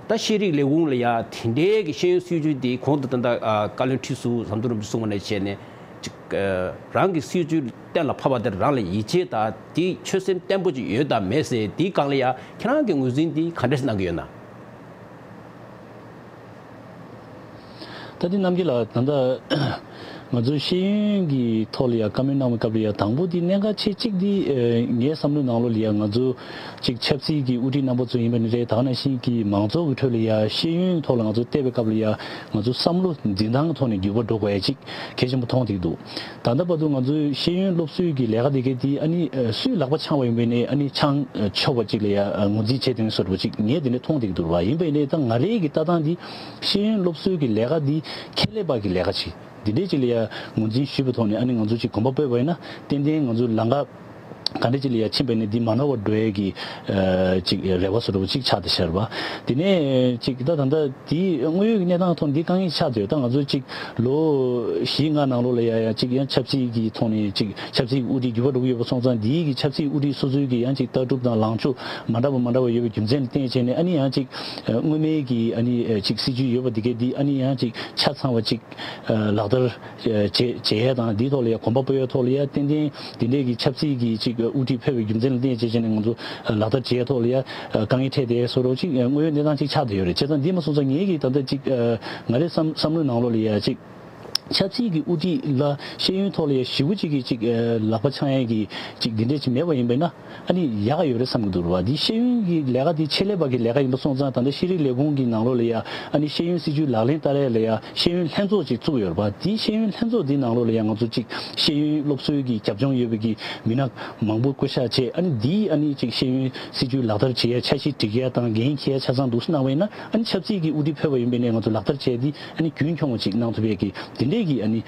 ད་ཤེས་རིག་ལས་ཁུངས་ལ་ཡ་དེ་འདྲའི་གི་ཤེས་ཡོན་སྲིད་བྱུས་འདི་གོང་དུ་ད་ལྟ་ཨ་བཀའ་བློན་ཁྲི་ཟུར་ཟམ་གདོང་རིན་པོ་ཆེ་གསུངས་པ་ནང་བཞིན་བྱས་ནས་ཅིག་ཨ་རང་གི་སྲིད་བྱུས་གཏན་ལ་ཕབ་པ་དེར་རང་ལ་ཡིད་ཆེས་དང་དེའི་ཆོད་སེམས་བརྟན་པོ་ཅིག་ཡོད་དང་མེད་ཟེར་དེའི་སྒང་ལ་ཡ་ཁྱེད་རང་གི་ངོས་འཛིན་འདི་ག་འདྲ་ཞིག་གནང་གི་ཡོད་ན། ད་དེ་རྣམ་རྒྱལ་ལགས། ད་ལྟ་ང་ཚོ་ཤེས་ཡོན་གྱི་ཐོག་ལ་ཡ་བཀའ་མོལ་གནང་བའི་སྐབས་ལ་ཡ་དང་པོ་དེ་གནད་འགག་ཆེ་གཅིག་དེ་ཨ་ངའི་བསམ་བློའི་ནང་ལོགས་ལ་ཡ་ང་ཚོ་ཅིག་ཆབ་སྲིད་ཀྱི་དབུ་ཁྲིད་རྣམ་པ་ཚོ་ཡིན་པ་ནི་རེད། ད་ག་ནང་བཞིན་གྱི་མང་ཚོགས་ཀྱི་ཁྲོད་ལ་ཡ་ཤེས་ཡོན་ཐོག་ལ་ང་ཚོ་བལྟས་པའི་སྐབས་ལ་ཡ་ང་ཚོ་བསམ་བློ་འཛིན་སྟངས་ཀྱི་ཐོག་ནས་འགྱུར་བ་འགྲོ་དགོས་ཡ་ཅིག་གལ་ཆེན་པོ་མཐོང་བསྡད་ཀྱི་འདུག་ད་ལྟ་བར་དུ་ང་ཚོའི་ཤེས་ཡོན་སློབ་གསོའི་གི་ལས་ཀ་དེ་གའི་དེ་ཨ་ནི་ཨ་སུའི་ལག་པ་འཆང་བ་ཡིན་པ་ཡིན་ནའི་ཨ་ནི་འཆང་ཨ་ཆོག་པ་ཅིག་ལ་ཡ་ཨ་ངོས་འཛིན་བྱས་དེ་ནས་བཟོ་འདྲ་པོ་ཅིག་ངས་དེ་འདྲ་མཐོང་བསྡད་ཀྱི་འདུག་བ། ཡིན་པ་ཡིན་ནའི་ད་ང་རའི་གི་ལྟ་སྟངས་འདི་ཤེས་ཡོན་སློབ་གསོའི་གི་ལས་ཀ་འདི་ཁྱད་ལས་པ་གི་ལས་ཀ་ཅིག་འདི་འདྲའི་ཅིག་ལ་ཡ་ངོས་འཛིན་ཞུས་པའི་ཐོག་ནས་ཨ་ནི་ང་ཚོ་ཅིག་གོམ་པ་སྤོས་པ་ཡིན་ན་ཏན་ཏན་ང་ཚོ་ལམ་ཁ་ག་འདྲ་ཅིག་ལ་ཡ་ཕྱིན་པ་ཡིན་ན་འདི་མ་ནོར་བར་འགྲོ་ཡས་ཀྱི་ཨ་ཅིག་རེ་བ་བཟོ་འདྲ་པོ་ཅིག་ཆགས་བསྡད་ཤར་བ། དེ་ནས་ཅིག་ད་ད་ལྟ་དེའི་དངོས་ཡོད་ཀྱི་གནས་སྟངས་ཐོག་འདི་དཀའ་ངལ་ཆགས་བསྡད་ཡོད། ད་ང་ཚོ་ཅིག་ལོ་བཞི་ལྔ་ནང་ལོགས་ལ་ཡ་ཡ་ཅིག་ཡང་ཆབ་སྲིད་ཀྱི་ཐོག་ནས་ཅིག་ཆབ་སྲིད་ཀྱི་དབུ་ཁྲིད་འགྱུར་བ་འགྲོ་གི་ཡོད་པ་སོང་ཙང་འདིའི་གི་ཆབ་སྲིད་དབུ་ཁྲིད་སོ་སོའི་གི་ཡང་ཅིག་ལྟ་གྲུབ་དང་ལངས་ཕྱོགས་མ་འདྲ་བ་མ་འདྲ་བ་ཡོད་པའི་རྒྱུ་མཚན་ལ་བརྟེན་བྱས་ནས་ཨ་ནི་ཡང་ཅིག་སྔོན་མའི་གི་ཨ་ནི་ཅིག་སྲིད་ཇུས་ཡོད་པ་འདི་གའི་འདི་ཨ་ནི་ཡང་ཅིག་ཆ་ཚང་བ་ཅིག་ལག་བསྟར་བྱེད་བྱེད་ཡས་དང་འདིའི་ཐོག་ལ་ཡ་གོམ་པ་སྤོ་ཡས་ཐོག་ལ་ཡ་ཏན་ཏན་འདི་འདྲའི་གི་ཆབ་སྲིད་ཀྱི་ཅིག་དབུ་ཁྲིད་ཕེབས་པའི་རྒྱུ་མཚན་ལ་བརྟེན་བྱས་བྱས་ནས་ང་ཚོ་ལག་བསྟར་བྱེད་ཡས་ཐོག་ལ་ཡ་དཀའ་ངལ་འཕྲད་བསྡད་ཡས་བཟོ་འདྲ་ཅིག་དངོས་ཡོད་གནས་སྟངས་ཅིག་ཆགས་བསྡད་ཡོད་རེད། བྱས་ཙང་འདི་མ་སོང་ཙང་ངེད་ཀྱི་ད་ལྟ་ཅིག་ང་རའི་བསམ་བསམ་བློའི་ནང་ལོགས་ལ་ཡ་ཅིག་ཆབ་སྲིད་ཀྱི་དབུ་ཁྲིད་ལ་ཤེས་ཡོན་ཐོག་ལ་ཡ་ཞེ་པོ་ཅིག་གི་ཅིག་ལག་པ་འཆང་ཡ་གི་ཅིག་འདི་འདྲས་ཅིག་མེད་པ་ཡིན་པས་ན། ཨ་ནི་ཡག་ག་ཡོད་རེད་བསམ་གྱི་འདུག་རེད་བ། འདི་ཤེས་ཡོན་གྱི་ལས་ཀ་འདི་ཆེད་ལས་པ་གི་ལས་ཀ་ཡིན་པ་སོང་ཙང་། ད་ལྟ་ཤེས་རིག་ལས་ཁུངས་ཀྱི་ནང་ལོགས་ལ་ཡ་ཨ་ནི་ཤེས་ཡོན་སྲིད་བྱུས་ལག་ལེན་བསྟར་ཡ་ལ་ཡ་ཤེས་ཡོན་ལྷན་ཚོགས་ཅིག་བཙུགས་ཡོད་རེད་བ། འདི་ཤེས་ཡོན་ལྷན་ཚོགས་འདི་ནང་ལོགས་ལ་ཡ་ང་ཚོ་ཅིག་ཤེས་ཡོན་སློབ་གསོའི་གི་རྒྱབ་ལྗོངས་ཡོད་པའི་གི་མི་སྣ་མང་པོ་བསྐོ་བཞག་བྱས། ཨ་ནི་འདི་ཨ་ནི་ཅིག་ཤེས་ཡོན་སྲིད་བྱུས་ལག་བསྟར་བྱེད་ཡ་འཆར་གཞི་སྒྲིག་ཡ་དང་འགན་འཁྱེར་ཡ་ཆ་ཚང་འདུག་སེ་གནང་བ་ཡིན་ན། ཨ་ནི་ཆབ་སྲིད་ཀྱི་དབུ་ཁྲིད་ཕེབས་པ་ཡིན་པའི་ནས་ང་ཚོ་ལག་བསྟར་བྱས་ཏེ་ཨ་ནི་རྒྱུན་འཁྱོངས་པ་ཅིག་གནང་ཐུབ་ཡས་ཀྱི་དེ་འདྲས་ཀྱི་ཨ་ནི་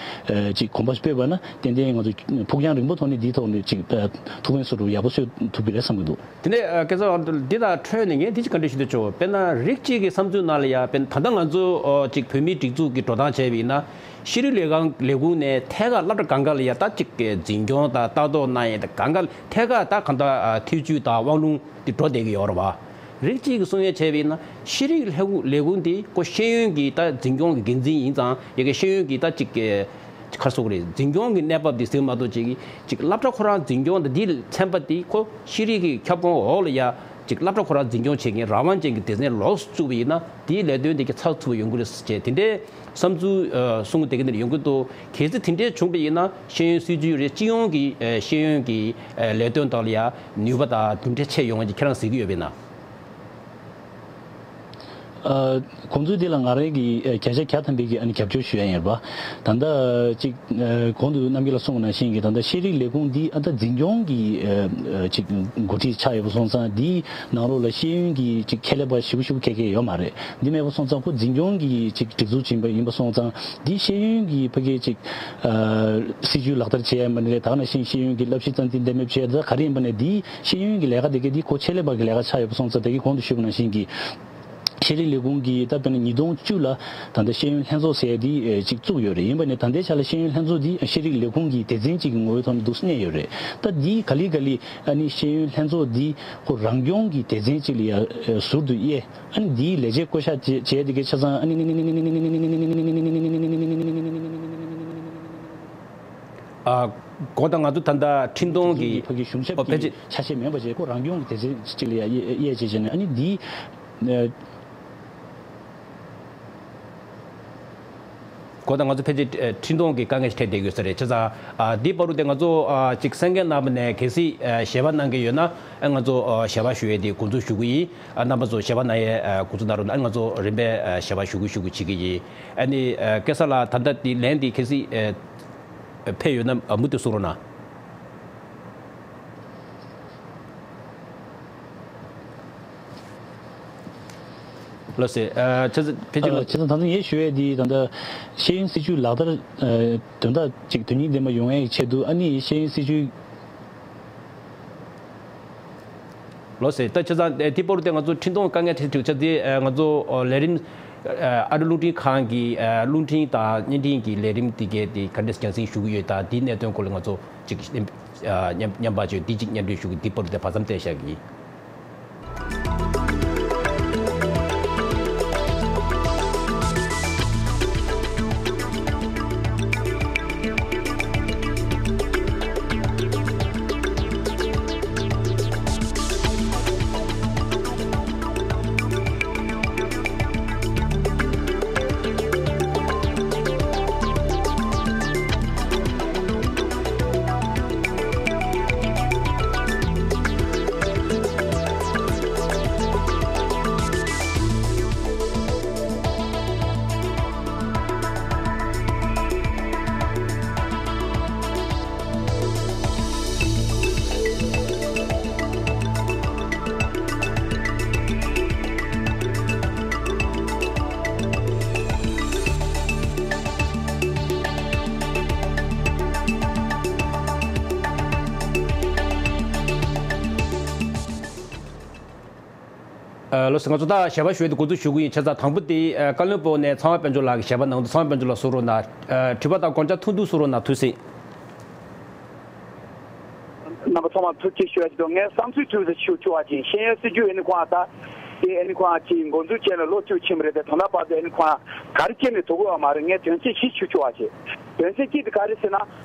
ཅིག་གོམ་པ་སྤོས་པ་ན། ཏན་ཏན་ང་ཚོ་ཕུགས་རྒྱང་རིང་པོ་ཐོག་ནས་འདིའི་ཐོག་ནས་ཅིག་ཐུགས་ཕན་གསོ་སྒྲུབ་ཡག་པོ་བཟོ་ཐུབ་ཀྱི་རེད་བསམ་གྱི་འདུག། དེ་ནས་སྐལ་བཟང་འདི་དང་འཕྲོས་ནས་ངས་འདི་ཅིག་བཀའ་འདྲི་ཞུ་འདོད་བྱུང་། དཔེར་ན་རིགས་གཅིག་གི་བསམ་ཚུལ་ནང་ལ་ཡ། དཔེར་ན་ད་ལྟ་ང་ཚོ་ཅིག་བོད་མིའི་སྒྲིག་འཛུགས་ཀྱི་འགྲོ་སྟངས་བྱས་པ་ཡིན་ན། ཤེས་རིག་ལས་ཁང་ལས་ཁུངས་ནས་ཐད་ཀར་སློབ་གྲྭ་གང་ག་ལ་ཡ་ད་ཅིག་འཛིན་སྐྱོང་དང་ལྟ་རྟོག་གནང་ཡས་དང་། གང་ག་ཐད་ཀར་ད་གང་ལྟར་ཐེ་བྱུས་དང་དབང་ལུང་འདི་འགྲོ་བསྡད་ཀྱི་ཡོད་རེད་བ། རིགས་གཅིག་གིས་གསུང་ཡས་བྱས་པ་ཡིན་ན། ཤེས་རིག་ལས་ཁུངས་ལས་ཁུངས་འདི་ཁོ་ཤེས་ཡོན་གྱི་ད་འཛིན་སྐྱོང་གི་འགན་འཛིན་ཡིན་ཙང་། ཡ་གི་ཤེས་ཡོན་གྱི་ད་ཅིག་ག་རེ་ཟེར་དགོས་རེད། འཛིན་སྐྱོང་གི་གནས་བབ་འདི་ཟེར་མ་གཏོགས། ཅིག་ཅིག་སློབ་གྲྭ་ཁོ་རང་འཛིན་སྐྱོང་དང་འདིའི་ཚན་པ་འདི་ཁོ་ཤེས་རིག་གི་ཁྱབ་ཁོངས་འོག་ལ་ཡ་ཅིག་སློབ་གྲྭ་ཁོ་རང་འཛིན་སྐྱོང་བྱེད་མཁན་རང་དབང་ཅན་གྱི་སྡེ་ཚན་ལོགས་སུ་བཙུགས་པ་ཡིན་ན། དེའི་ལས་དོན་དེ་ག་ཚགས་ཚུད་པོ་ཡོང་གི་རེད་ཅེས་དེ་འདྲའི་བསམ་ཚུལ་གསུང་གི་བསྡད་མཁན་ཡོང་གི་འདུག། གལ་སྲིད་དེ་འདྲའི་བྱུང་བ་ཡིན་ན། ཤེས་ཡོན་སྲིད་བྱུས་རེད། སྤྱི་ཡོངས་ཀྱི་ཤེས་ཡོན་གྱི་ལས་དོན་དག་ལ་ཡ་ནུས་པ་དང་གྲུབ་འབྲས་ཆེ་ཡོང་བ་ཅིག་ཁྱེད་རང་གཟིགས་ཀྱི་ཡོད་པས་ན། ཨ། དགོངས་ཚུལ་འདི་ལ་ང་རང་གིས་ཨ་བརྒྱ་ཆ་བརྒྱ་ཐམ་པའི་གི་ཨ་ནི་རྒྱབ་སྐྱོར་ཞུ་ཡ་ཡིན་པ། ད་ལྟ་ཅིག་ཨ་གོང་དུ་རྣམ་རྒྱལ་ལགས་གསུངས་པ་ནང་བཞིན་གྱི། ད་ལྟ་ཤེས་རིག་ལས་ཁུངས་འདི་ཨ་ད་འཛིན་སྐྱོང་གི་ཨ་ཨ་ཅིག་འགོ་ཁྲིད་ཆགས་ཡོད་པ་སོང་ཙང་། འདིའི་ནང་ལོགས་ལ་ཤེས་ཡོན་གྱི་ཅིག་ཆེད་ལས་པ་ཞེ་པོ་ཞེ་པོ་ག་གེ་ཡོད་མ་རེད། འདི་མེད་པ་སོང་ཙང་ཁོ་འཛིན་སྐྱོང་གི་ཅིག་སྒྲིག་འཛུགས་ཡིན་པ་ཡིན་པ་སོང་ཙང་། འདི་ཤེས་ཡོན་གྱི་ཕ་གི་ཅིག་ཨ་སྲིད་བྱུས་ལག་བསྟར་བྱེད་ཡ་མ་ནི་རེད། ད་ག་ནང་བཞིན་ཤེས་ཡོན་གྱི་བསླབ་གཞི་རྩ་འཛིན་གཏན་འབེབས་བྱེད་ཡ་ད་ག་རེ་ཡིན་པ་ནས། འདི་ཤེས་ཡོན་གྱི་ལས་ཀ་དེ་ག་འདི་ཁོ་ཆེད་ལས་པ་གི་ལས་ཀ་ཆགས་ཡོད་པ་སོང་ཙང་། དེ་གི་གོང་དུ་ཞུས་པ་ནང་བཞིན་གྱི་ཤེས་རིག་ལས་ཁུངས་ཀྱིས་ད་དཔེར་ན་ཉིས་སྟོང་བཅུ་ལ་ད་ལྟ་ཤེས་ཡོན་ལྷན་ཚོགས་ཟེར་ཡ་འདི་ཨེ་ཅིག་བཙུགས་ཡོད་རེད། ཡིན་པ་ནས་ད་ལྟའི་ཆ་ལ་ཤེས་ཡོན་ལྷན་ཚོགས་འདི་ཤེས་རིག་ལས་ཁུངས་ཀྱི་སྡེ་ཚན་གཅིག་གི་ངོ་བོའི་ཐོག་ནས་འདུག་སེ་གནས་ཡོད་རེད། ད་འདི་ག་ལེ་ག་ལེ་ཨ་ནི་ཤེས་ཡོན་ལྷན་ཚོགས་འདི་ཁོ་རང་སྐྱོང་གི་སྡེ་ཚན་གཅིག་ལ་ཡ་ཨེ་ཟུར་དུ་དབྱེ། ཨ་ནི་འདིའི་ལས་བྱེད་བསྐོ་བཞག་བྱས་བྱས་འདི་གའི་ཆ་ཚང་། ཨ་ནི་ཨ། གོང་དུ་ང་ཚོ་ད་ལྟ་འཕྲིན་གཏོང་གི་ཕ་གི་གཞུང་ཞབས་ཨོ་ཕལ་ཆེར་ཆ་ཤས་མིན་པ་བྱས། ཁོ་རང་སྐྱོང་གི་སྡེ་ཚན་གཅིག་ལ་ཡ་དབྱེ་དབྱེ་བྱས་བྱས་ནས། ཨ་ནི་འདིའི་ཨ། གོང་དུ་ང་ཚོ་ཕལ་ཆེར་ཨ་འཕྲིན་གཏོང་གི་དཀའ་ངལ་ཞིག་འཕྲད་བསྡད་ཡོད་ས་རེད། བྱས་ཙང་ཨ་འདིའི་བར་དུ་དེ་ང་ཚོ་ཨ་ཅིག་གསན་མཁན་རྣམ་པ་ནས་གལ་སྲིད་ཨ་ཞལ་པར་གནང་མཁན་ཡོད་ན། ཨ་ང་ཚོ་ཨ་ཞལ་པར་ཞུ་ཡས་དེ་འགོ་འཛུགས་ཞུ་གི་ཡིན། ཨ་རྣམ་པ་ཚོ་ཞལ་པར་གནང་ཡས་ཨ་འགོ་འཛུགས་གནང་རོགས་གནང་། ཨ་ང་ཚོ་རིམ་པས་ཨ་ཞལ་པར་ཞུ་གི་ཞུ་གི་བྱེད་ཀྱི་ཡིན། ཨ་ནི་ཨ་སྐལ་བཟང་ལགས། ད་ལྟ་དེ་ལན་དེ་གལ་སྲིད་ཨ་ཕེབས་ཡོད་ན་ཨ་མུ་མཐུད་གསུང་རོགས་གནང་། ལགས་སེ། ཨ་བྱས་ཙང་ཕལ་ཆེར། ཨ་བྱས་ཙང་ད་ལྟ་ངས་ཞུ་ཡས་འདི་ད་ལྟ་ཤེས་ཡོན་སྲིད་བྱུས་ལག་བསྟར་ཨ་དོན་དག་ཅིག་དོན་སྙིང་ལྡན་པ་ཡོང་ཡས་ཀྱི་ཆེད་དུ། ཨ་ནི་ཤེས་ཡོན་སྲིད་བྱུས། ལགས་སེ། ད་བྱས་ཙང་ཨ་དེ་བར་དུ་དེ་ང་ཚོ་འཕྲིན་གཏོང་དཀའ་ངལ་འཕྲད་བྱུང་ཚེ། དེ་ཨ་ང་ཚོ་ཨ་ལས་རིམ་ཨ་ཨ་རི་རླུང་འཕྲིན་ཁང་གི་ཨ་རླུང་འཕྲིན་དང་བརྙན་འཕྲིན་གྱི་ལས་རིམ་དེ་གའི་དེ་ག་འདྲས་རྒྱང་སྲིང་ཞུ་གི་ཡོད། ད་དེའི་གནད་དོན་སྐོར་ལ་ང་ཚོ་ཅིག་ཨ་མཉམ་མཉམ་པར་བྱས་དེ་ཅིག་མཉམ་འབྲེལ་ཞུ་གི། དེ་བར་དུ་དེ་བར་མཚམས་གཏད་བཞག་གི་ཡིན། ཨ་ལགས་སོ། ང་ཚོ་ད་ཞལ་པར་ཞུ་ཡས་དེ་འགོ་འཛུགས་ཞུ་གི་ཡིན། བྱས་ཙང་དང་པོ་དེ་ཨ་བཀའ་བློན་སྦུག་ནས་ཚངས་པ་དཔལ་འབྱོར་ལགས་ཀྱིས་ཞལ་པར་གནང་འདུག། ཚངས་པ་དཔལ་འབྱོར་ལགས་གསུང་རོགས་གནང་། ཨ་དྲི་བ་དང་དགོངས་འཆར་ཐུང་ཐུང་གསུང་རོགས་གནང་། ཐུགས་རྗེ་ཆེ། རྣམ་པ་ཚང་མར་ཐུགས་རྗེ་ཆེ་ཞུ་ཡ་ཞིག་འདུག། ངས་བསམ་ཚུལ་ཞུ་ཞུ་ཞུ་བ་ཅིག། ཤེས་ཡོན་སྲིད་བྱུས་ཨ་ནི་ཁོང་ད་དེ་ཨ་ནི་ཁོང་ཅིག་འགོ་འཛུགས་བྱས་ནས་ལོ་བཅུ་ཕྱིན་པ་རེད་དེ། ད་ལྟ་བར་དུ་ཨ་ནི་ཁོང་ག་རེ་བྱས་ནས་ཐུབ་ཀྱི་ཡོད་མ་རེད། ངས་དོན་ཚན་བཞི་ཞུ་ཞུ་བ་ཅིག། དོན་ཚན་གཅིག་དེ་ག་རེ་ཟེར་ན།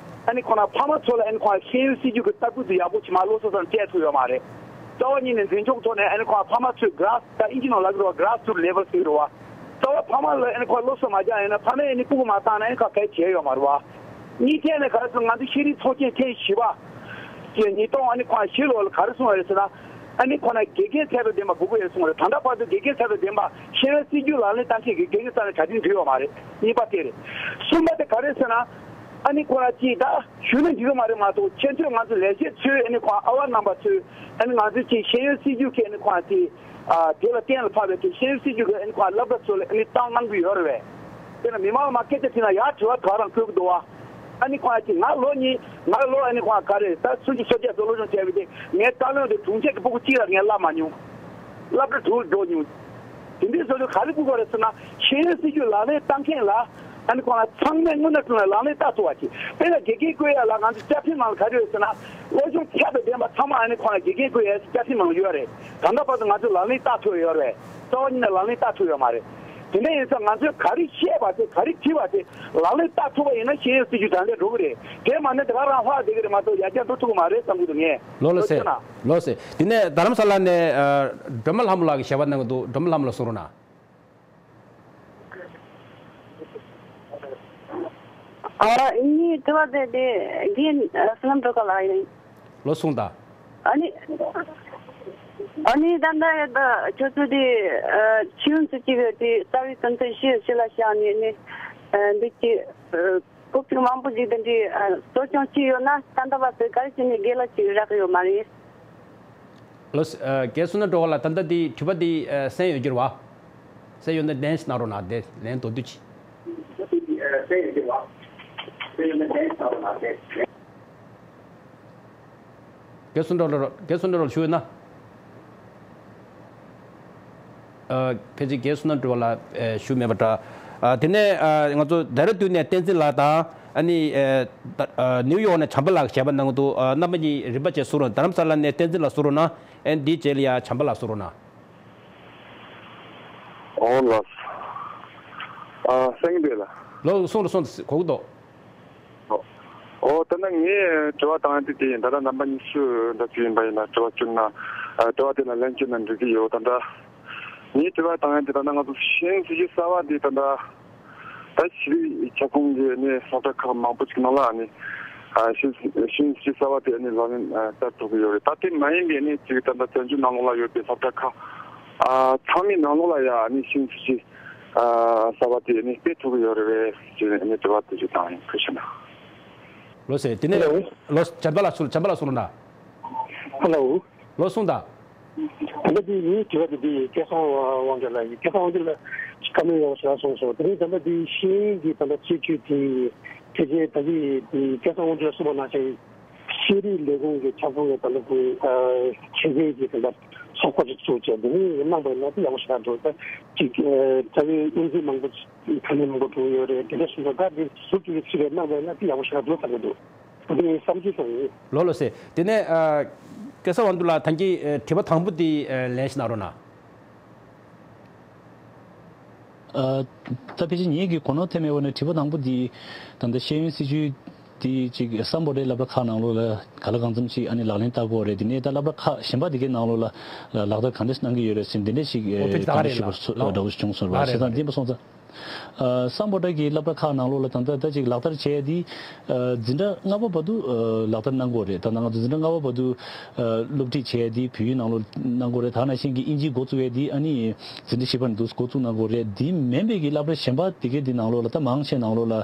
ཨ་ནི་ཁོང་ཕ་མ་ཚོ་ལ་ཨ་ནི་ཁོང་ཤེས་ཡོན་སྲིད་བྱུས་ཀྱི་ལྟ་སྐུལ་དེ་ཡག་པོ་ཅིག་མར་ལོ་སོ་སོར་སྤྲད་ཐུབ་ཡོད་མ་རེད། རྩ་བ་ཉིད་ནས་འཛིན་སྐྱོང་ཐོག་ནས་ཨ་ནི་ཁོང་ཕ་མ་ཚོས་གྷ་རཱས་ད་ཨིན་ཇི་ནང་ལབ་ཀྱི་རེད་བ། གྷ་རཱས་རུཊ་ལེ་ཝལ་ཟེར་གྱི་རེད་བ། རྩ་བ་ཕ་མ་ལ་ཨ་ནི་ཁོ་སློབ་གསོ་མ་རྒྱག་ཡིན་ན་ཕ་མས་ཨ་ནི་ཕྲུ་གུ་མ་བཏང་ན་ཨ་ནི་ཁ་གལ་བྱས་ཡོད་མ་རེད་བ། གཉིས་ཐད་ནས་ག་རེ་ཟེར་ན་ང་ཚོ་ཤེས་རིག་ཚོགས་ཆེན་ཐེངས་བཞི་པ་ཀྱི་ཉིས་སྟོང་ཨ་ནི་ཁོ་བཞི་ལོ་ལ་ག་རེ་གསུངས་པ་རེད་ཟེར་ན། ཨ་ནི་ཁོ་ན་དགེ་རྒན་ཚད་དང་ལྡན་པ་དགོས་ཀྱི་ཡོད་གསུངས་པ་རེད། ད་ལྟ་བར་དུ་དགེ་རྒན་ཚད་དང་ལྡན་པ་ཤེས་ཡོན་སྲིད་བྱུས་ལག་ལེན་བསྟར་མཁན་གྱི་དགེ་རྒན་རྩ་ནས་གྲ་སྒྲིག་འགྲིག་ཡོད་མ་རེད། གཉིས་པ་དེ་རེད། གསུམ་པ་དེ་ག་རེ་ཟེར་ན། ཨ་ནི་ཁོ་རང་གཅིག་ད་ཞུས་ན་འགྲིག་གི་མ་རེད་མ་གཏོགས་ཆེས་མཐོའི་ང་ཚོ་ལས་བྱེད་ཚོས་ཨ་ནི་ཁོ་ཨ་བ་རྣམ་པ་ཚོས་ཨ་ནི་ང་ཚོའི་ཅིག་ཤེས་ཡོན་སྲིད་བྱུས་ཀྱི་ཨ་ནི་ཁོ་རང་དེ་ཨ་དེ་ལ་གཏན་ལ་ཕབ་པའི་དེ་ཤེས་ཡོན་སྲིད་བྱུས་ཀྱི་ཨ་ནི་ཁོ་རང་སློབ་གྲྭ་ཚོ་ལ་ཨ་ནི་བཏང་གནང་གི་ཡོད་རེད་པས། དེ་ལ་མི་མང་ལ་མ་སྐད་ཆ་དྲིས་ན་ཡར་དྲི་བ་ག་རང་འཁོད་ཀྱི་འདུག་བ། ཨ་ནི་ཁོ་རང་ཅིག་ང་ལོ་གཉིས་ང་ལོ་ཨ་ནི་ཁོ་རང་ག་རེ་ད་སུམ་ཅུ་སོ་བརྒྱད་ཙམ་སློབ་སྦྱོང་བྱས་པའི་དེ་ངའི་བཀའ་བློན་དེ་དྲུང་ཆེ་གི་ཕྲུ་གུ་གཅིག་ལ་ངས་བསླབ་མ་མྱོང་། སློབ་གྲྭ་དྲུག་འགྲོ་མྱོང་། དེ་འདྲའི་བཟོ་ལས་ག་རེ་དགོས་པ་རེད་ཟེར་ན་ཤེས་ཡོན་སྲིད་བྱུས་ལག་ལེན་བསྟར་མཁན་ལ་ཨ་ནི་ཁོང་ལ་ཚང་མས་དངོས་གནས་དྲང་གནས་ལག་ལེན་བསྟར་ཐུབ་པ་ཅིག་དཔེར་ན་དགེ་རྒན་བསྐོ་ཡ་ལ་ང་ཚོ་བཅའ་ཁྲིམས་ནང་ལ་ག་རེ་ཡོད་ཟེར་ན་སློབ་སྦྱོང་ཚད་དང་ལྡན་པ་ཚང་མ་ཨ་ནི་ཁོང་ལ་དགེ་རྒན་བསྐོ་ཡ་ཟེར་བཅའ་ཁྲིམས་ནང་ལ་ཡོད་རེད། ད་ལྟ་བར་དུ་ང་ཚོས་ལག་ལེན་བསྟར་ཐུབ་ཡོད་རེད། རྩ་བ་ཉིད་ནས་ལག་ལེན་བསྟར་ཐུབ་ཡོད་མ་རེད། དེ་འདྲ་ཡིན་ཙང་ང་ཚོས་ག་རེ་བཤད་པ་དེ་ག་རེ་བྲིས་པ་དེ་ལག་ལེན་བསྟར་ཐུབ་པ་ཡིན་ན་ཤེས་ཡོན་སྲིད་བྱུས་དྲང་བདེན་འགྲོ་གི་རེད། དེ་མ་ནས་དེ་ག་རང་ལྷག་བསྡད་ཀྱི་རེད་མ་གཏོགས་ཡར་རྒྱས་འགྲོ་ཐུབ་ཀྱི་མ་རེད་བསམ་གྱི་འདུག་ངས། ལོ་ལོ་ལོ་ཆེ་ཟེར། ན། ལོ་ཟེར། དེ་ནས་རྡ་རམ་ས་ལ་ནས་ཨ། སྒྲོལ་མ་ལྷ་མོ་ལགས་ཀྱིས་ཞལ་པར་གནང་གི་འདུག་སྒྲོལ་མ་ལྷ་མོ་ལགས་གསུང་རོགས་གནང་། ཨ་ནི་དྲི་བ་དེ་དེ་རྒན་ཨ་བསོད་ནམས་སྒྲོལ་དཀར་ལགས་ཡིན། ལོ་གསུངས་དང་། ཨ་ནི་ཨ་ནི་ད་ལྟ་ཡོད་པ་ཁྱོད་ཚོ་དེ་ཨ་ཤེས་ཡོན་སྲིད་བྱུས་དེ་རྩ་བའི་དོན་ཚན་བཞི་ཞི་ལ་བཞག་ནས་ནི་ཨ་འདི་ཅི་ཨ་སློབ་ཕྲུག་མང་པོ་ཞིག་དེ་འདྲའི་ཨ་གསོ་སྐྱོང་བྱས་ཡོད་ན་ད་ལྟ་བར་དུ་ག་རེ་བྱས་ནས་རྒན་ལགས་ཅིག་རག་གི་ཡོད་མ་རེད། ལོ། ཨ། རྒན་བསོད་ནམས་སྒྲོལ་དཀར་ལགས་ད་ལྟ་འདི་དྲི་བ་འདི་ཨ་གསན་ཡོད་ཀྱི་རེད་བ། གསན་ཡོད་ན་ལན་ཞིག་གནང་རོགས་གནང་། དེ་ལན་མདོར་བསྡུས་ཅིག་རྒན་བསོད་ནམས་སྒྲོལ་དཀར་ལགས། རྒན་བསོད་ནམས་སྒྲོལ་དཀར་ལགས་ཞུ་ཡོད་ན། ཨ། ཕལ་ཆེར་རྒན་བསོད་ནམས་སྒྲོལ་དཀར་ལགས་ཨ་ཞུ་མེད་པ་འདྲ། ཨ། དེ་ནས་ཨ་ང་ཚོ་ལྡེ་ར་ལྡུན་ནས་བསྟན་འཛིན་ལགས་དང་ཨ་ནི་ཨ་ད་ཨ་ནིའུ་ཡོག་ནས་བྱམས་པ་ལགས་ཞལ་པར་གནང་གི་འདུག་ཨ། རྣམ་པ་གཉིས་རིམ་པ་བྱས་གསུང་རོགས། རྡ་རམ་ས་ལ་ནས་བསྟན་འཛིན་ལགས་གསུང་རོགས་གནང་། ཨ་ནི་འདིའི་རྗེས་ལ་ཡ་བྱམས་པ་ལགས་གསུང་རོགས་གནང་། ཨོ་ལགས། ཨ། གསན་གྱི་འདུག་ལགས། ལོ། གསུང་རོགས་གསུང་། གོ་གི་འདུག་ཨོ། ད་ནི་ངས་དྲི་བ་བཏང་ཡ་དེ་དེ་ཡིན། ད་ལྟ་རྣམ་པ་གཉིས་སུ་འདྲ་ཅིག་ཡིན་པ་ཡིན་ན་དྲི་བ་བསྐྱུར་ན། ཨ། དྲི་བ་དེ་ལ་ལན་བསྐྱུར་ན་འགྲིག་གི་ཡོད། ད་ལྟ་ངས་དྲི་བ་བཏང་ཡ་དེ་ད་ལྟ་ང་ཚོ་ཤེས་ཡོན་སྲིད་བྱུས་གསར་བ་དེ་ད་ལྟ་ད་ཤེས་རིག་ཁྱབ་ཁོངས་ཀྱི་ནི་སློབ་གྲྭ་ཁག་མང་པོ་ཅིག་ནང་ལ་ནི། ཨ། ཤེས་ཤེས་ཡོན་སྲིད་བྱུས་གསར་བ་དེ་ནི་ལག་ལེན་ཨ་བསྟར་ཐུབ་ཀྱི་ཡོད་རེད། ད་དེ་མ་ཡིན་པའི་ནི་ཅིག་ད་ལྟ་བཙན་བྱོལ་ནང་ལོགས་ལ་ཡོད་པའི་སློབ་གྲྭ་ཁག་ཨ་ཚང་མའི་ནང་ལོགས་ལ་ཡ་ནི་ཤེས་ཡོན་སྲིད་བྱུས་ཨ་གསར་བ་དེ་ནི་སྤེལ་ཐུབ་ཀྱི་ཡོད་རེད་པས་ཅེས་ནི་དྲི་བ་དེ་ཅིག་བཏང་ཡིན། ཐུགས་རྗེ་གནང་། ལོ་ཟེར། དེ་ནས། ཧེ་ལོ། ལོ། བྱམས་པ་ལགས་གསུང་། བྱམས་པ་ལགས་གསུང་རོགས་གནང་། ཧེ་ལོ། ལོ་གསུངས་དང་། ད་ལྟ་དེ་ངའི་དྲི་བ་དེ་དེ་སྐལ་བཟང་དབང་ཕྱུག་ལགས་ཡིན། སྐལ་བཟང་དབང་ཕྱུག་ལགས་བཀའ་མོལ་ཡག་པོ་ཞེ་དྲག་གསུངས་སོང་། དེ་རིང་ད་ལྟ་དེ་ཤེས་ཡོན་གྱི་ད་ལྟ་སྤྱི་སྤྱོད་དེ་ཕལ་ཆེར་ད་གིན་དེ་སྐལ་བཟང་དབང་ཕྱུག་ལགས་གསུངས་པ་ནང་བཞིན་ཤེས་རིག་ལས་ཁུངས་ཀྱི་ཁྱབ་ཁོངས་ཀྱི་ད་ལྟ་དེ་ཁྱད་ཆོས་ཀྱི་ད་ལྟ་ཚོགས་པ་ཅིག་བཙུགས་བྱས་དེ་ནས་གནང་པ་ཡིན་ན་དེ་ཡག་པོ་ཞེ་དྲག་འདུག་ད་ཅིག་ད་གིན་དབུ་འཛུགས་མང་པོ་ཕ་ནས་མང་པོ་བྱུང་ཡོད་རེད། དེ་འདྲ་སོང་ཙང་ད་དེ་ཟུར་དུ་ཞིག་ལ་གནང་པ་ཡིན་ན་དེ་ཡག་པོ་ཞེ་དྲག་འདུག་བསམ་གྱི་འདུག་དེ་ནས་བསམ་ཚུལ་གསུངས་ཡིན། ལོ་ལོ་ཟེར། དེ་ནས་ཨ། སྐལ་བཟང་དབང་ཕྱུག་ལགས་ད་གིན་ཨ་དྲི་བ་དང་པོ་དེ་ཨ་ལན་ཞིག་གནང་རོགས་གནང་། ཨ། ད་ཕལ་ཆེར་ངེད་ཀྱིས་གོ་ནོར་ཐེབས་མེད་པ་ནི་དྲི་བ་དང་པོ་དེ་ད་ལྟ་ཤེས་ཡོན་སྲིད་བྱུས་དེ་ཅིག་སམ་བྷོ་ཊའི་སློབ་གྲྭ་ཁག་ནང་ལོགས་ལ་ག་ལ་གང་འཚམ་ཅིག་ཨ་ནི་ལག་ལེན་བསྟར་དགོས་རེད། དེ་ནས་ད་སློབ་གྲྭ་ཁག་གཞན་པ་དེ་གའི་ནང་ལོགས་ལ་ལག་བསྟར་ག་འདྲ་གནང་གི་ཡོད་རེད་ཟེར་འདི་འདྲ་ཞིག་ཨོ་དེ་ག་རེད་ལ་ཞུ་བ་ཞུ་དགོས་བྱུང་སོང་རེད་བ། བྱས་ཙང་འདི་མ་སོང་ཙང་། ཨ། སམ་བྷོ་ཊ་གི་སློབ་གྲྭ་ཁག་ནང་ལོགས་ལ་ད་ལྟ་ད་ཅིག་ལག་བསྟར་བྱས་ཏེ། ཨ། འཛིན་གྲྭ་ལྔ་པ་བར་དུ་ཨ་ལག་བསྟར་གནང་དགོས་རེད། ད་ང་ཚོ་འཛིན་གྲྭ་ལྔ་པ་བར་དུ་ཨ་སློབ་ཁྲིད་བྱས་ཏེ་བོད་ཡིག་ནང་ལོགས་གནང་དགོས་རེད། ད་ནང་བཞིན་གྱི་ཨིན་ཇི་འགོ་བཙུགས་ཡས་དེ་ཨ་ནི་འཛིན་གྲྭ་བཞི་པ་ནས་འདུག་འགོ་བཙུགས་གནང་དགོས་རེད། དེ་མིན་པའི་གི་སློབ་གྲྭ་གཞན་པ་དེ་གའི་དེ་ནང་ལོགས་ལ་ད་མང་ཆེ་ནང་ལོགས་ལ་ཨ་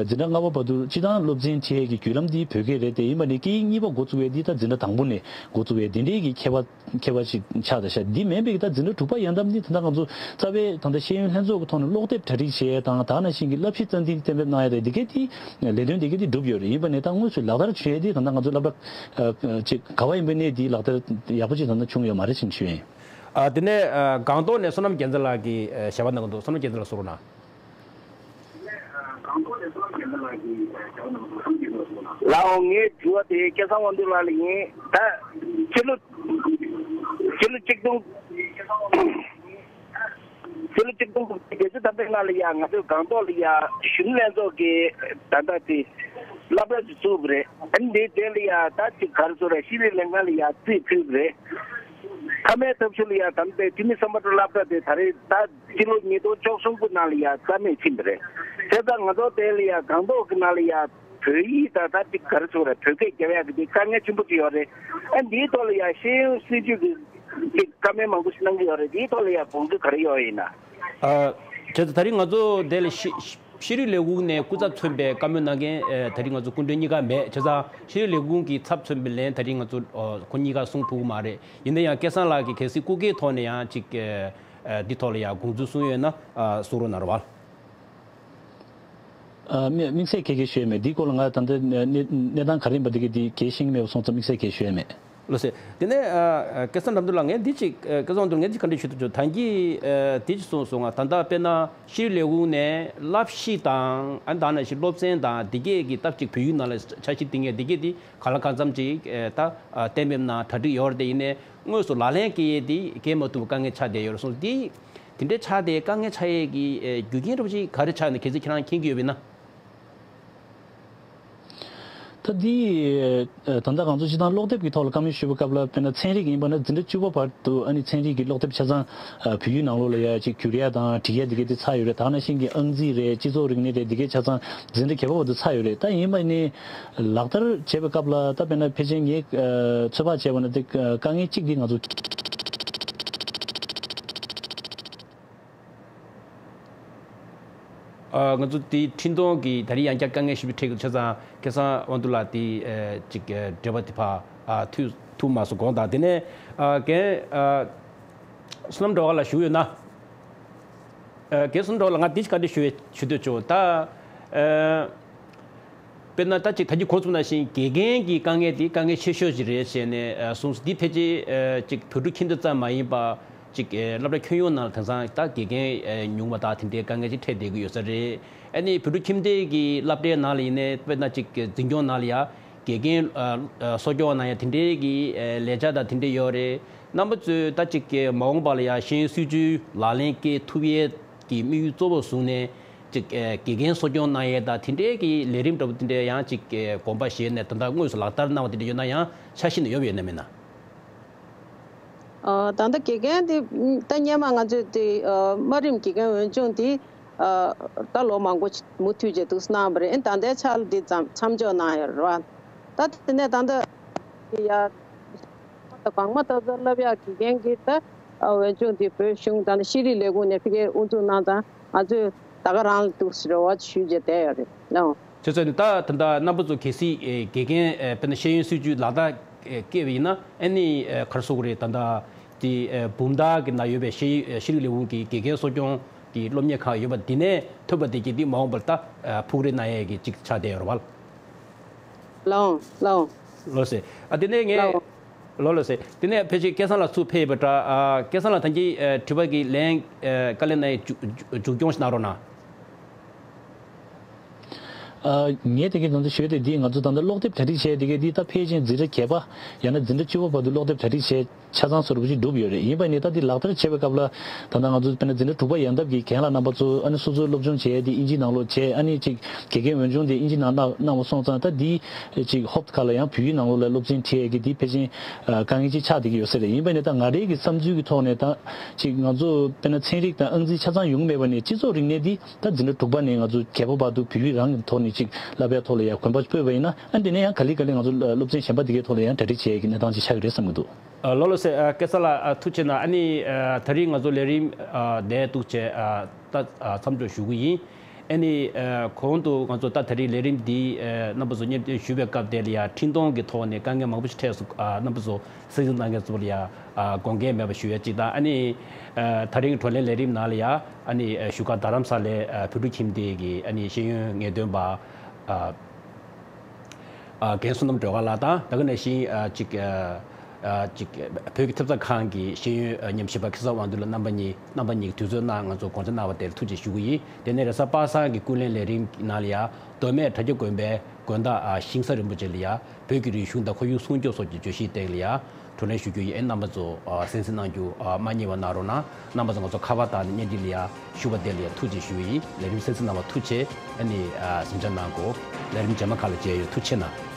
འཛིན་གྲྭ་ལྔ་པ་བར་དུ་སྤྱི་བཏང་སློབ་ཚན་ཁྲིད་ཡས་ཀྱི་བརྒྱུད་ལམ་དེ་བོད་སྐད་རེད་དེ། ཡིན་པ་ནས་སྐད་ཡིག་གཉིས་པ་འགོ་བཙུགས་ཡས་དེ་ད་འཛིན་གྲྭ་དང་པོ་ནས་འགོ་བཙུགས་ཡས་དེ་འདྲའི་གི་ཁྱད་པར། མཁས་པ་ཞིག་ཆགས་བསྡད་ཤག་འདི་མིན་པའི་ད་འཛིན་གྲྭ་དྲུག་པ་ཡན་འདབས་འདི་ད་ལྟ་ང་ཚོ་རྩ་བའི་ད་ལྟ་ཤེས་ཡོན་ལྷན་ཚོགས་ཀྱི་ཐོག་ནས་ཀློག་དེབ་གྲ་སྒྲིག་བྱེད་ཡས་དང་ད་ནང་བཞིན་གྱི་བསླབ་གཞི་རྩ་འཛིན་གཏན་འབེབས་གནང་ཡས་རེད། འདི་གའི་དེ་ལས་དོན་འདི་གའི་དེ་འགྲུབ་ཡོད་རེད། ཡིན་པ་ནས་ད་དངོས་སུ་ལག་བསྟར་བྱེད་ཡས་དེ་ད་ལྟ་ང་ཚོ་སློབ་གྲྭ་ཅིག་ག་བ་ཡིན་པའི་གནས་དེ་ལག་བསྟར་ཡག་པོ་ཅིག་ད་ལྟ་བྱུང་ཡོད་མ་རེད་ཅེས་ཞུ་ཡིན། ཨ། དེ་ནས་ཨ་སྒང་ཏོག་ནས་བསོད་ནམས་རྒྱལ་མཚན་ལགས་ཀྱིས་ཨ་ཞལ་པར་གནང་གི་འདུག་བསོད་ནམས་རྒྱལ་མཚན་ལགས་གསུང་རོགས་གནང་། ལགས་འོང་། ངའི་དྲི་བ་དེ་སྐལ་བཟང་དབང་འདུས་ལགས་ལ་ཡིན། ད་ཕྱི་ལོ་ཕྱི་ལོ་གཅིག་སྟོང་ཕྱི་ལོ་གཅིག་སྟོང་དགུ་བརྒྱ་བརྒྱད་ཅུ་ཐམ་པའི་ནང་ལ་ཡ་ང་ཚོའི་སྒང་ཏོག་ལ་ཡ་གཞོན་ནུ་ལྷན་ཚོགས་ཀྱི་ད་ལྟ་དེ་སློབ་གྲྭ་ཞིག་བཙུགས་པ་རེད། ཨ་ནི་དེའི་དེ་ལ་ཡ་ད་ཅིག་ག་རེ་ཟེར་རེད། ཤེས་རིག་ལས་ཁང་ལ་ཡ་རྩིས་ཕུལ་བ་རེད། ཁ་མའི་ཐབས་ཤུགས་ལ་ཡ་དམ་པའི་འཐུས་མི་གསུམ་པ་སློབ་གྲྭ་དེ་ད་རེས་ད་སྤྱི་ལོ་ཉིས་སྟོང་བཅུ་གསུམ་གི་ནང་ལ་ཡ་རྩ་མེད་ཕྱིན་པ་རེད། བྱས་ཙང་ང་ཚོ་དེ་ལ་ཡ་སྒང་ཏོག་གི་ནང་ལ་ཡ་བོད་ཡིག་ད་ད་ཅིག་ག་རེ་ཟེར་དགོས་རེད། བོད་སྐད་རྒྱབ་ཡག་གི་དེ་དཀའ་ངལ་ཆེན་པོ་ཅིག་ཡོད་རེད། ཨ་འདིའི་ཐོག་ལ་ཡ་ཤེས་ཡོན་སྲིད་བྱུས་ཀྱི་ཅིག་བཀའ་མོལ་མང་པོ་ཞིག་གནང་གི་ཡོད་རེད། འདིའི་ཐོག་ལ་ཡ་དགོངས་ཚུལ་ག་རེ་ཡོད་ཡིན་ན། ཨ། བྱས་ཙང་ད་རིང་ང་ཚོ་དེ་ལ་ཤེས་ཤེས་རིག་ལས་ཁུངས་ནས་སྐུ་ཚབ་མཚོན་པའི་བཀའ་མོལ་གནང་མཁན་ཨ་ད་རིང་ང་ཚོ་སྐུ་མགྲོན་གཉིས་ཀ་མེད། བྱས་ཙང་ཤེས་རིག་ལས་ཁུངས་ཀྱི་ཚབ་མཚོན་པའི་ལན་ད་རིང་ང་ཚོ་ཨ་ཁོ་གཉིས་ཀ་གསུང་ཐུབ་ཀྱི་མ་རེད། ཡིན་ན་ཡང་སྐལ་བཟང་ལགས་ཀྱིས་གལ་སྲིད་སྐུ་སྒེར་ཐོག་ནས་ཡང་ཅིག་ཨ་ཨ་འདི་ཐོག་ལ་ཡང་དགོངས་ཚུལ་གསུངས་ཡོད་ན་ཨ་གསུང་རོགས་གནང་རོགས། ཨ་དམིགས་དམིགས་བསལ་ག་གེ་ཞུ་ཡས་མེད། འདིའི་སྐོར་ལ་ང་ད་ལྟ་གནས་གནས་སྟངས་ག་རེ་ཡིན་པ་འདི་ག་འདི་ག་ཤེས་ཀྱི་མེད་པ་སོང་ཙང་དམིགས་བསལ་ག་གེ་ཞུ་ཡས་མེད། ལགས་སོ། དེ་ནས་ཨ་ཨ་སྐལ་བཟང་དགྲ་འདུལ་ལགས། ངས་འདི་ཅིག་ཨ་སྐལ་བཟང་དགྲ་འདུལ་ངས་འདི་ག་འདྲ་ཞུ་ཐུབ་ཆོག་ད་གིན་ཨ་འདི་ཅིག་གསུངས་སོང་། ང་ད་ལྟ་དཔེར་ན་ཤེས་རིག་ལས་ཁུངས་ནས་བསླབ་གཞི་དང་ཨ་ད་ནང་བཞིན་སློབ་ཚན་དང་འདི་གས་ཀྱི་སྟབས་ཅིག་བོད་ཡིག་ནང་ལ་འཆར་གཞི་འདི་ངས་འདི་གས་འདི་གང་ལ་གང་འཚམ་ཅིག་ཨ་ད་ཨ་གཏན་འབེབས་གནང་གྲ་སྒྲིག་ཡོད་རེད་དེ། ཡིན་ནའི་དངོས་སུ་ལག་ལེན་སྐྱེལ་ཡས་འདི་སྐྱེལ་མ་ཐུབ་པའི་དཀའ་ངལ་ཆགས་བསྡད་ཡོད་རེད་གསུངས། འདི་དེ་འདྲའི་ཆགས་བསྡད་དཀའ་ངལ་ཆགས་ཡས་ཀྱི་ཨ་རྒྱུ་རྐྱེན་འདྲ་པོ་ཅིག་ག་རེ་ཆགས་ནས་གལ་སྲིད་ཁྱེད་རང་མཁྱེན་གྱི་ཡོད་པ་ཡིན་ན། ད་འདི་ད་ལྟ་ང་ཚོ་སྤྱིར་བཏང་ཀློག་དེབ་ཀྱི་ཐོག་ལ་བཀའ་མོལ་ཞུས་པའི་སྐབས་ལ་དཔེར་ན་ཚན་རིག་ཡིན་པ་ན་འཛིན་གྲྭ་བཅུ་པ་བར་དུ་ཨ་ནི་ཚན་རིག་གི་ཀློག་དེབ་ཆ་ཚང་བོད་ཡིག་ནང་ལོགས་ལ་ཡ་ཅིག་བསྒྱུར་ཡ་དང་འབྲི་ཡ་འདི་གས་དེ་ཚར་ཡོད་རེད། ད་ནང་བཞིན་གྱི་ཨང་རྩིས་རེད། སྤྱི་ཚོགས་རིག་གནས་རེད། འདི་གས་ཆ་ཚང་འཛིན་གྲྭ་བརྒྱད་པ་བར་དུ་ཚར་ཡོད་རེད། ད་ཡིན་པ་ནི་ལག་བསྟར་བྱེད་པའི་སྐབས་ལ་ད་དཔེར་ན་ཕལ་ཆེར་ངས་ཚོད་དཔག་བྱས་པ་ན་དེ་དཀའ་ངལ་གཅིག་འདི་ང་ཚོ། ཨ་ང་ཚོ་དེའི་འཕྲིན་གཏོང་གི་ད་རེས་ཡང་བསྐྱར་དཀའ་ངལ་ཞིག་འཕྲད་ཀྱི་འདུག་བྱས་ཙང་སྐལ་བཟང་དབང་འདུས་ལགས་དེ་ཨ་ཅིག་ཨ་འབྲེལ་བ་དེ་ཕར་ཨ་མཐུད་ཐུབ་མ་སོང་དགོངས་དག་དེ་ནས་ཨ་རྒན་ཨ་བསོད་ནམས་སྒྲོལ་དཀར་ལགས་བཞུགས་ཡོད་ན། ཨ་རྒན་བསོད་ནམས་སྒྲོལ་དཀར་ལགས། ང་འདི་ཞིག་བཀའ་འདྲི་ཞུ་ཞུ་འདོད་བྱུང་། ད་ཨ། དཔེར་ན་ད་ཅིག་ད་གིན་གོང་གསུངས་ནང་བཞིན་དགེ་རྒན་གྱི་དཀའ་ངལ་དེ་དཀའ་ངལ་ཆེ་ཤོས་ཅིག་རེད་ཟེར་ནས་ཨ་གསུངས་སོང་། འདི་ཕལ་ཆེར་ཨ་ཅིག་བོད་ཕྲུག་ཁྱིམ་སྡེ་ཙམ་མ་ཡིན་པ་ཅིག་ཨ་སློབ་གྲྭ་ཁྱོན་ཡོངས་ནང་ལ་དེང་སང་ད་དགེ་རྒན་ཨ་ཉུང་བ་དང་དེ་འདྲའི་དཀའ་ངལ་ཅིག་འཕྲད་བསྡད་ཀྱི་ཡོད་ས་རེད། ཨ་ནི་བོད་ཕྲུག་ཁྱིམ་སྡེ་གི་སློབ་གྲྭའི་ནང་ལ་ཡིན་ནའི་དཔེར་ན་ཅིག་འཛིན་སྐྱོང་ནང་ལ་ཡ་དགེ་རྒན་ཨ་ཨ་གསོ་སྐྱོང་གནང་ཡ་དེ་འདྲའི་གི་ཨ་ལས་འཆར་དང་དེ་འདྲ་ཡོད་རེད། རྣམ་པ་ཚོས་ད་ཅིག་གི་མ་འོངས་པ་ལ་ཡང་ཤེས་ཡོན་སྲིད་བྱུས་ལག་ལེན་སྐྱེལ་ཐུབ་ཡས་ཀྱི་དམིགས་ཡུལ་གཙོ་བོ་བཟུང་ནས་ཅིག་ཨེ་དགེ་རྒན་གསོ་སྐྱོང་གནང་ཡས་དང་དེ་འདྲའི་གི་ལས་རིམ་འདྲ་པོ་དེ་འདྲའི་ཡང་ཅིག་གི་དགོངས་པ་བཞེས་ནས་ད་ལྟ་དངོས་སུ་ལག་བསྟར་གནང་བ་དེ་འདྲ་ཡོད་ན་ཡང་འཆར་གཞི་ནང་ཡོད་པ་ཡོད་ན་མེད་ན། ཨ་ད་ལྟ་དགེ་རྒན་དེ་ད་སྔོན་མ་ང་ཚོས་དེ་ཨ་དམའ་རིམ་དགེ་རྒན་འོས་སྦྱོང་དེ་ཨ་ད་ལོ་མང་པོ་མུ་མཐུད་བྱས་འདུག་གནང་བ་རེད། ད་ལྟའི་ཆར་དེ་མཚམས་མཚམས་འཇོག་གནང་ཡོད་རེད་བ། ད་དེ་ནས་ད་ལྟ་དེ་ཡ། གོང་མ་ལྟ་བུ་བསླབ་ཡག་དགེ་རྒན་གྱི་ད་འོས་སྦྱོང་དེ་བོད་གཞུང་དང་ཤེས་རིག་ལས་ཁུངས་ནས་ཕ་གིར་དབུ་འཛུགས་གནང་ཙང་ང་ཚོས་ད་ག་རང་ལ་འདུག་སེ་རེ་བ་ཞུས་བྱས་བསྡད་ཡོད་རེད་ཨང་། བྱས་ཙང་ད་ད་ལྟ་རྣམ་པ་ཚོ་གལ་སྲིད་ཨེ་དགེ་རྒན་ཨེ་དཔེར་ན་ཤེས་ཡོན་སྲིད་བྱུས་ལག་བསྟར་ཨེ་བཀལ་བ་ཡིན་ན་ཨ་ནི་ཨེ་ག་རེ་ཟེར་དགོས་རེད། ད་ལྟ་དེ་ཨེ་བུམ་ཐང་གི་ནང་ཡོད་པའི་ཤེས་ཡོན་ཨེ་ཤེས་རིག་ལས་ཁུངས་ཀྱི་དགེ་རྒན་གསོ་སྐྱོང་གི་སློབ་གཉེར་ཁང་ཡོད་པ་དེ་ནས་ཐོབ་པ་དེ་གྱིས་དེ་མ་འོངས་པར་ད་ཨེ་ཕུགས་རེ་གནང་ཡས་ཀྱི་ཅིག་ཆགས་བསྡད་ཡོད་རེད་བ། ལགས་འོང་། ལགས་འོང་། ལགས་སོ། ཨ་དེ་ནས་ངས། ལགས་འོང་། ལགས་ལགས་སོ། དེ་ནས་ཕལ་ཆེར་སྐལ་བཟང་ལགས་ཚུར་ཕེབས་པ་འདྲ། ཨ་སྐལ་བཟང་ལགས་ད་གིན་ཨ་དྲི་བ་གི་ལན་ཨ་བཀའ་ལན་གནང་ཡས་མཇུག་མཇུག་མཇུག་སྐྱོང་ཞིག་གནང་རོགས་གནང་། ཨ་ངས་དེ་གའི་དོན་དུ་ཞུས་ཏེ་འདི་ང་ཚོ་ད་ལྟ་ཀློག་དེབ་གྲ་སྒྲིག་བྱས་དེ་གའི་འདི་ད་ཕལ་ཆེར་འཛིན་གྲྭ་བརྒྱད་པ་ཡང་ན་འཛིན་གྲྭ་བཅུ་པ་བར་དུ་ཀློག་དེབ་གྲ་སྒྲིག་བྱས། ཆ་ཚང་སོར་བུ་ཞིག་གྲུབ་ཡོད་རེད། ཡིན་པ་ནི་ད་འདི་ལག་བསྟར་བྱེད་པའི་སྐབས་ལ་ད་ལྟ་ང་ཚོ་དཔེར་ན་འཛིན་གྲྭ་དྲུག་པ་ཡན་འདབ་ཀྱི་རྒན་ལགས་རྣམ་པ་ཚོ་ཨ་ནི་སོ་སོའི་སློབ་སྦྱོང་བྱས་ཏེ་ཨིན་ཇིའི་ནང་ལོགས་བྱས། ཨ་ནི་ཅིག་དགེ་རྒན་འོས་སྦྱོང་དེ་ཨིན་ཇིའི་ནང་གནང་གནང་བ་སོང་ཙང་ད་འདི་ཅིག་ཧོབ་ཁ་ལ་ཡང་བོད་ཡིག་ནང་ལོགས་ལ་སློབ་ཚན་ཁྲིད་ཡས་ཀྱི་འདི་ཕལ་ཆེར་དཀའ་ངལ་ཅིག་ཆགས་བསྡད་ཀྱི་ཡོད་ས་རེད། ཡིན་པ་ནི་ད་ང་རའི་གི་བསམ་ཚུལ་གྱི་ཐོག་ནས་ད་ཅིག་ང་ཚོ་དཔེར་ན་ཚན་རིག་དང་ཨང་རྩིས་ཆ་ཚང་ཡོང་གི་མེད་པ་ནི་སྤྱི་ཚོགས་རིག་གནས་འདི་ད་འཛིན་གྲྭ་དྲུག་པ་ནས་ང་ཚོ་བརྒྱད་པ་བར་དུ་བོད་ཡིག་རང་གི་ཐོག་ནས་ཅིག་བསླབ་པའི་ཐོག་ལ་ཡང་གོམ་པ་སྤོས་པ་ཡིན་ན་ཨ་འདི་ནས་ཡང་ག་ལེ་ག་ལེ་ང་ཚོ་སློབ་ཚན་གཞན་པ་འདི་གའི་ཐོག་ལ་ཡང་གྲ་སྒྲིག་བྱེད་ཡས་ཀྱི་གནས་སྟངས་ཅིག་ཆགས་ཀྱི་རེད་བསམ་གྱི་འདུག། ཨ་ལགས་ལགས་སེ། ཨ་སྐལ་བཟང་ལགས། ཨ་ཐུགས་རྗེ་གནང་། ཨ་ནི་ཨ་ད་རིང་ང་ཚོ་ལས་རིམ་ཨ་འདིར་འདུག་བྱས་ཨ་ད་ཨ་མཚམས་འཇོག་ཞུ་གི་ཡིན། ཨ་ནི་ཨ་གོང་དུ་ང་ཚོ་ད་ད་རིང་ལས་རིམ་འདི་ཨ་རྣམ་པ་ཚོ་སྙན་སྒྲོན་ཞུ་བའི་སྐབས་དེ་ལ་ཡང་འཕྲིན་གཏོང་གི་ཐོག་ནས་དཀའ་ངལ་མང་པོ་ཞིག་འཕྲད་སོང་། ཨ་རྣམ་པ་ཚོ་གསན་གཟིགས་གནང་མཁན་ཚོ་ལ་ཡང་ཨ་དགོངས་འགལ་མེད་པ་ཞུ་ཡ་གཅིག་དང་། ཨ་ནི་ཨ་ད་རིང་བགྲོ་གླེང་ལས་རིམ་ནང་ལ་ཡང་ཨ་ནི་ཨ་བཞུགས་སྒར་རྡ་རམ་ས་ལའི་ཨ་བོད་ཕྲུག་ཁྱིམ་སྡེ་གི་ཨ་ནི་ཤེས་ཡོན་ངེས་སྟོན་པ་ཨ། ཨ་རྒན་བསོད་ནམས་སྒྲོལ་དཀར་ལགས་དང་ད་ག་ནང་བཞིན་ཨ་ཅིག་ཨ་ཨ་ཅིག་བོད་ཀྱི་ཐབས་རྩ་ཁང་གི་ཤེས་ཡོན་ཨ་ཉམས་ཞིབ་པ་སྐལ་བཟང་དབང་འདུས་ལགས་རྣམ་པ་གཉིས་རྣམ་པ་གཉིས་ཀྱིས་དུས་ཚོད་གནང་ང་ཚོ་དགོངས་འཆར་གནང་བ་དེར་ཐུགས་རྗེ་ཞུ་གི་ཡིན། དེ་ནས་རེས་གཟའ་པ་སངས་ཀྱི་ཀུན་གླེང་ལས་རིམ་ནང་ལ་ཡང་མདོ་སྨད་དྲ་རྒྱ་དགོན་པའི་དགོན་བདག་ཨ་ཤིང་བཟའ་རིན་པོ་ཆེ་ལ་ཡང་བོད་ཀྱི་རིག་གཞུང་དང་ཁོར་ཡུག་སྲུང་སྐྱོབ་སོགས་ཀྱི་བརྗོད་གཞིའི་སྟེང་ལ་ཡང་བགྲོ་གླེང་ཞུ་རྒྱུ་ཡིན། རྣམ་པ་ཚོ་ཨ་གསན་གཟིགས་གནང་རྒྱུ་ཨ་མ་བསྙེལ་བ་གནང་རོགས་གནང་། རྣམ་པ་ཚོ་ང་ཚོ་ཁ་པར་བཏང་ནས་བརྙན་འཕྲིན་ལ་ཡང་ཞུ་བ་དེ་ལ་ཡང་ཐུགས་རྗེ་ཞུ་ཡི་ཡིན། ལས་རིམ་གསན་གཟིགས་གནང་བར་ཐུགས་རྗེ་ཆེ། ཨ་ནི་ཨ་གཟིམ་འཇག་གནང་དགོས། ལས་རིམ་རྗེས་མ་ཁག་ལ་མཇལ་ཡོང་། ཐུགས་རྗེ་གནང་།